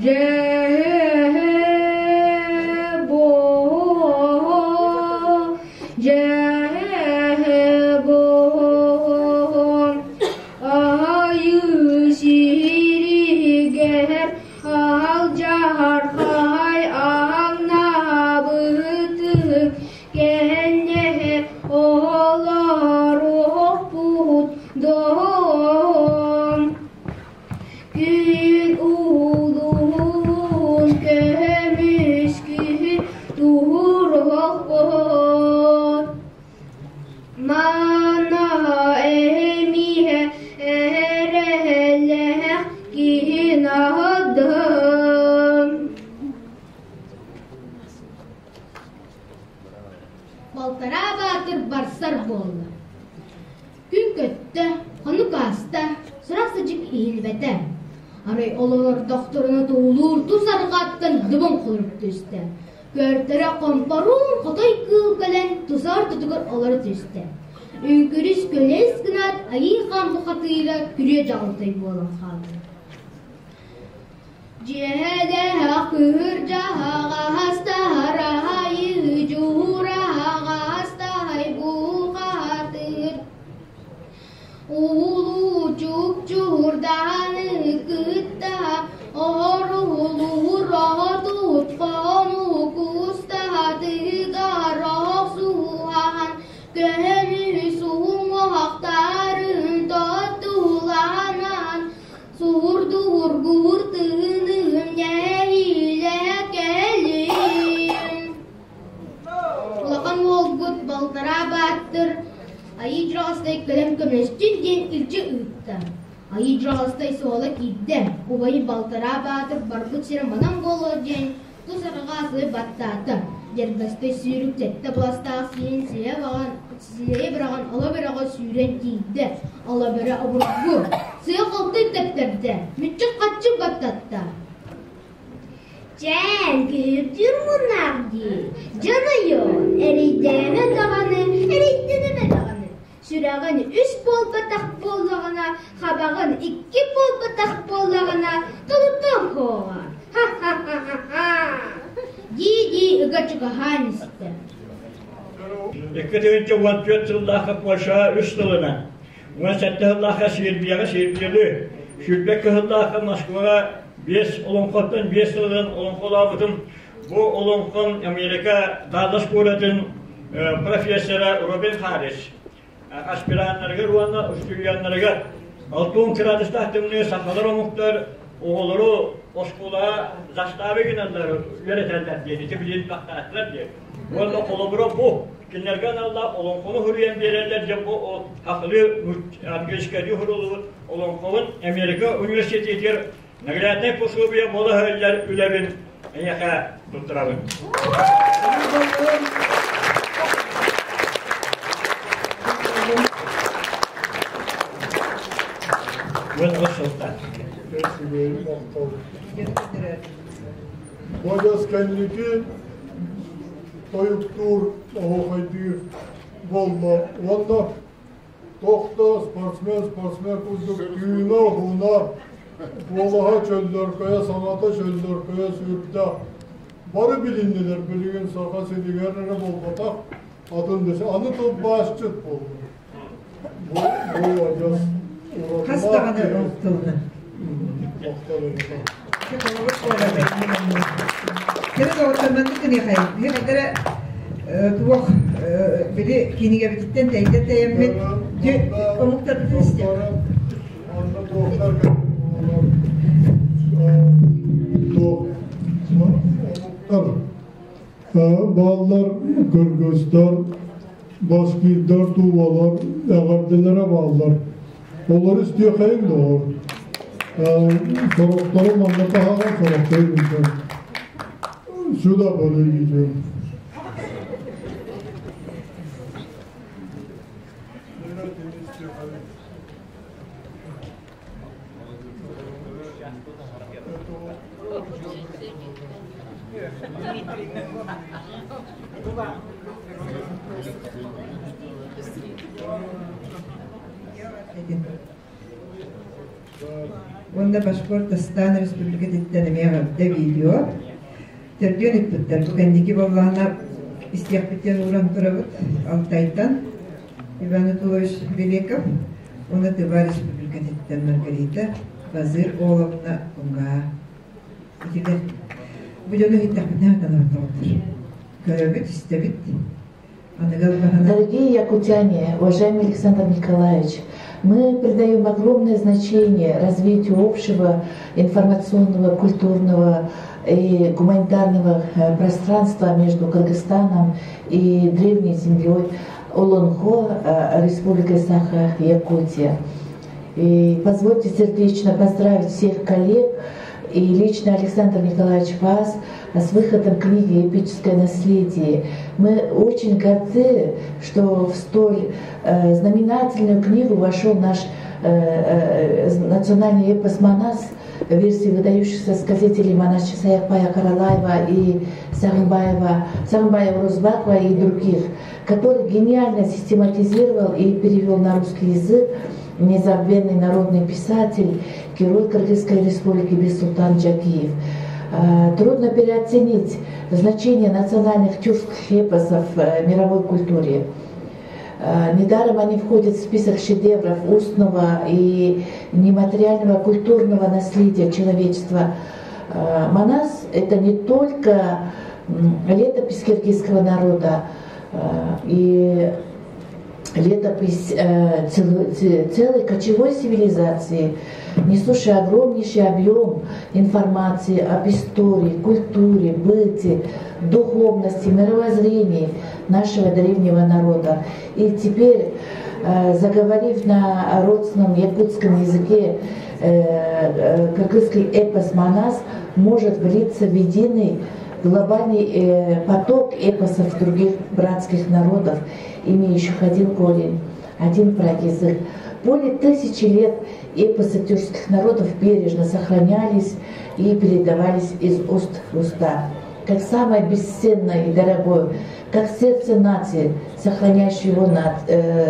Дьэ буо, дьэ буо, айыы сиригэр алдьархай аҥнаабытын кэннэ олоруохпут дом. Күн улуун көмүс күһүн туһуруохпут Манна эмиэ эрэллээх киһи наһыдым. Балтараа баатыр барсар буолла. Күн көттө, хонук ааста, сурах-садьык иһиллибэтэ. Арай ол олордохторуна туһулуур тус арҕааттан дыбын холорук түстэ. Көртөрө хомпоруун хотой кыыл кэлэн туса ортотугар олоро түстэ. Үҥкүрүс көлөс гынаат айыы хаан бухатыыра күрүө дьаҕылтай буолан хаалла. Дьиэһэлээх кыырдьаҕастаһараайы дьуураҕастаһай бухатыыр Улуу чупчуурдааны кытта оһоруулуур оһотут хонуу кустаһатыгар охсуһан көмүс уҥуохтарын тоттуланан Суурдуургуур тыыным нэһиилэ кэлим. Улахан уолгут балтараа бааттыр айыы дьоҕостой кэлэн көмөлөстүн диэн илдьи ыытта. Айыы Дьаҕастай суола киирдэ, убайын Балтараа Баатыр барбыт сирэ манан буолуо диэн тус арҕаа сылы баттаата. Дьэргэстэй сүүрүк сэттэ быластаах сиһин сирэйэ быраҕан ала бөрэҕэ сүүрэн тиийдэ. Ала бөрө обургу, сыа-халты тэптэрдэ, мүччү-хаччы баттатта. Чээн, киһирдиир муннаах дии, дьонойуо, эрэйдээмэ даҕаны, эрэйдэнимэ даҕаны Сүрэҕин үс буолбатах буоллаҕына, хабаҕын икки буолбатах буоллаҕына, тулутуом суоҕа. Ха-ха-ха-ха-ха! дии-дии ыга чугаһаан истэ. 2014 сыллаахха Польшаҕа үс сылынан, 17 сыллаахха Сербияҕа Сербияны, 22 сыллаахха Москваҕа биэс олоҥхоттон биэс сылынан олоҥхолообутум. Бу олоҥхом Америка Даллас куоратын профессора Робин Харрис аспираннарыгар уонна устудьуоннарыгар 60 градустаах тымныы сахалар омуктар оҕолору оскуолаҕа заставы гыналлар үөрэтэллэр диэн ити билин бахтааттылар диэн. Уонна холобура бу кинилэргэ аналлаах олоҥхону суруйан биэрэллэр диэн бу хахылыы английскайдыы суруллубут олоҥхобун Америка университетигэр Нагляднай пособие буола сылдьар үлэбин эйиэхэ туттарабын. Бодьос кэнники тойуктуур, оһуохайдыыр буолла уонна Тохто спортсмен спортсмен курдук тыына-уһуна, куолаһа чөллөркөйө, саҥата чөллөркөйө сүрдээх. Бары билиннилэр билигин Саха сиригэр эрэ буолбатах, атын да аны тылбаасчыт буолла. Бу, бу адьас Хас даҕаны тылынан. Кини доҕотторманнык гыныахайын. Биһи туох били кинигэбититтэн тэйдэ тэйэммит омуктарбытын истиэххэ. Бааллар кыргыздар, башкирдар, тувалар, эҕэрдэлэрэ бааллар. Олору истиэхэйиҥ доҕор. Сорохтору манна таһааран, сорохтору илдьэн. Сюда подойдите. Уонна Башкортостан Республикатыттан эмиэ эҕэрдэ видео. Төрдүөн ыппыттар. Бу кэнники буоллаҕына истиэхпиттэн ууран турабыт Алтайтан Иван Анатольевич Белеков уонна Тыва Республикатыттан Маргарита Базыр Оловна Кунгаа. Итилэр бу дьону иһиттэхпитинэ хатанабыт доҕоттор. Көрөбүт, истэбит. Дорогие якутяне, уважаемый Александр Николаевич, мы придаем огромное значение развитию общего информационного, культурного и гуманитарного пространства между Кыргызстаном и древней землей Олонхо, Республикой Саха-Якутия. И позвольте сердечно поздравить всех коллег и лично Александр Николаевич вас с выходом книги «Эпическое наследие». Мы очень горды, что в столь знаменательную книгу вошел наш национальный эпос «Манас» версии выдающихся сказителей Манасчи Саякбая Каралаева и Сагымбаева, Сагымбаева Розбакова и других, который гениально систематизировал и перевел на русский язык незабвенный народный писатель, герой Кыргызской республики Бисултан Джакиев. Трудно переоценить значение национальных тюркских эпосов в мировой культуре. Недаром они входят в список шедевров устного и нематериального культурного наследия человечества. Манас – это не только летопись киргизского народа и летопись целой кочевой цивилизации, несущая огромнейший объем информации об истории, культуре, быте, духовности, мировоззрении, нашего древнего народа. И теперь, заговорив на родственном якутском языке, кыргызский эпос «Манас» может влиться в единый глобальный поток эпосов других братских народов, имеющих один корень, один праязык. Более 1000 лет эпосы тюркских народов бережно сохранялись и передавались из уст в уста, как самое бесценное и дорогое, как сердце нации, сохраняющее его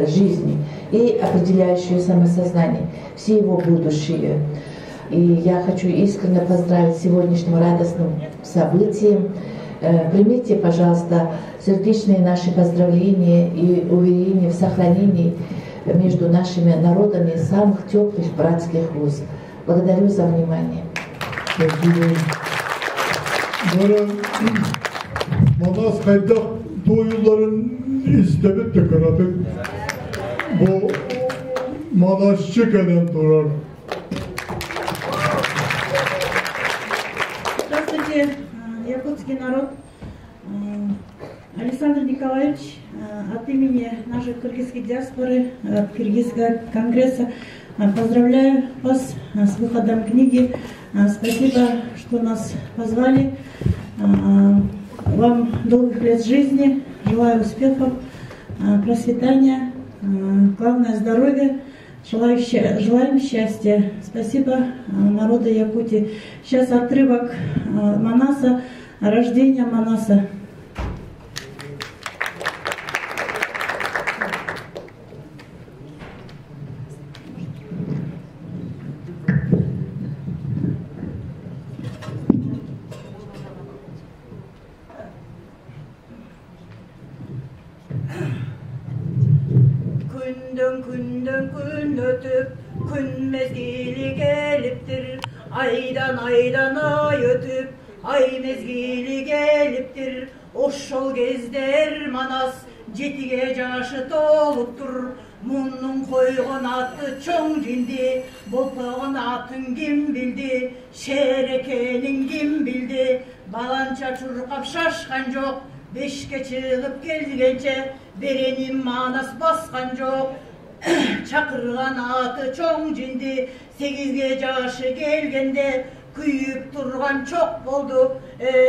жизнь и определяющее самосознание, все его будущее. И я хочу искренне поздравить с сегодняшним радостным событием. Примите, пожалуйста, сердечные наши поздравления и уверения в сохранении между нашими народами самых теплых братских уз. Благодарю за внимание. Спасибо. Манас хайдах туойулларын истэбит да кыратык. Бу манасчы кэлэн турар. Здравствуйте, якутский народ. Александр Николаевич, от имени нашей кыргызской диаспоры, от Киргизского конгресса, поздравляю вас с выходом книги. Спасибо, что нас позвали. Вам долгих лет жизни, желаю успехов, процветания, главное здоровья. Желаем счастья. Спасибо народу Якутии. Сейчас отрывок Манаса, рождение Манаса. Күндөн күндөн күн өтүп, күн мезгили келиптир. Айдан айдан ай өтүп, ай мезгили келиптир. Ошол кезде эр Манас жетиге жашы толуптур. Мунун койгон аты чоң жинди, болпогон атын ким билди, шер экенин ким билди. Баланча чуркап шашкан жок, бешке чыгып келгенче береним Манас баскан жок. Чакырган аты чоң жинди, сегизге жашы келгенде күйүп турган чок болду. Эй,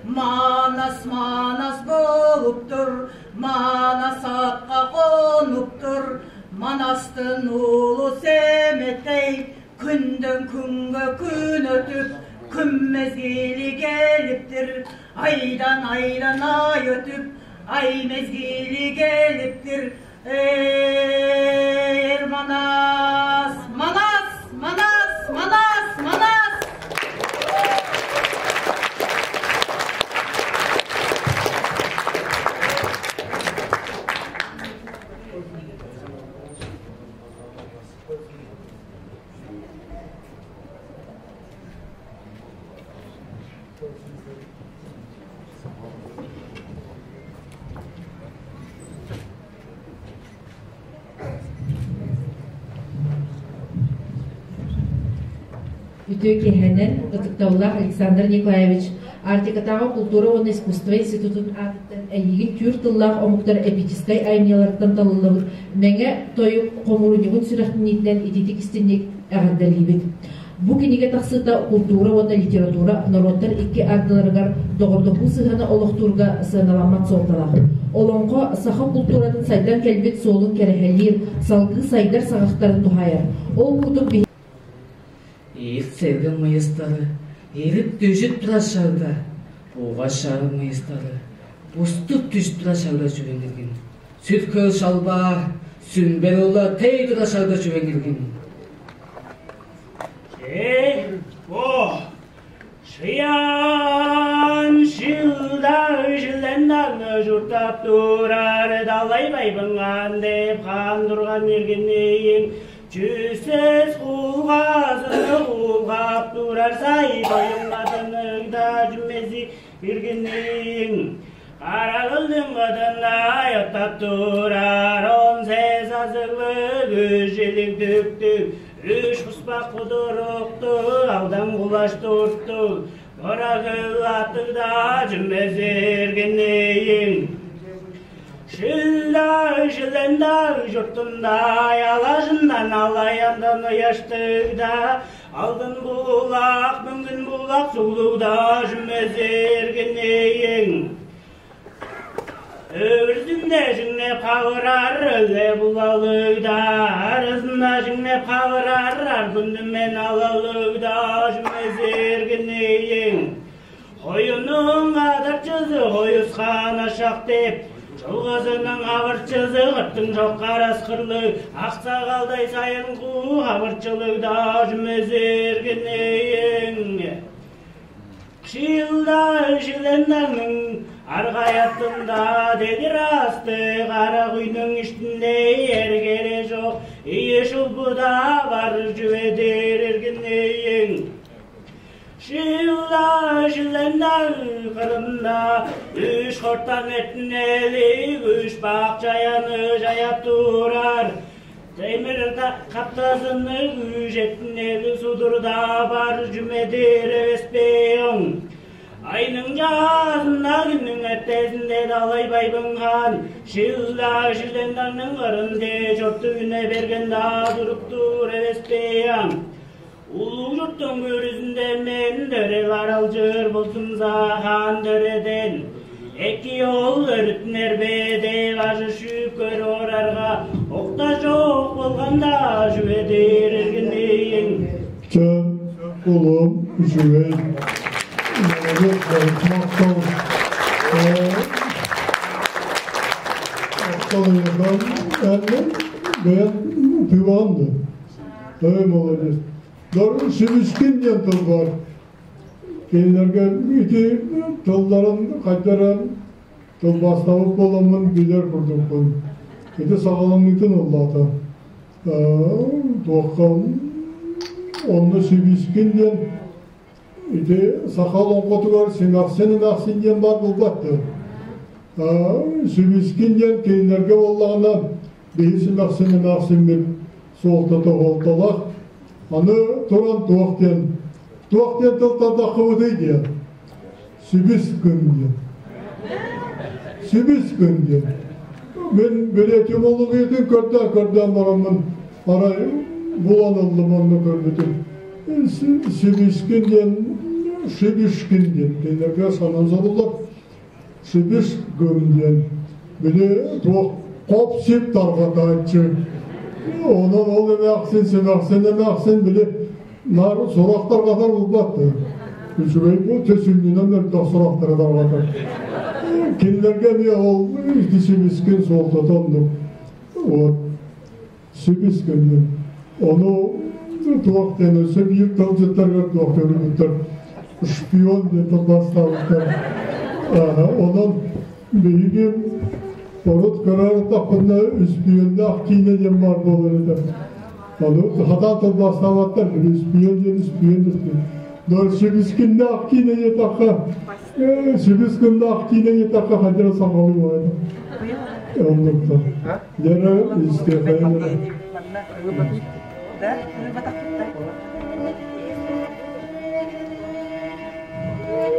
Манас, Манас болуптур, Манас атка конуптур. Манастын уулу Семетей, күндөн күнгө күн өтүп, күн мезгили келиптир. Айдан айдан ай өтүп, ай мезгили келиптир. Эй, Манас, Манас, Манас, Манас, Манас. Үтө киһэнэн ытыктабыллаах Александр Николаевич, Арктикатааҕы култуура уонна искусство институтун аатыттан эйигин түүр тыллаах омуктар эпическай айымньыларыттан талыллыбыт Мэҥэ тойук хомуурунньугун сүрэхтиниитинэн итиитик истинник эҕэрдэлиибит. Бу кинигэ тахсыыта култуура уонна литература норуоттар икки ардыларыгар доҕордоһуу сыһыана олохтуурга сыаналаммат суолталаах. Олоҥхо саха култууратын сайдан кэлбит суолун кэрэһэлиир, салгыы сайдар саҕахтарын туһаайар. Ол курдук Их sevgi мыйыстары, еріп түшіп тұра шалда, оға шары мыйыстары, уступ түшіп тұра шалда жүвеңірген. Сүт көл шалба, сүмбел ола тей тұра шалда жүвеңірген. Эй, о, шиян шилда жилендан журтап турар, далай байбыңан деп хан турган мергенейин. Жүзсіз кулгазыны кулгап турар сай тоюңгатыныгда жүмези биргенейин. Карагылдын кыдында оттап турар, он сез азыклы көжелик түктүк, үч куспак кудурукту, алдан кулаш турту. Бырагылатыгда жүмезергенейін. Шилда жиленда жұртындай алажындан алаяндан ұяштыгда алдын булак мүнгүн булак сулугда жүмезергенейін. Өрзүндө жиңнеп кабырар өле булалыгда, арызында жиңнеп кабырар аргүндү мен алалыгда жүмезергенейін. Хойунун адарчызы хойусхан ашак деп, Жолғазының абырчызы қырттың жоқ қарасқырлы, Ақсақалдай сайын қу абырчылыгда жүмезергенейін. Шилда жилендарның арғаятында дедір асты қара құйның үстінде ергере жоқ, ие шулпуда бар жүедер ергенейін. Шилда жилендар қырында үш қорттан етінелік үш бақ жаяны жаяп тұрар. Темір қаптазыны үш етінелі судырда бар жүмедер өспең. Айның жазында күннің әттесінде далай байбыңған, Шилда шилдендарның қырынде жұртты үне берген да тұрып тұр өспең. Улуу жұрттың көрүзүндө мен дөрел аралжыр болсун захан дөреден. Эки ол өрүтүн эрбеде ажы шүкөр орарга, окта жок болгондо жүбедир эргинейин. Чын, улум, үчүгэй. Молодец, мактал. Мактал бэйэн тыванды. Эй, молодец. Дар Сибискин диэн тыл бар. Кинилерге ити тылларын кайтаран тыл бастабыт боламмын билер курдукпун. Ити саҕаламмытын ыллаата. Туохха онно Сибискин диэн ити сахал оҥкотугар симэхсин эмээхсин диэн бар булбатты. Сибискин диэн кинилерге боллаҕына биһи симэхсин эмээхсиммит суолтата холталах. Аны туран туох диэн туох диэн тыл тардаххыбытый диэн. Сибис күн диэн. Сибис күн диэн. Мен били этимологиятын көрдөөн көрдөөн бараммын арай булан ыллым онно көрбүтүм. Сибискин диэн Шибишкин диэн кинилерге санан забыллар. Сибис күн диэн. Били туох коп сип тарҕатааччы. Онон ол эмээхсин симэхсин эмээхсин били нар сурахтар катар булбатты. Үчүгэй бу төсүннүнэн мөлтөх сурахтары тарҕатар. Кинилерге эмиэ ол ити сибискин суолтата оннук. Вот. Сибискин диэн. Ону туох диэн өссө биир тылдьыттаргар туох көрүбүттэр. Шпион диэн тылбаастаабыттар. Онон биһиги орут көрөр тахпытына үспүйөннөөх киинэ диэн бар буолар этэ. Ону хатаан тылбаастаабаттар үспүйөн диэн үспүйөн үспүйөн. Дор сибискиннээх киинэ диэтэххэ сибискиннээх киинэ диэтэххэ хадьара сахалыы буолар этэ. Оннукта. Дьэрэ истиэхэйин. Thank you.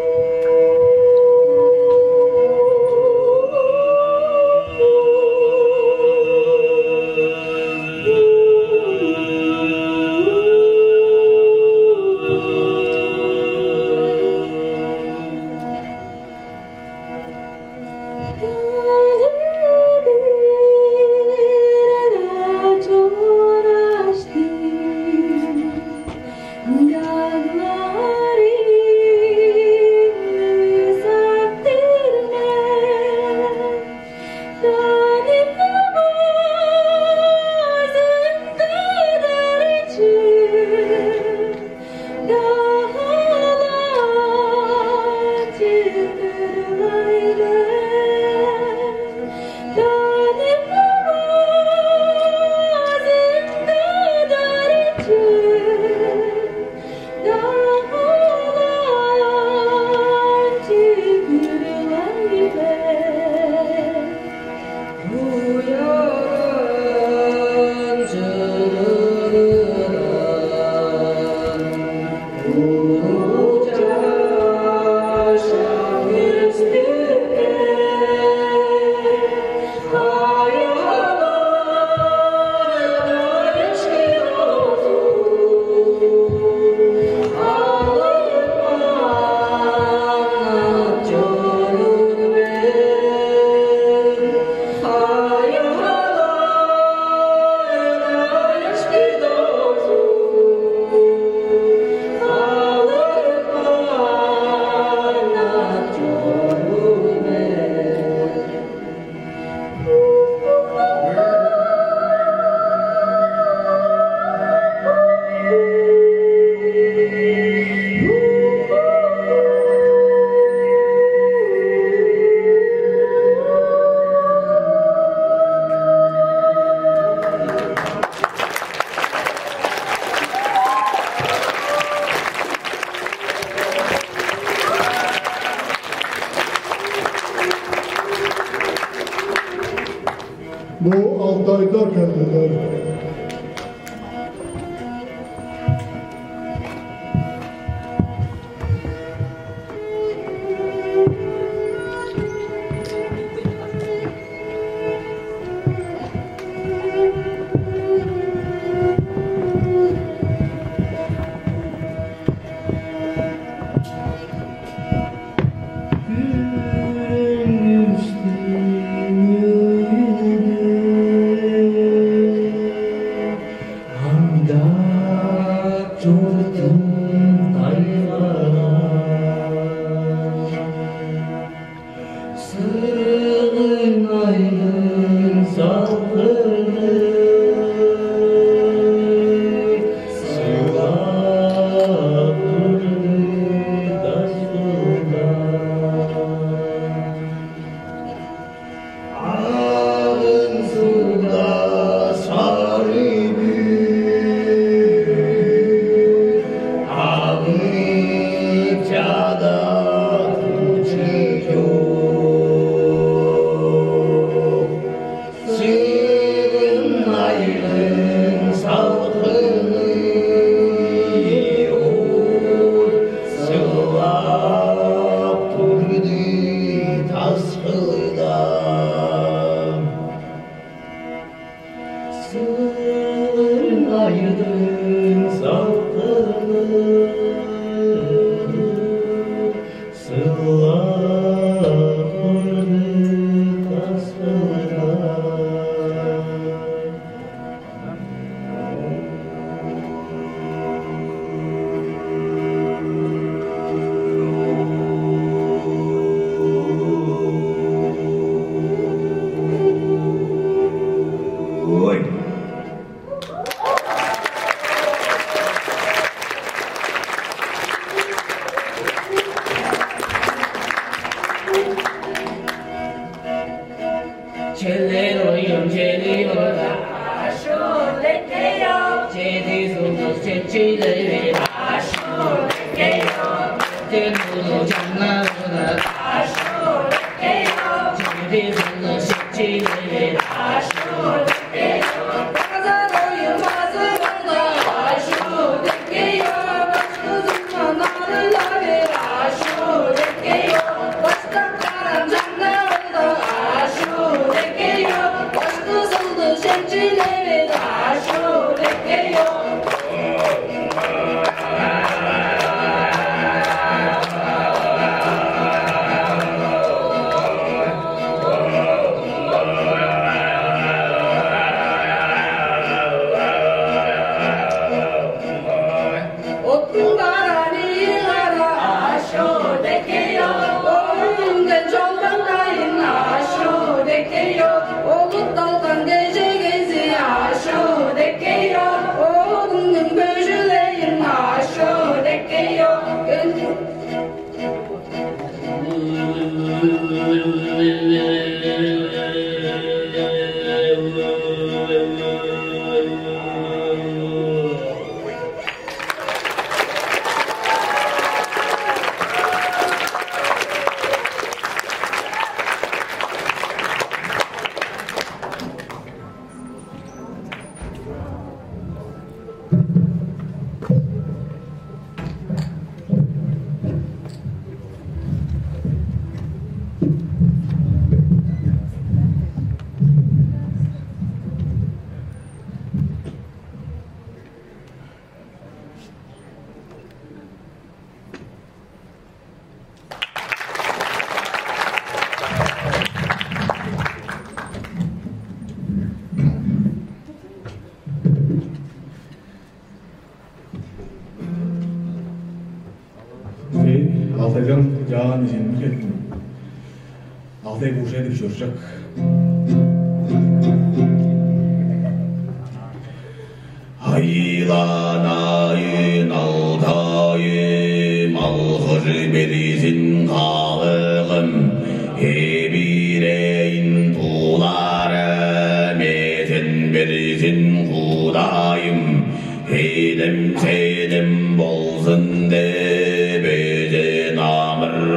Бу Алтайдар кэллилэр.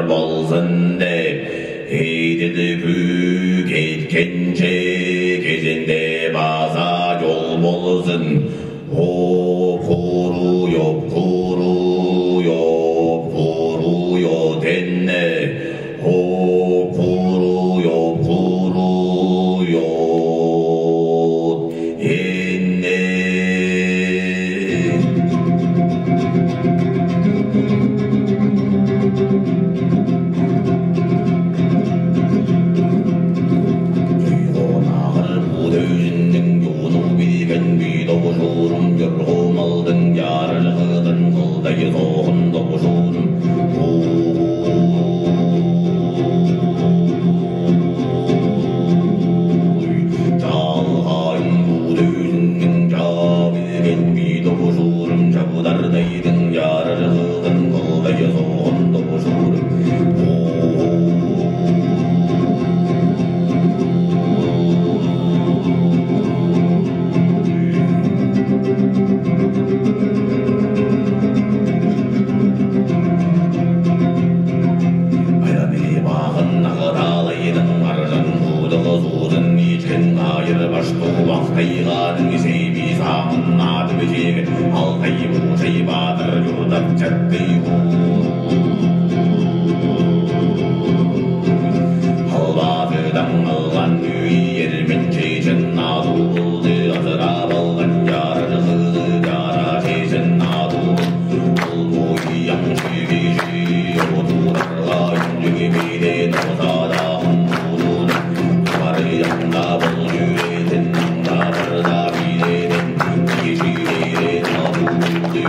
Bolsun de, Heydidi kük etkençe. Кезінде база жол болсын. Хоп хору йоп хору йоп хору йо тенне. Хоп хору йоп хору йоп энне. Жойғонағыр бұды өзінің жону билген бүйді бұжурым жырғомалдың ярылғыдын қылдай соғынды бұжурым. Жалғайын бұды өзінің жабілген бүйді бұжурым жабудардайдың ярылғыдын қылдай соғынды бұжурым. Айраны бағын ағыралайдың аржан құдығы зудын ичкен айыр башту вақтайғаның сейби сағын ады бежеген алтай бушай батыр юрдап чатты. Албатыдан алған үй ермен чечен аду болды азырап алған ярылғылы жара чечен аду ол бойяң шүгежі отурарға үндігі осадағын барыянда бұл жүретін аңда барда биледен кешіререн аду болды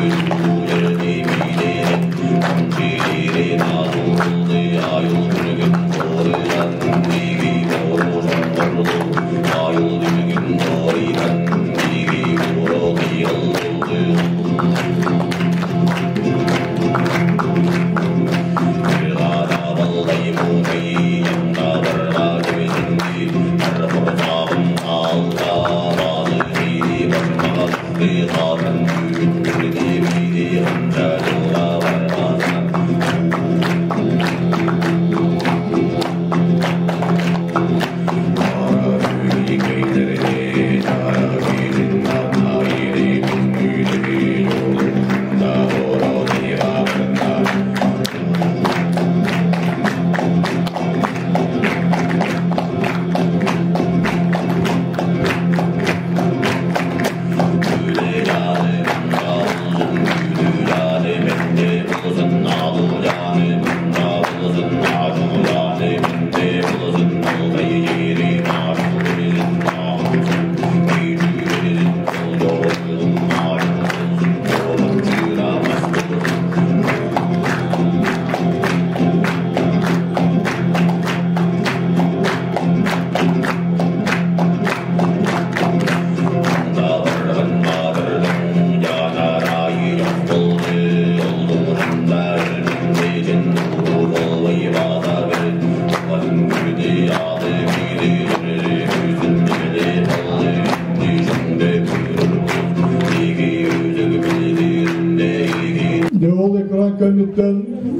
жерде биледен камчилерен аду болды айыл күнігін қорыдан биги борушан қорлу айыл күнігін қоридан биги боро қиыл болды.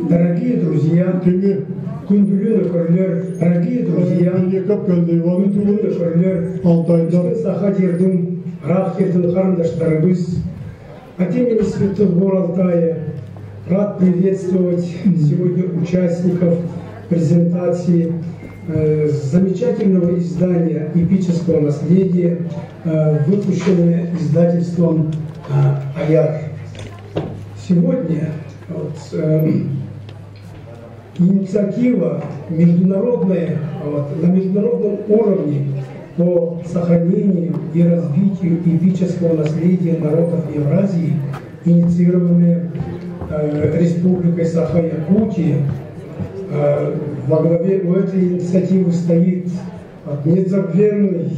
Дорогие друзья, Күндүлүү көрүлөр, дорогие друзья, күндүлүү көрүлөр, Алтайдар, Саха жердин, Рах жердин карындаштарыбыз, от имени Святых гор Алтая рад приветствовать сегодня участников презентации замечательного издания «Эпического наследия», выпущенное издательством «Аяр». Сегодня вот, инициатива международная, вот, на международном уровне по сохранению и развитию эпического наследия народов Евразии, инициированная Республикой Саха-Якутия. Во главе у этой инициативы стоит вот, незабвенный,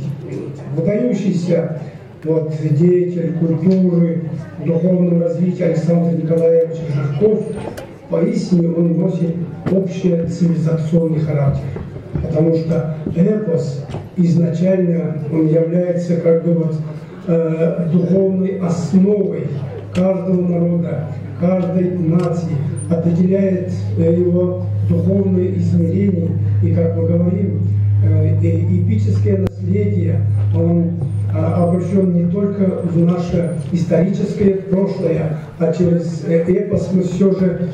выдающийся вот, деятель культуры, духовного развития Александр Николаевич Жирков. Поистине он носит общецивилизационный характер, потому что эпос изначально он является как бы вот, духовной основой каждого народа, каждой нации, определяет его духовное измерение. И, как мы говорим, эпическое наследие наследия, он обращен не только в наше историческое прошлое, а через эпос мы все же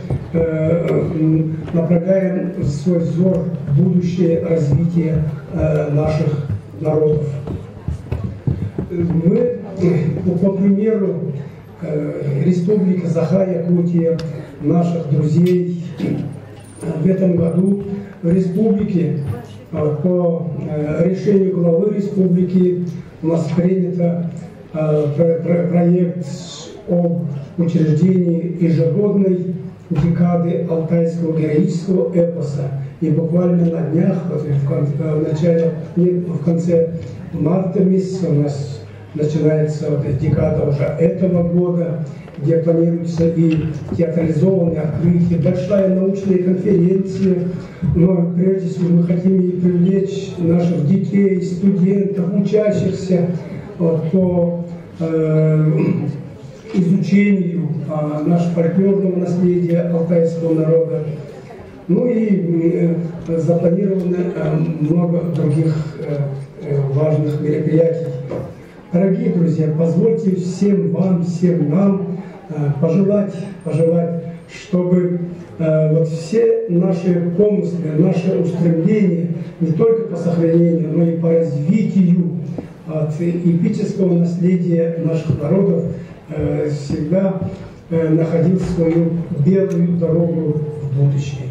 направляем свой взор в будущее развитие наших народов. Мы, по примеру Республики Саха-Якутия, наших друзей, в этом году в республике по решению главы республики у нас принято проект об учреждении ежегодной декады алтайского героического эпоса. И буквально на днях, вот в начале, нет, в конце марта месяца у нас начинается вот декада уже этого года, где планируются и театрализованные открытия, большая научная конференция. Но прежде всего мы хотим и привлечь наших детей, студентов, учащихся вот, по изучению нашего фольклорного наследия алтайского народа. Ну и запланировано много других важных мероприятий. Дорогие друзья, позвольте всем вам, всем нам пожелать, чтобы вот все наши помыслы, наши устремления не только по сохранению, но и по развитию от эпического наследия наших народов всегда находил свою белую дорогу в будущее.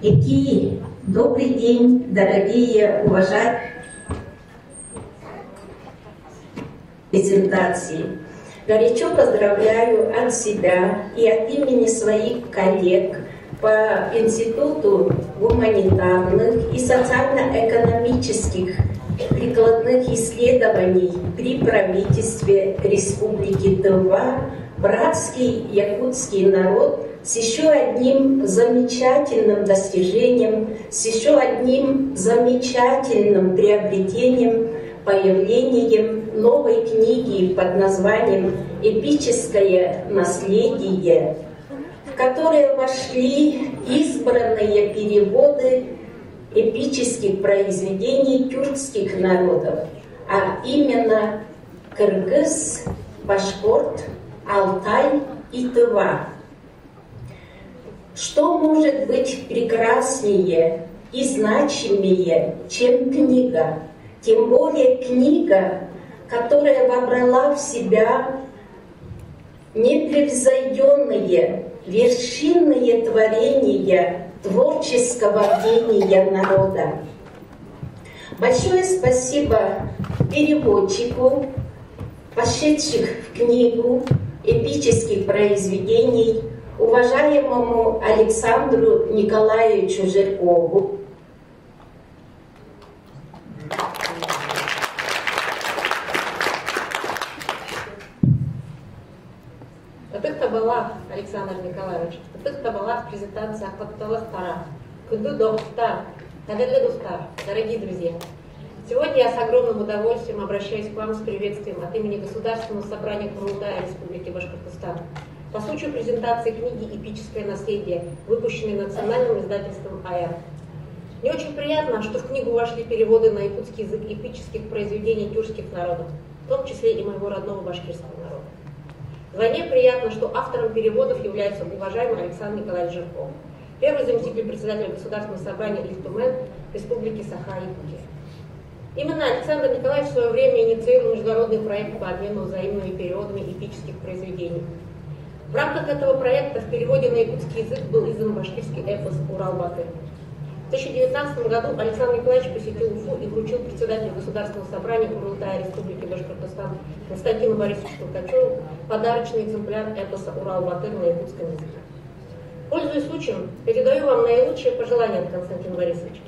Ики, добрый день, дорогие уважаемые презентации. Горячо поздравляю от себя и от имени своих коллег по Институту гуманитарных и социально-экономических прикладных исследований при правительстве Республики Тыва братский якутский народ с еще одним замечательным достижением, с еще одним замечательным приобретением, появлением новой книги под названием «Эпическое наследие», в которое вошли избранные переводы эпических произведений тюркских народов, а именно кыргыз, башкорт, алтай и тыва. Что может быть прекраснее и значимее, чем книга? Тем более книга, которая вобрала в себя непревзойденные вершинные творения творческого гения народа. Большое спасибо переводчику, вошедших в книгу эпических произведений, уважаемому Александру Николаевичу Жиркову. Ытык табалаах, Александр Николаевич, ытык табалаах презентация Тара. Күндү доҕоттор, қадірлі достар, дорогие друзья. Сегодня я с огромным удовольствием обращаюсь к вам с приветствием от имени Государственного собрания Курултая Республики Башкортостан по случаю презентации книги «Эпическое наследие», выпущенной национальным издательством АЯР. Мне очень приятно, что в книгу вошли переводы на якутский язык эпических произведений тюркских народов, в том числе и моего родного башкирского народа. Вдвойне приятно, что автором переводов является уважаемый Александр Николаевич Жирков, первый заместитель председателя Государственного собрания Ил Тумэн Республики Саха-Якутия. Именно Александр Николаевич в свое время инициировал международный проект по обмену взаимными переводами эпических произведений. В рамках этого проекта в переводе на якутский язык был издан башкирский эпос «Урал-Батыр». В 2019 году Александр Николаевич посетил Уфу и вручил председателю Государственного собрания Курултая Республики Башкортостан Константину Борисовичу Толкачеву подарочный экземпляр эпоса «Урал-Батыр» на якутском языке. Пользуясь случаем, передаю вам наилучшие пожелания от Константина Борисовича.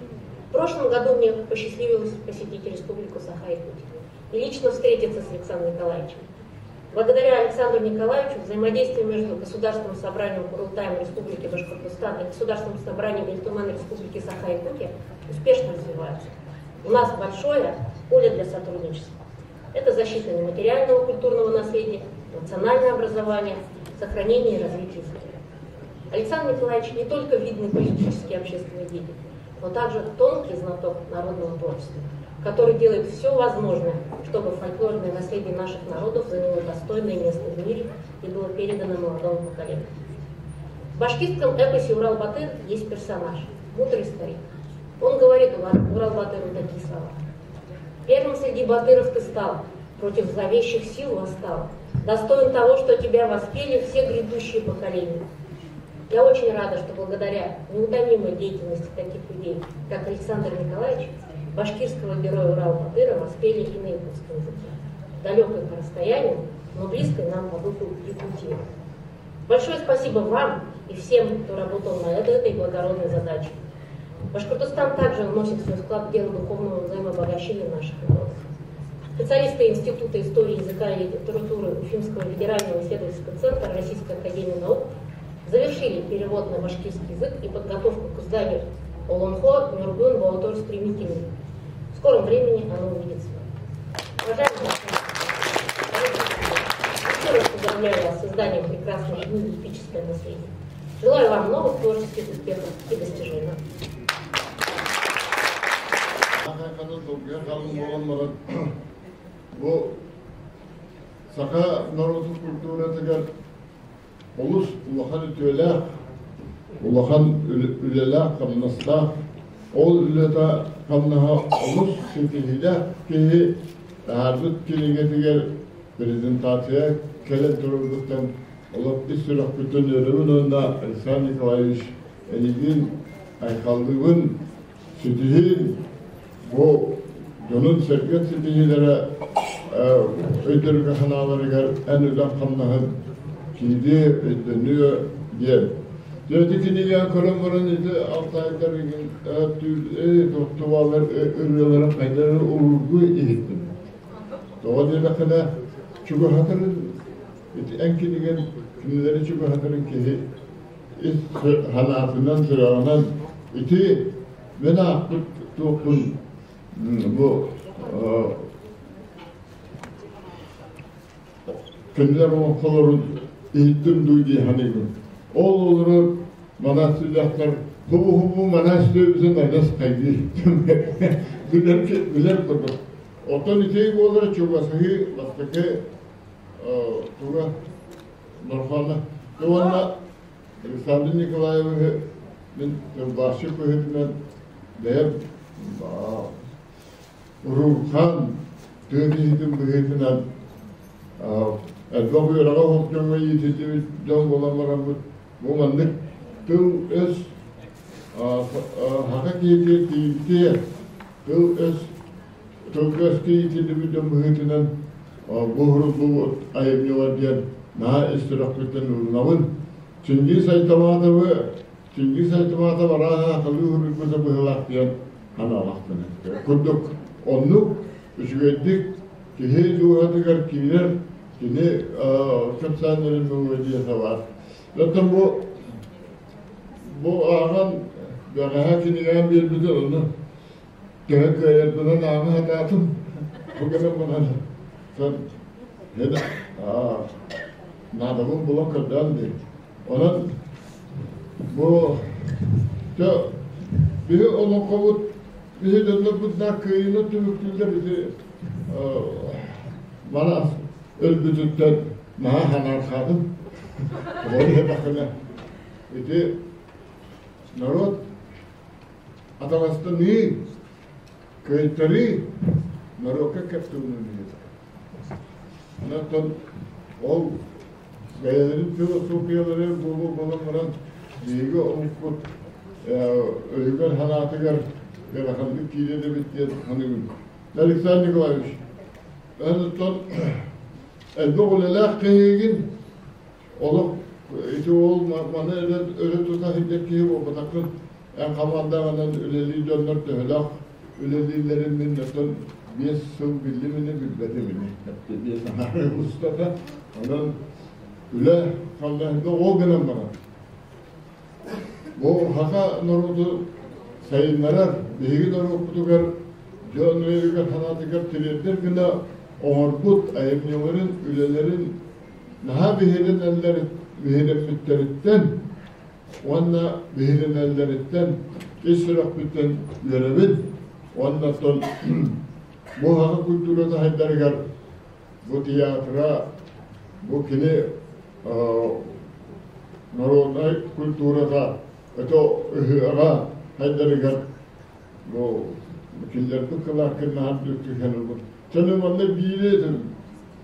В прошлом году мне посчастливилось посетить Республику Саха-Якутия и лично встретиться с Александром Николаевичем. Благодаря Александру Николаевичу взаимодействие между Государственным собранием Курултаем Республики Башкортостан и Государственным собранием Ил Тумэн Республики Саха-Якутия успешно развиваются. У нас большое поле для сотрудничества. Это защита нематериального культурного наследия, национальное образование, сохранение и развитие языка. Александр Николаевич не только видный политический и общественный деятель, но также тонкий знаток народного творчества, который делает все возможное, чтобы фольклорное наследие наших народов заняло достойное место в мире и было передано молодому поколению. В башкирском эпосе «Урал-Батыр» есть персонаж, мудрый старик. Он говорит Урал-Батыру такие слова. «Первым среди батыров ты стал, против зловещих сил восстал, достоин того, что тебя воспели все грядущие поколения. Я очень рада, что благодаря неутомимой деятельности таких людей, как Александр Николаевич, башкирского героя Урал-Батыра воспели и на якутском языке, далекой по расстоянию, но близкой нам по духу Якутии. Большое спасибо вам и всем, кто работал над этой благородной задачей. Башкортостан также вносит свой вклад в дело духовного взаимообогащения наших народов. Специалисты Института истории языка и литературы Уфимского федерального исследовательского центра Российской академии наук завершили перевод на башкирский язык и подготовку к изданию Олонхо Нюргун Баутор стремительный. В скором времени оно увидит свет. Уважаемые еще раз поздравляю вас с изданием прекрасной книги «Эпическое наследие». Желаю вам новых творческих успехов и достижений. Бу саха норуотун культуратыгар олус улахан үтүөлээх, улахан үлэлээх, хамнастаах, ол үлэтэ хамнаһа олус ситиһиилээх киһи таһаарбыт кинигэтигэр презентация кэлэн турарбыттан олох ис сүрэхпиттэн үөрэбин уонна Александр Николаевич эйигин айхаллыыбын, ситиһиин бу дьонун сэргэх ситиһиилэрэ өйдөргө санааларыгар эн үлэҥ хамнаһын киириэ, өйдөнүө диэн. Дьэ ити кинигэни көрөн баран ити алтайдар тохтубалар ырыаларын хайдары уруургу иһиттим. Тоҕо диэтэххинэ чугаһатарын ити эн кинигэн кинилэри чугаһатарын киһи ис санаатынан, сүрэҕинэн ити мен аахпыт туохпун бу кинилэр олоҥхолорун иһиттим дуу дии саныыбын. Ол олорор монастырьдахтар хубу-хубу монастырь адьас хайдыы билэр билэр курдук. Оттон ити буолара чугасаһыы бастакы туга Норхоно. Уонна Александр Николаевиһы мин тылбаасчыт быһыытынан бэйэм уруурҕаан тыа киһитин быһыытынан элбэх үөрэҕи оһох дьоҥҥо иитиллибит дьон буолан бараммыт бу маннык тыл-өс саха киһитигэр тиийимтиэ тыл-өс тылга-өскө иитиллибит дьон быһыытынан бу уһуруллубут айымньылар диэн наһаа ис сүрэхпиттэн ылынабын. Чингиз Айтаматовы Чингиз Айтматов арааһа халыы уһуруйбута быһыылаах диэн ханаалахпын курдук оннук үчүгэйдик киһи дууһатыгар киирэр кини кэпсээннэрин мелодията баар. Оттон бу бу ааҕан бэҕэһээ кинигэм биэрбитэ онно төһө кыайарбынан ааҕа сатаатым. Бу гынан баран наадабын булан көрдөөн диэн. Онон бу биһи олоҥхобут биһи дьоннорбутунаах кыайыыны түмүктүүллэр ити Манас өлбүтүттэн наһаа санаархаатым. Тоҕо диэтэххинэ ити народ атаҕастаныы, кыайтарыы норуокка кэптуунун ийэтэ. Онон ол бэйэлэрин философиялары буолуо буолан баран биһиги омукпут өйүгэр-санаатыгар ыараханнык киирэр эбит диэн саныыбын. Александр Николаевич, эн оттон элбэх үлэлээх киһигин, олох ити уол маны өрө тута сылдьар киһи буолбатаххын, эн хамаандаҕынан үлэлиир дьоннор төһөлөөх үлэлииллэрин мин оттон 5 сыл биллим ини, билбэтим ини. Биэс аҥаар устата. Онон үлэ хамнаһыга ол гынан баран. Бу саха норуоту сайыннарар, биһиги норуоппутугар дьон өйүгэр санаатыгар тириэрдэр гына оҥорбут айымньыларын, үлэлэрин наһаа биһирэнэллэр биһирэммиттэриттэн уонна биһирэнэллэриттэн ис сүрэхпиттэн үөрэбин уонна оттон бу саха культурата сайдарыгар бу театра бу кини народнай культурата это ыһыаҕа сайдарыгар бу кинилэрбит кылааккыннаһар дүркү Чаны манна биири этим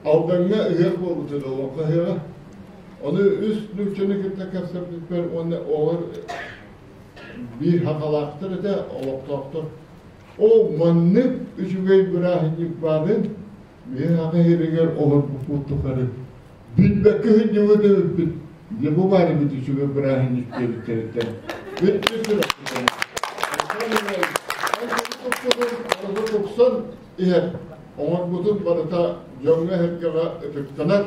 Алдаҥҥа ыһыах буолбута олоҥхо ыһыаҕа. Ону үс нууччаны кытта кэпсэппиппэр уонна оҕолор биир хахалаахтар этэ, олохтоохтор. Ол маннык үчүгэй бырааһынньык баарын биһи хаха иһиригэр олорбуппут тухары билбэккэ сылдьыбыт эбиппит. Дьэ бу баар эбит үчүгэй бырааһынньык диэбиттэриттэн. Бүттү сүрэхпитин. Тупсан иһэр оҥорбутун барыта дьоҥҥо-сэргэҕэ ытыктанар,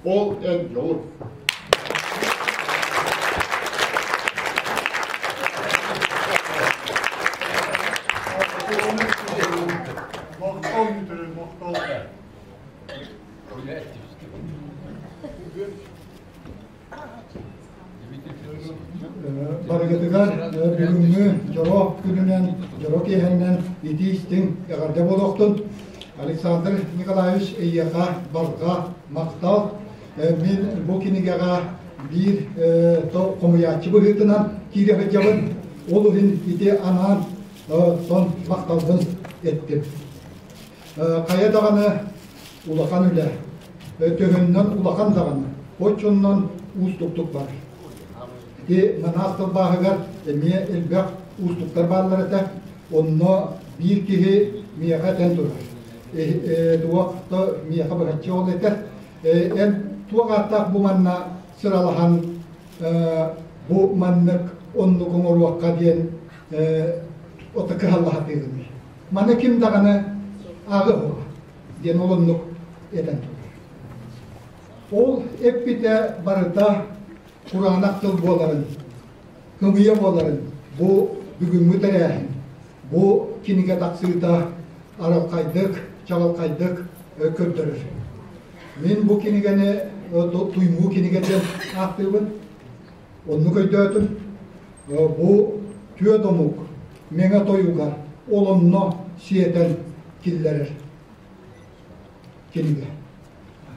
ол эн дьолуҥ. Мохтол мүтүрү, мохтол. Барыгытыгар бүгүҥҥү дьоро күнүнэн, дьоро киэһэннэн итии-истиҥ эҕэрдэ буолуохтун. Александр Николаевич эйиэхэ барҕа махтал. Мин бу кинигэҕэ биир хомуйааччы быһыытынан киирэ сылдьабын. Ол иһин ити анаан сон махталбын эттим. Хайа даҕаны улахан үлэ, төһөннөн улахан даҕаны, оччоннон уустуктук барар. Ити манаас тылбааһыгар эмиэ элбэх уустуктар бааллар этэ. Онно биир киһи миэхэ этэн турар. Туох да миэхэ быһаччы ол этэр. Эн туох ааттаах бу манна сыралаһан бу маннык оннук оҥоруохха диэн ото кыһаллаһатыыгыный. Маны ким даҕаны ааҕыа суоҕа диэн ол оннук этэн турар. Ол эппитэ барыта кураанах тыл буоларын, кымыйа буоларын бу бүгүҥҥү тэрээһин, бу кинигэ тахсыыта арылхайдык, чаҕылхайдык көрдөрөр. Мин бу кинигэни туймуу кинигэ диэн ааттыыбын. Оннук өйдөөтүм. Бу түөрт омук мэҥэ тойугар ол онно сиэтэн киллэрэр кинигэ.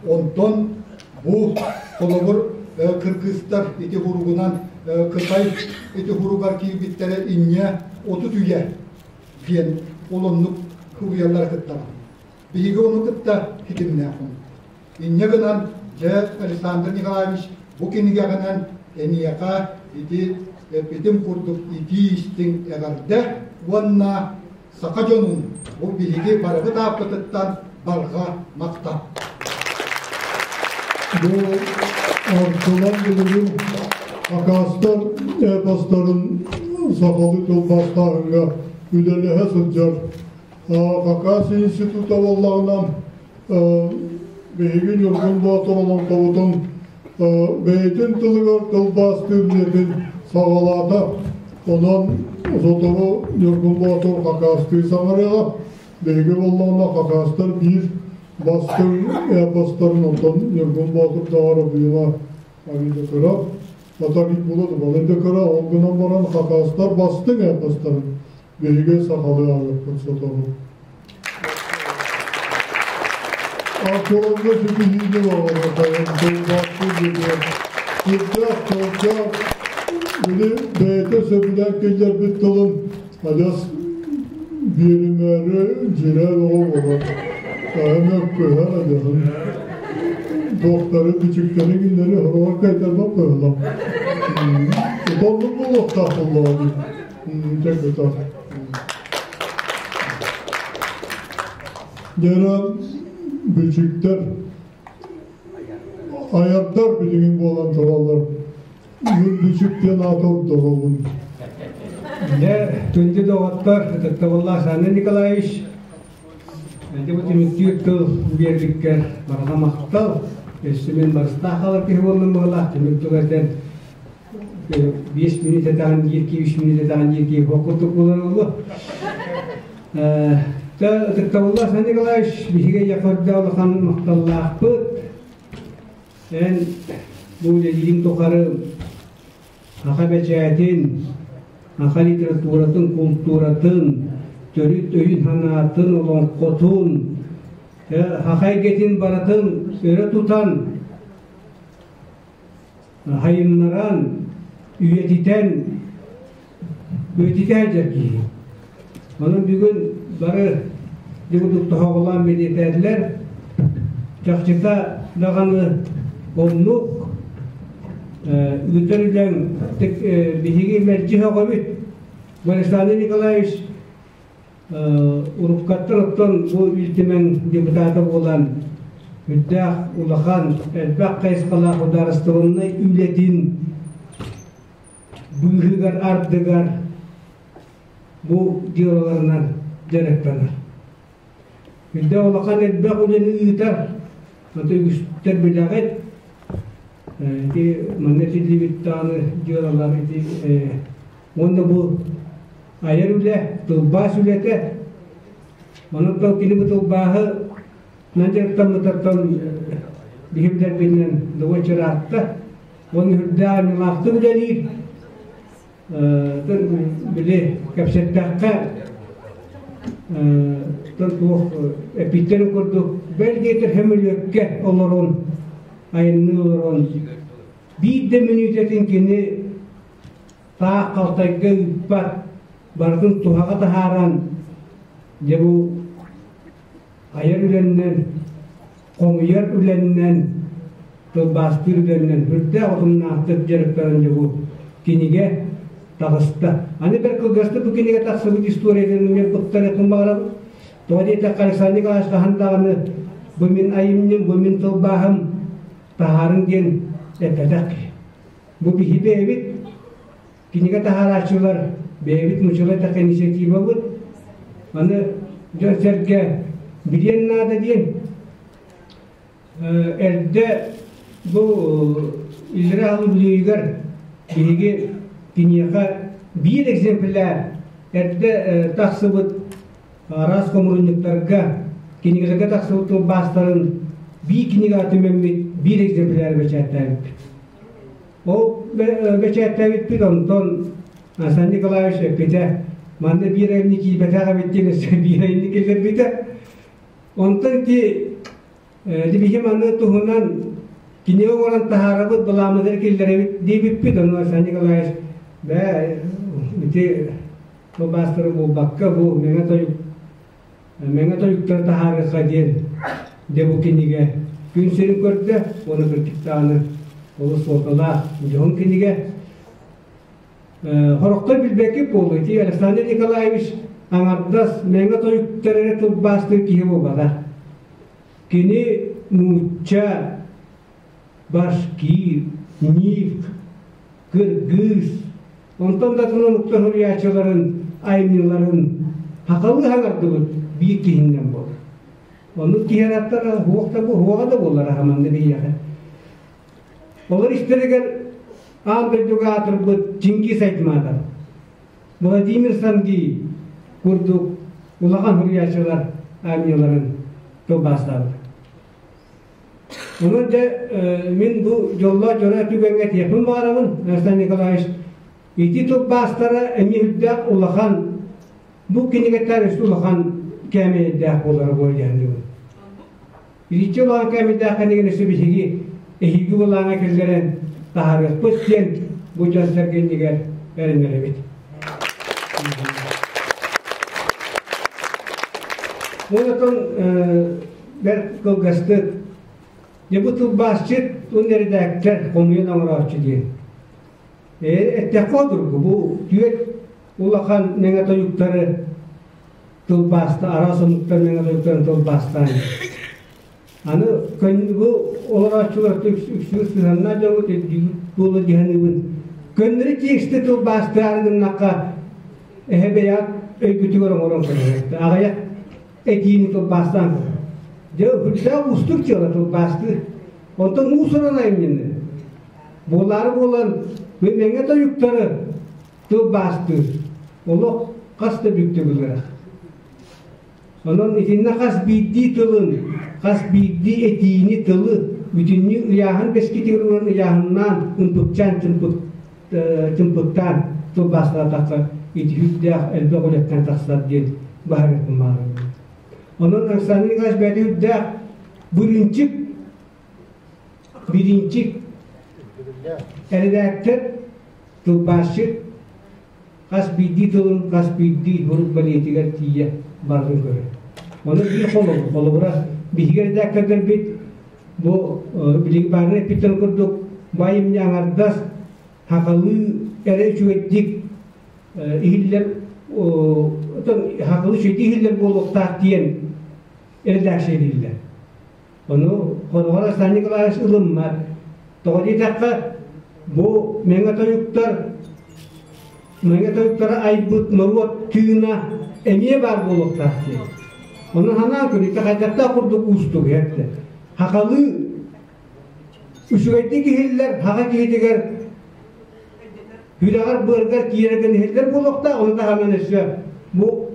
Онтон бу холобур кыргызтар ити хуругунан Кытай ити хуругар киирбиттэрэ инньэ 30 үйэ диэн ол оннук суруйаллара кыттаҕа. Биһиги ону кытта ситимнээх Инньэ гынан, дьэ, Александр Николаевич, бу кинигэҕинэн эйиэхэ ити эппитим курдук итии-истиҥ эҕэрдэ уонна саха дьонун бу биһиги барыбыт ааппытыттан барҕа махтал. Бу Арчылан билигин Хакастар эпостарын сахалыы тылбаастааһыҥҥа үлэлэһэ сылдьар. Хакас института буоллаҕына биһиги Ньургун Боотур олоҥхобутун бэйэтин тылыгар тылбаастыыр үлэтин саҕалаата. Онон сотору Ньургун Боотур хакаастыы саҥарыаҕа. Биһиги буоллаҕына хакаастар биир бастыҥ эпостарын онтон Ньургун Боотур даҕара быйыла арыйда кыра. Батарыйт була балайда кыра, ол гынан баран хакаастар бастыҥ эпостарын биһиги сахалыы аҕыппыт сотору. Арчыларга ситиһиини баҕарар тылбаастыы диэн сүрдээх чолчоох били бэйэтэ сөбүлээн киллэрбит тылын адьас биэримээри дьирээ оҕо буолар. Таһына көһөр адьаһын туохтары бичиктэри кинилэри хороҕор кайтарбат быһыылаах. Утоннук буолуохтаах буоллаҕа дии. Дьэ кытар. Дьэ бичиктэр айардар билигин буолан тураллар. Бичик диэн ааты ордоробун. Дьэ, күндү доҕоттор, ытыктабыллаах Александр Николаевич, ити бу түмүктүүр тыл биэрбиккэр барҕа махтал. Өссө мин барыстаах хаалар киһи буоллум быһыылаах, түмүк тыл этэн 5 мүнүүтэ даҕан диир киһи, 3 мүнүүтэ даҕан диир киһи курдук буолар буолуо. Ытыктабыллаах Сан Николаевич, биһиги эйиэхэ улахан махталлаахпыт. Эн бу үлэлиирин тухары саха бэчээтин, саха литературатын, култууратын, төрүт өйүн-санаатын, олоҥхотун, саха эйгэтин барытын өрө тутан, хайыннаран, үйэтитэн, үйэтитэ сылдьар киһи. Онон бүгүн бары дьэ тоһоҕолоон бэлиэтээтилэр. Чахчыта даҕаны оннук ыытар үлэҥ биһиги мэлдьи сөҕөбүт. Александр Николаевич уруккаттан оттон бу Ил Түмэн депутата буолан үрдээх улахан элбэх хайысхалаах судаарыстыбаннай үлэтин быыһыгар ардыгар бу дьыалаларынан дьарыктанар. Үрдээх улахан элбэх үлэни ыытар, аты үгүстэр билэҕит. Ити манна этиллибит даҕаны дьыалалар ити уонна бу айар үлэ, тылбаас үлэтэ. Онон кини бу тылбааһы дьарыктаммытыттан биһи билэрбинэн добуочараатта. Уонна үрдээх аймалаахтык үлэлиир. Били кэпсэттэххэ туох эппиттэрин курдук бэл диэтэр сөмөлүөккэ олорон айанныы олорон биир да мүнүүтэтин кини таах халтайга ыыппат барытын туһаҕа таһааран дьэ бу айар үлэннэн хомуйар үлэннэн тылбаастыыр үлэннэн үрдээх утумнаахтык дьарыктанан дьэ бу кинигэ таҕыста. Аны бэрт кылгастык бу кинигэ тахсыбыт историятын мен куттарыахпын баҕарабын. Тоҕо диэтэххэ Александр Николаевич хаһан даҕаны бу мин айымньым, бу мин тылбааһым таһаарыҥ диэн эппэтэх киһи. Бу биһи бэйэбит кинигэ таһаарааччылар бэйэбит мучулай так инициативабыт. Аны дьон-сэргэ билиэн наада диэн эрдэ бу Израиль үбүлүөйүгэр биһиги киниэхэ биир экземпляр эрдэ тахсыбыт араас хомуурунньуктарга кинигэлэргэ тахсыбыт тылбаастарын биир кинигэҕэ түмэммит биир экземпляр бэчээттээбиппит. Ол бэчээттээбиппит онтон Асан Николаевич эппитэ манна биир айымньы киирбэтэх эбит диэн өссө биир айымньы киллэрбитэ. Онтон ити биһи маны туһунан кинигэ оҥорон таһаарабыт, былааммытыгар киллэрэбит диэбиппит. Ону Асан Николаевич бээ ити тылбаастары булбакка бу мэҥэ тойук мэҥэ тойуктары таһаарыахха диэн дьэ бу кинигэ күн сирин көрдө уонна кырдьыктааны олус суолталаах дьоһун кинигэ. Хорохтор билбэккит буолуо ити Александр Николаевич аҥардас мэҥэ тойуктар эрэ тылбаастыыр киһи буолбатах. Кини нуучча, башкир, нивк, кыргыз, онтон да атын омуктар суруйааччыларын айымньыларын хахалыы хаҥардыбыт биир киһиннэн буолар. Оннук киһи араттара уох да уоҕа да буолар аһаманна биһиэхэ. Олор истэригэр аан дойдуга аатырбыт Чингиз Айтматов, Владимир Санги курдук улахан суруйааччылар армияларын тылбаастаабыт. Онон дьэ мин бу дьоллоох дьоро түгэҥҥэ этиэхпин баҕарабын, Александр Николаевич, ити тылбаастара эмиэ үрдээх улахан, бу кинигэттэр өссө улахан кээмэйдээх буолара буолуо диэн Итиччэ улахан кээмэйдээх кинигэни өссө биһиги эһиги былааҥҥа киллэрэн таһаарыахпыт диэн бу дьон сэргэннигэр эрэнэрэбит. Онтон бэрт кылгастык дьэ бу тылбаасчыт уонна эрэдээктэр хомуйан оҥорооччу диэн. Эттэххэ одургу бу түөрт улахан мэҥэ тойуктары тылбааста араас омуктар мэҥэ тойуктарын тылбаастаан аны бу олорооччулар үксүгэр сыһыаннаах дьоҥҥут өйдүүгүт буолуо дии саныыбын көннөрү тексти тылбаастаары гыннахха эһэ бэйэҕит өйгүтүгэр оҥорон көрөр аҕыйах этиини тылбаастаан көрөр дьэ үрдээх уустук дьыала тылбаастыыр онтон уус-уран айымньыны буолаары буолан мэҥэ тойуктары тылбаастыыр олох хас да бүктэ билэрэх. Онон итиннэ хас биирдии тылын, хас биирдии этиини тылы бүтүннүү ыйааһын бэскитигэр уран ыйааһыннаан ымпыкчаан чымпык чымпыктаан тылбаастаатахха ити үрдээх элбэх үлэттэн тахсар диэн баһарыахпын баҕарабын. Онон Александр Николаевич бэйэтэ үрдээх бырыынчык биринчик эрэдээктэр тылбаасчыт хас биирдии тылын хас биирдии сурук бэлиэтигэр тиийэ барытын көрөр. Ону биир холобур, холобура биһиги эрэдээктэрдэрбит бу билигин баарын эппиттэрин курдук бу айымньы аҥардас хахалыы эрэ үчүгэйдик иһиллэр хахалыы үчүгэйдик иһиллэр буолуохтаах диэн эрэдээксийэлииллэр. Ону хороҕор Александр Николаевич ылыммат. Тоҕо диэтэххэ, бу мэҥэ тойуктар мэҥэ тойуктара айбыт норуот тыына эмиэ баар буолуохтаах диэн. Ону санаан көрүүтэ хайдахтаах курдук уустук иһэрдэ. Хахалыы үчүгэйдик иһиллэр хаха киһитигэр сүрэҕэр быаргар киирэргэн иһиллэр буолуохтаах, ону таһынан өссө бу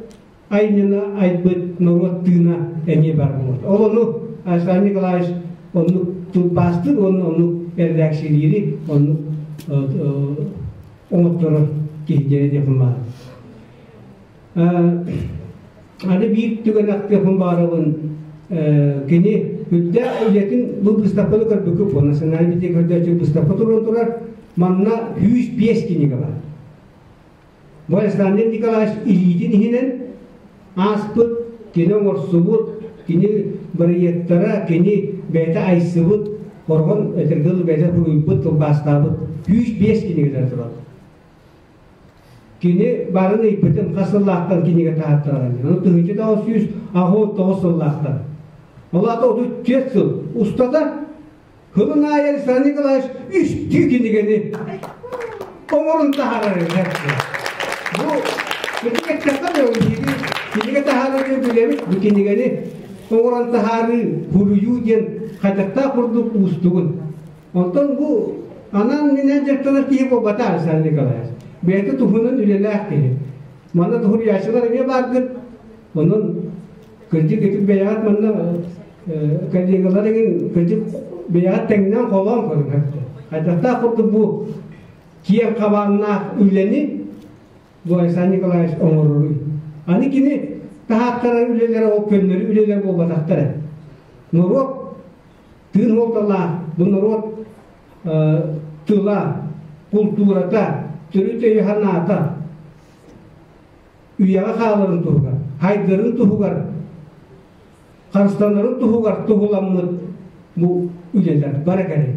айымньыны айбыт норуот тыына эмиэ баар буолуохтаах. Ол ону Александр Николаевич оннук тылбаастыыр уонна оннук эрэдээксийэлиири оннук оҥотторор киһи диэн этиэхпин баҕарабын. Аны биир түгэн ахтыахпын баҕарабын кини үрдээх үлэтин бу быыстапканы көрбүккүт буолла национальный библиотека көрдөөччү быыстапка туран турар манна 105 кинигэ бар. Бу Александр Николаевич илиитин иһинэн ааспыт, кини оҥорсубут, кини бырайыактара, кини бэйэтэ айсыбыт, хорҕон этэргэ бэйэтэ суруйбут, тылбаастаабыт 105 кинигэлэр тураллар. Кини барын ыйбытым хас сыллаахтан кинигэ таһааттаран. Ону 1989 сыллаахтан. Ол аата 34 сыл устата Кылын аайы Александр Николаевич үстүү кинигэни оҥорон таһаарар эбит. Бу кинигэ кинигэ таһаарар диэн билэбит. Бу кинигэни оҥорон таһаарыы, суруйуу диэн хайдахтаах курдук уустугун. Онтон бу анаан минээн дьарыктанар киһи буолбатах Александр Николаевич. Бэйэтэ туһунан үлэлээх киһи. Манна туһуруйааччылар эмиэ бааргыт. Онон кырдьык ити бэйэҕит манна коллегалар эҥин кырдьык бэйэҕит тэҥнээн холоон көрүҥ хайдахтаах курдук бу киэҥ хабааннаах үлэни бу Александр Николаевич оҥороруй. Аны кини таһааттарар үлэлэрэ ол көннөрү үлэлэр буолбатахтар. Норуот тыын суолталаах, бу норуот тыла, култуурата, төрүт өйө-санаата үйэҕэ хааларын туһугар, хайдарын туһугар, харыстанарын туһугар туһуламмыт бу үлэлэр бары кэлин.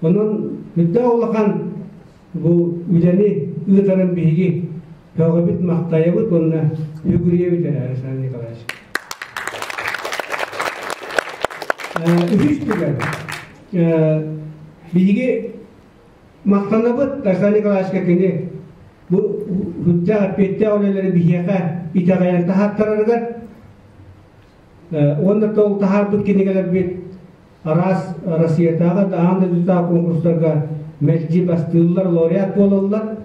Онон үрдээх улахан бу үлэни ыытарын биһиги көҕөбүт, махтайабыт уонна үгүрүйэбит эрэ Александр Николаевич. Үһүс түгэн. Биһиги Махтанабыт Александр Николаевичка кини бу үрдээх эппиэттээх үлэлэри биһиэхэ итэҕэйэн таһааттарарыгар уонна ол таһаарбыт кинигэлэрбит араас Россиятааҕы да аан дойдутааҕы конкурстарга мэлдьи бастыыллар, лауреат буолаллар.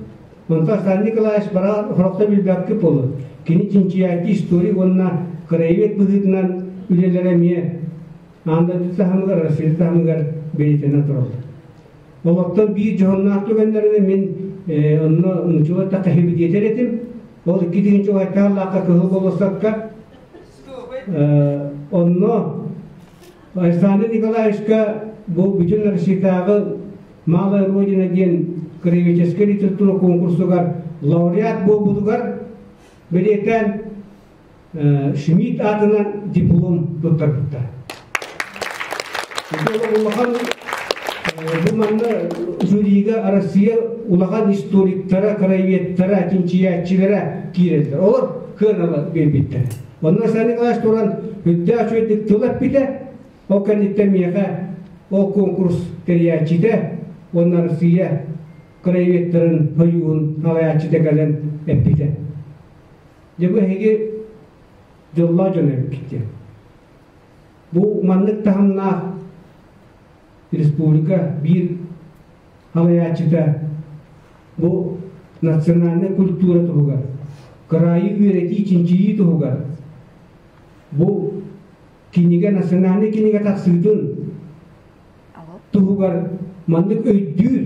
Онтон Александр Николаевич бара хорохто билбэккэ буолуо. Кини чинчийээччи историк уонна краевед быһыытынан үлэлэрэ эмиэ аан дойду таһымыгар, Россия таһымыгар бэлиэтэнэн тураллар. Олортон биир дьоһуннаах түгэннэринэн мин онно нучула тахахибидиэтэр этим. Ол икки тыһыынча уһаттааллаахха Кыһыл болуоссакка онно Александр Николаевичка бу бүтүн Россиятааҕы Малая Родина диэн краеведческай литература конкурсугар лауреат буолбутугар бэлиэтээн Шмидт аатынан диплом туттарбыттар. Улахан бу манна жюрига Россия улахан историктара, краеведтара, чинчийээччилэрэ киирэллэр. Олор кыанала биэрбиттэр. Онно Александр Николаевич туран үрдээх үчүгэйдик тыл эппитэ. Ол кэнниттэн миэхэ ол конкурс тэрийээччитэ уонна Россия краеведтарын сойууһун салайааччыта кэлэн эппитэ. Дьэ бу эһиги дьоллоох дьон эбиккит диэн. Бу маннык таһымнаах республика биир салайааччыта бу национальнай культура туһугар, кыраайы үөрэтии, чинчийии туһугар. Бу кинигэ национальный кинигэ тахсыытын туһугар маннык өйдүүр,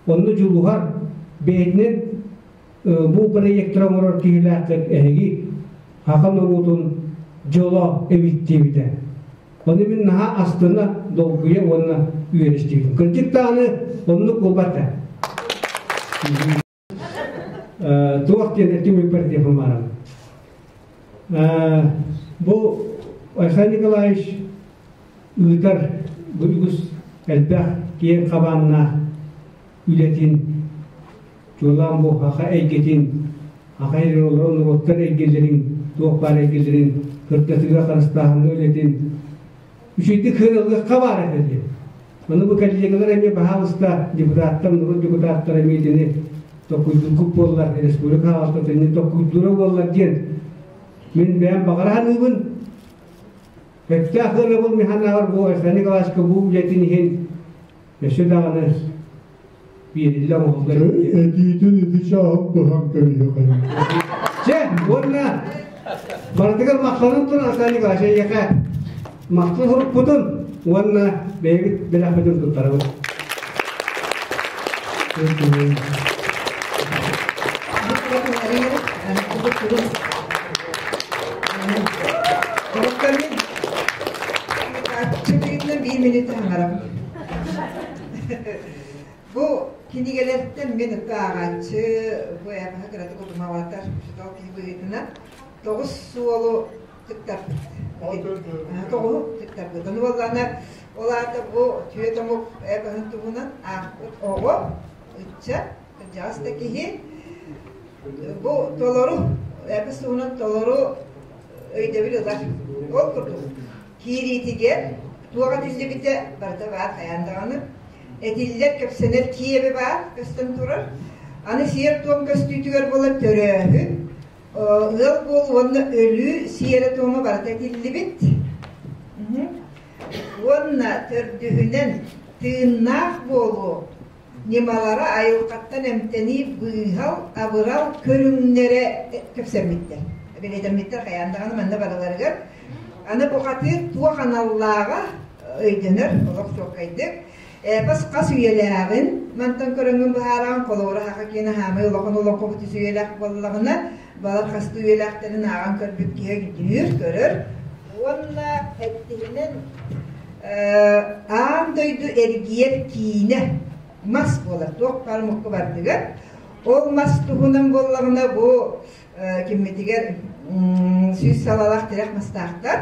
онно дьулуһар, бэйэтинэн бу проектор оҥорор киһилээххит эһиги саха норуотун дьоло эбит диэбитэ. Ону мин наһаа астына, долгуйа уонна үөрэ Кырдьык даҕаны оннук буолбата. Туох диэн түмүкпэр диэн баарым. Бу Айсан Николаевич ыытар бу үгүс элбэх киэҥ хабааннаах үлэтин чуолаан бу саха эйгэтин, саха олорон норуоттар эйгэлэрин, туох баар эйгэлэрин кырдатыга харыстааһыҥҥа үлэтин үчүгэйдик кыыраллыахха баар этэ диэн. Ону бу коллегалар эмиэ баһаалыста депутаттар, норуот депутаттара эмиэ итини токуйдургуп буоллар, республика хаалта итини токуйдуура буоллар диэн мин бэйэм баҕара саныыбын. Өттөөх ыанабыл механагар бу Александр Николаевичка бу үлэтин иһин өссө даҕаны биэриллэ оҥоһуллар. Этиитин ити чааһын быһан кэбиһиэхэ. Чэ, уонна барытыгар махтанан туран Александр Николаевич эйиэхэ махтал сурукпутун уонна бэйэбит бэлэхпитин туттарабыт. Биир минут хаҥарам. Бу кинигэлэртэн мин ыкка ааҕааччы, бу эпоһы кыратык утумалатар учуутал киһи быһыытынан тоҕус суолу тыктарбыт. Тоҕуһу тыктарбыт. Ону буоллаҕына, ол аата бу түөрт омук эпоһын туһунан аахпыт оҕо, ыччат, кырдьаҕас да киһи бу толору эпос туһунан толору өйдөбүл ылар. Ол курдук киириитигэр туох этиллибитэ барыта баар хайаан даҕаны. Этиллэр, кэпсэнэр киэбэ баар көстөн турар. Аны сиэр-туом көстүүтүгэр буолар төрөөһүн, ыал буол уонна өлүү сиэрэ-туома барыта этиллибит. Уонна төрдүһүнэн тыыннаах буолуу ньымалара айылҕаттан эмтэнии быыһал, абырал көрүҥнэрэ кэпсэммиттэр. Бэлиэтэммиттэр хайаан даҕаны манна барыларыгар. Аны бухатыыр туох аналлааҕа өйдөнөр, олох чуолкайдык. Эпос хас үйэлээҕин мантан көрөҥҥүн быһаараҕын, холобура саха киэнэ хаамай улахан олоҥхобут үс үйэлээх буоллаҕына, балар хастыы үйэлээхтэрин ааҕан көрбүт киһи өйдүүр, көрөр. Уонна эттиһинэн аан дойду эргийэр киинэ мас буолар, туох баар омукка бардыгар. Ол мас туһунан буоллаҕына бу киммитигэр сүүс салалаах тирэх мастаахтар.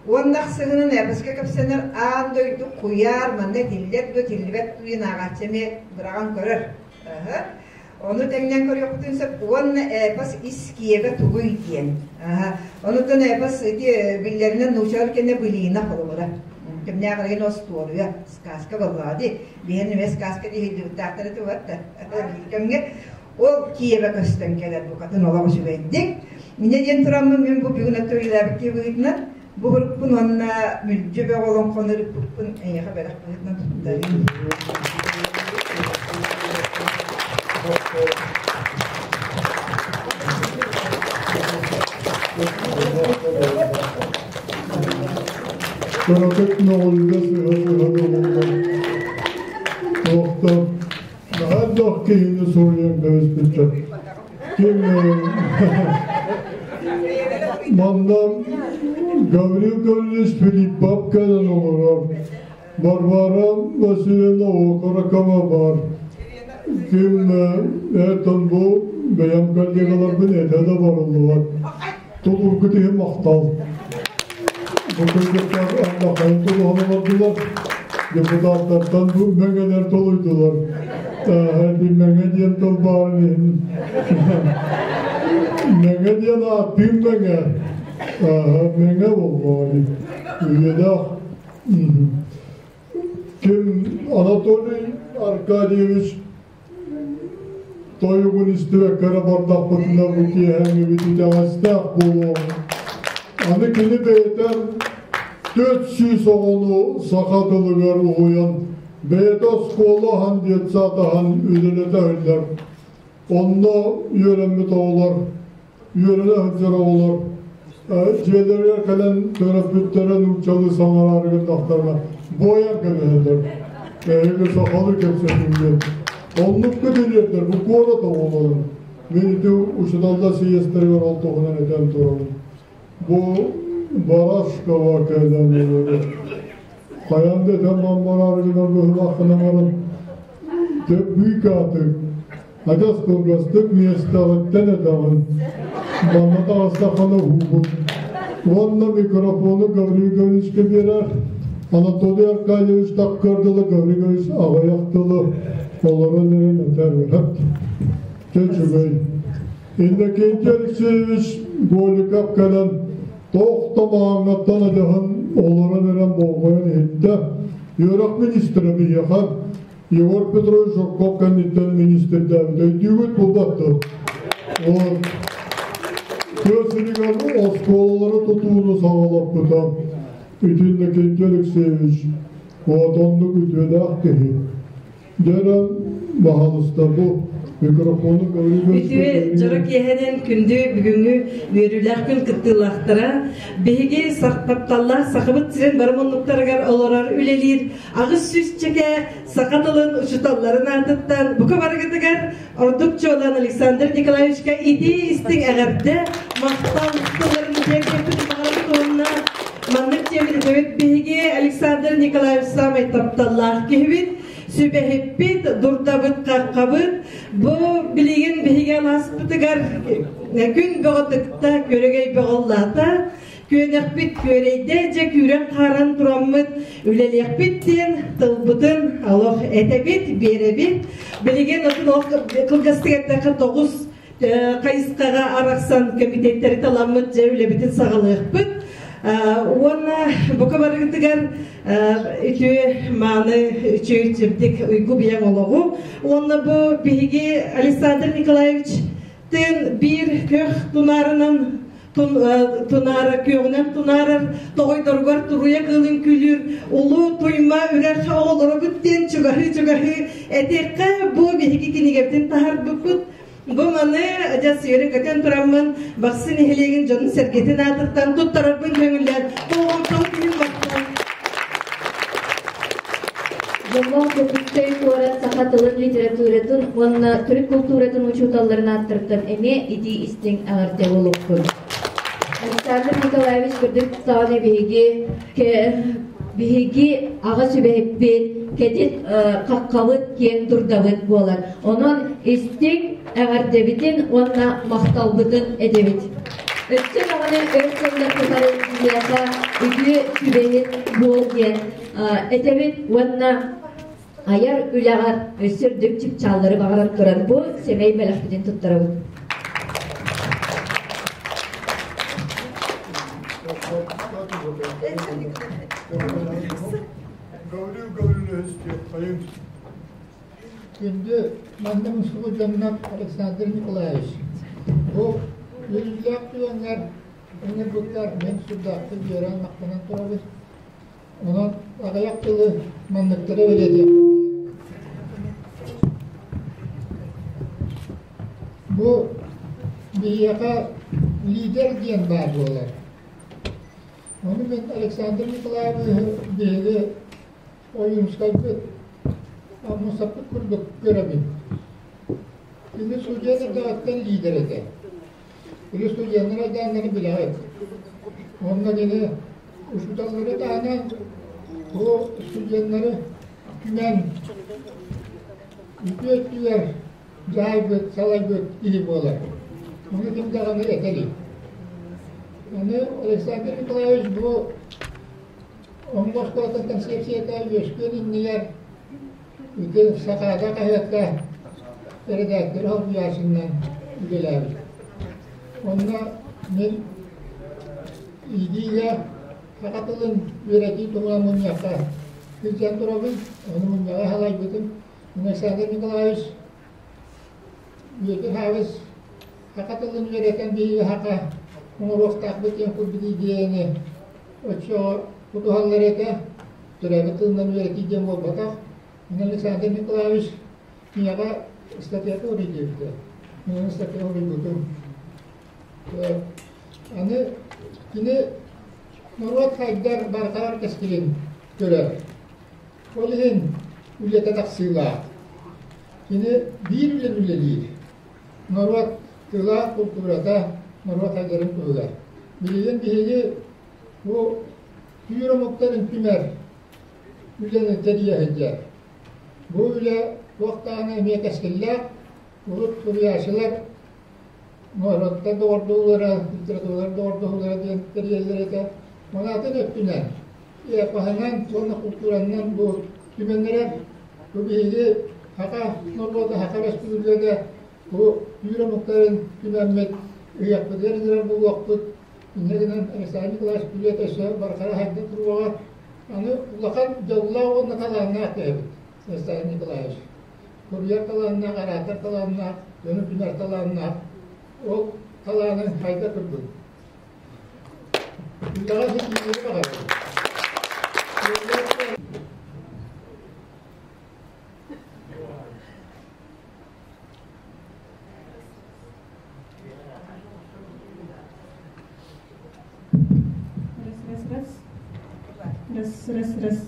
Уонна ахсыһынан эпоска кэпсэнэр аан дойду куйаар манна этиллэр дуо, тиллибэт дуо диэн ааҕааччы эмиэ быраҕан көрөр. Ону тэҥнээн көрүөхпүтүн сөп. Уонна эпос ис киэбэ тугуй диэн. Онутан эпос ити биллэринэн нуучалар кэннэ былина холобура. Кимнээх эргин остуоруйа, сказка буоллаҕа дии. Биһиэн эмиэ сказка дии сылдьыбыттаахтара тугар да. Биир кэмҥэ ол киэбэ көстөн кэлэр букатын олох үчүгэйдик. Инньэ диэн тураммын мин бу бүгүн өттүрүлээбит киһи быһыытынан бу ырыппын уонна мүлдьү бөҕө олоҥхону ырыппыппын эйиэхэ бэлэх быһыытынан туттарыым. Кыратык мөҕүлгэ сыһа-сыһа буолуллар. Туохта наһаа элбэх киһини суруйан кэбиспиттэр. Ким манна Гаврил Гаврилович Филиппов кэлэн олорор. Варвара Васильевна Окорокова бар. Ким этон бу бэйэм коллегаларбын этэ да барыллыбат. Тулургут иһин махтал. Бу кыргыттар Аллахайын тулуһан олордулар. Депутаттартан бу мэҥэлэр толуйдулар. Мэҥэ диэн тыл баарын иһин. Мэҥэ диэн ааттыын мэҥэ. Мэҥэ буоллаҕа Үйэлээх. Ким Анатолий Аркадьевич тойугун истибэккэ эрэ бардахпытына бу киэһээҥҥибит итэҕэстээх буолуоҕун. Аны кини бэйэтэ 400 оҕону саха тылыгар уһуйан, бэйэтэ оскуола аһан, детсад аһан үлэлэтэ сылдьар. Онно үөрэммит оҕолор, үөрэнэ сылдьар оҕолор. Дьиэлэригэр кэлэн төрөппүттэрэ нууччалыы саҥараары гыннахтарына буойан кэбиһэллэр. Эһиги сахалыы кэпсэтиҥ диэн. Оннукка тириэрдэр бу куорат оҕолорун. Мин ити учууталлар съезтэригэр ол туһунан этэн турабын. Бу Барашкова кэлэн олорор. Хайан да этэн бараары гынар быһыылааххынан баран быыкаатык адьас кылгастык миэстэҕиттэн этэҕин. Манна таҕыстаххына уһуубут. Уонна микрофону Гаврил Гавриловичка биэрэр. Анатолий Аркадьевич таккар дылы Гаврил Гаврилович аҕыйах тылы олорон эрэн этэр эһэт. Чэ үчүгэй. Иннокентий Алексеевич Голиков кэлэн туох да мааҥҥаттан адьаһын олорон эрэн болҕойон иһиттэ. Үөрэх министрэ биһиэхэ Егор Петрович Жирков кэнниттэн министрдээбит. Өйдүүгүт булбат дуо? Тыа сиригэр оскуолалары тутууну саҕалаппыта. Ити Иннокентий Алексеевич вот оннук үтүөлээх киһи. Дьэ баһалыста бу микрофону Үтүө дьоро киэһэнэн күндү бүгүҥҥү үөрүүлээх күн кыттыылаахтара биһиги тапталлаах Сахабыт сирин бары муннуктарыгар олорор үлэлиир 800-чэкэ саха тылын учууталларын аатыттан бука барыгытыгар ордук чуолаан Александр Николаевичка итии истиҥ эҕэрдэ махтал тылларын тиэрдиэхпит баҕарабыт уонна маннык диэбит этэбит биһиги Александр Николаевич саамай тапталлаах киһибит сүбэһиппит, дурдабыт, хаххабыт. Бу билигин биһиги алааспытыгар күн бөҕө тыкта, күөрэгэй бөҕөллаата. Күөнэхпит күөрэйдэ, дьэ күүрэн-хааран тураммыт үлэлиэхпит диэн тылбытын олох этэбит, биэрэбит. Билигин отун ол кылгастык эттэххэ тоҕус хайысхаҕа арахсан кэмитиэттэри таламмыт дьэ үлэбитин саҕалыахпыт. Уонна бука барыгытыгар үтүө мааны үчүгэй чэбдик уйгу бийэҥ олоҕу уонна бу биһиги Александр Николаевич тын биир көх тунаарынан тунаара күөҕүнэн тунаарар тоҕойдоругар туруйа кыылын күлүүр улуу туйма үрэх оҕолоробут диэн чугаһыы-чугаһыы этиэххэ бу биһиги кинигэбитин таһаарбыппыт. Бу маны дьэ сиэри көтөн тураммын Бахсы нэһилиэгин дьонун-сэргэтин аатыттан туттарарбын көҥүллээн болҕомтоҕут иһин махтал. Дьоллоох Дьокуускай куорат саха тылын, литературатын уонна төрүт култууратын учууталларын ааттарыттан эмиэ итии истиҥ эҕэрдэ буолуохтун. Александр Николаевич кырдьык даҕаны биһиги биһиги аҕа сүбэһиппит, кэтит хаххабыт, киэҥ дурдабыт буолар. Онон истиҥ эҕэрдэбитин уонна махталбытын этэбит. Өссө даҕаны өр сыллар тухары биһиэхэ үтүө сүбэһит буол диэн этэбит уонна айар үлэҕэр өссө үрдүк чыпчааллары баҕаран туран бу сэмэй бэлэхпитин туттарабыт. Гаврил Гаврилович Хайын. Күндү манна мустубут дьоннор Александр Николаевич, бу үөрүүлээх түгэҥҥэр ыҥырбыккар мин сүрдээхтик үөрэн махтанан турабын. Онон аҕыйах тылы манныктары бэлиэтиэхпин Бу биһиэхэ лидер диэн баар буолар. Ону мин Александр Николаевиһы биһиги Ойуунускайбыт Аммосовпыт курдук көрөбүн. Кини студент эрдэҕиттэн лиидэр этэ. Или студеннар айдааннарын билэҕит. Онно кини учууталлары таһынан бу студеннары түмэн үтүө өттүгэр дьаһайбыт, салайбыт киһи буолар. Ону ким даҕаны этэ илик. Аны Александр Николаевич бу Омук оскуолатын концепцията үөскүөн иннигэр ити Сахаада хаһыакка эрэдээктэр солбуйааччынан үлэлээбит. Онно мин иитиигэ саха тылын үөрэтии туһунан мунньахха сылдьан турабын, ону мунньаҕы салайбытым. Александр Николаевич Бүөтүр Хаабыс саха тылын үөрэтэн биһиги саха оҥоруохтаахпыт диэн курдук идиэйэни оччоҕо тутуһаллар этэ. Төрөөбүт тылынан үөрэтии диэн буолбатах. Мин Александр Николаевич миэхэ ыстатыйата уруй диэбитэ. Мин ыстатыйа уруйбутум. Аны Кини норуот хайдар барҕарар кэскилин көрөр. Ол иһин үлэтэ тахсыылаах. Кини биир үлэни үлэлиир. Норуот тыла, култуурата норуот хайдарын туһугар. Билигин биһиги бу түүр омуктарын түмэр үлэни тэрийэ сылдьар. Бу үлэ туох даҕаны эмиэ кэскиллээх, урут суруйааччылар норуоттар доҕордоһуулара, литературалар доҕордоһуулара диэн тэрийэллэр этэ. Манатын өттүнэн, эпоһынан уонна култууранан бу түмэннэрэ бу биһиги саха норуота, саха өрөспүүбүлүкэтэ бу түүр омуктарын түмэммит ыһыахпытыгар ыҥырар буолуохпут. Инньэ гынан Александр Николаевич үлэтэ өссө барҕара сайда туруоҕа. Аны улахан дьоллоох уонна талааннаах киһибит Александр Николаевич. Суруйар талааннаах, араатар талааннаах, дьону түмэр талааннаах. Ол талаанын хайда турдун. Үлэҕэ ситиһиини баҕарабын. Раз, раз, раз. Раз, раз, раз.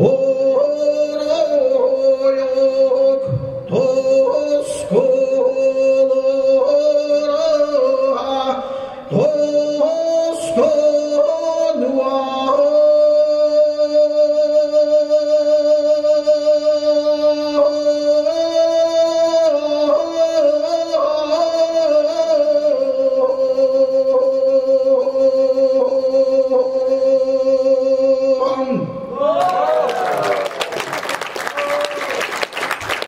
Oh!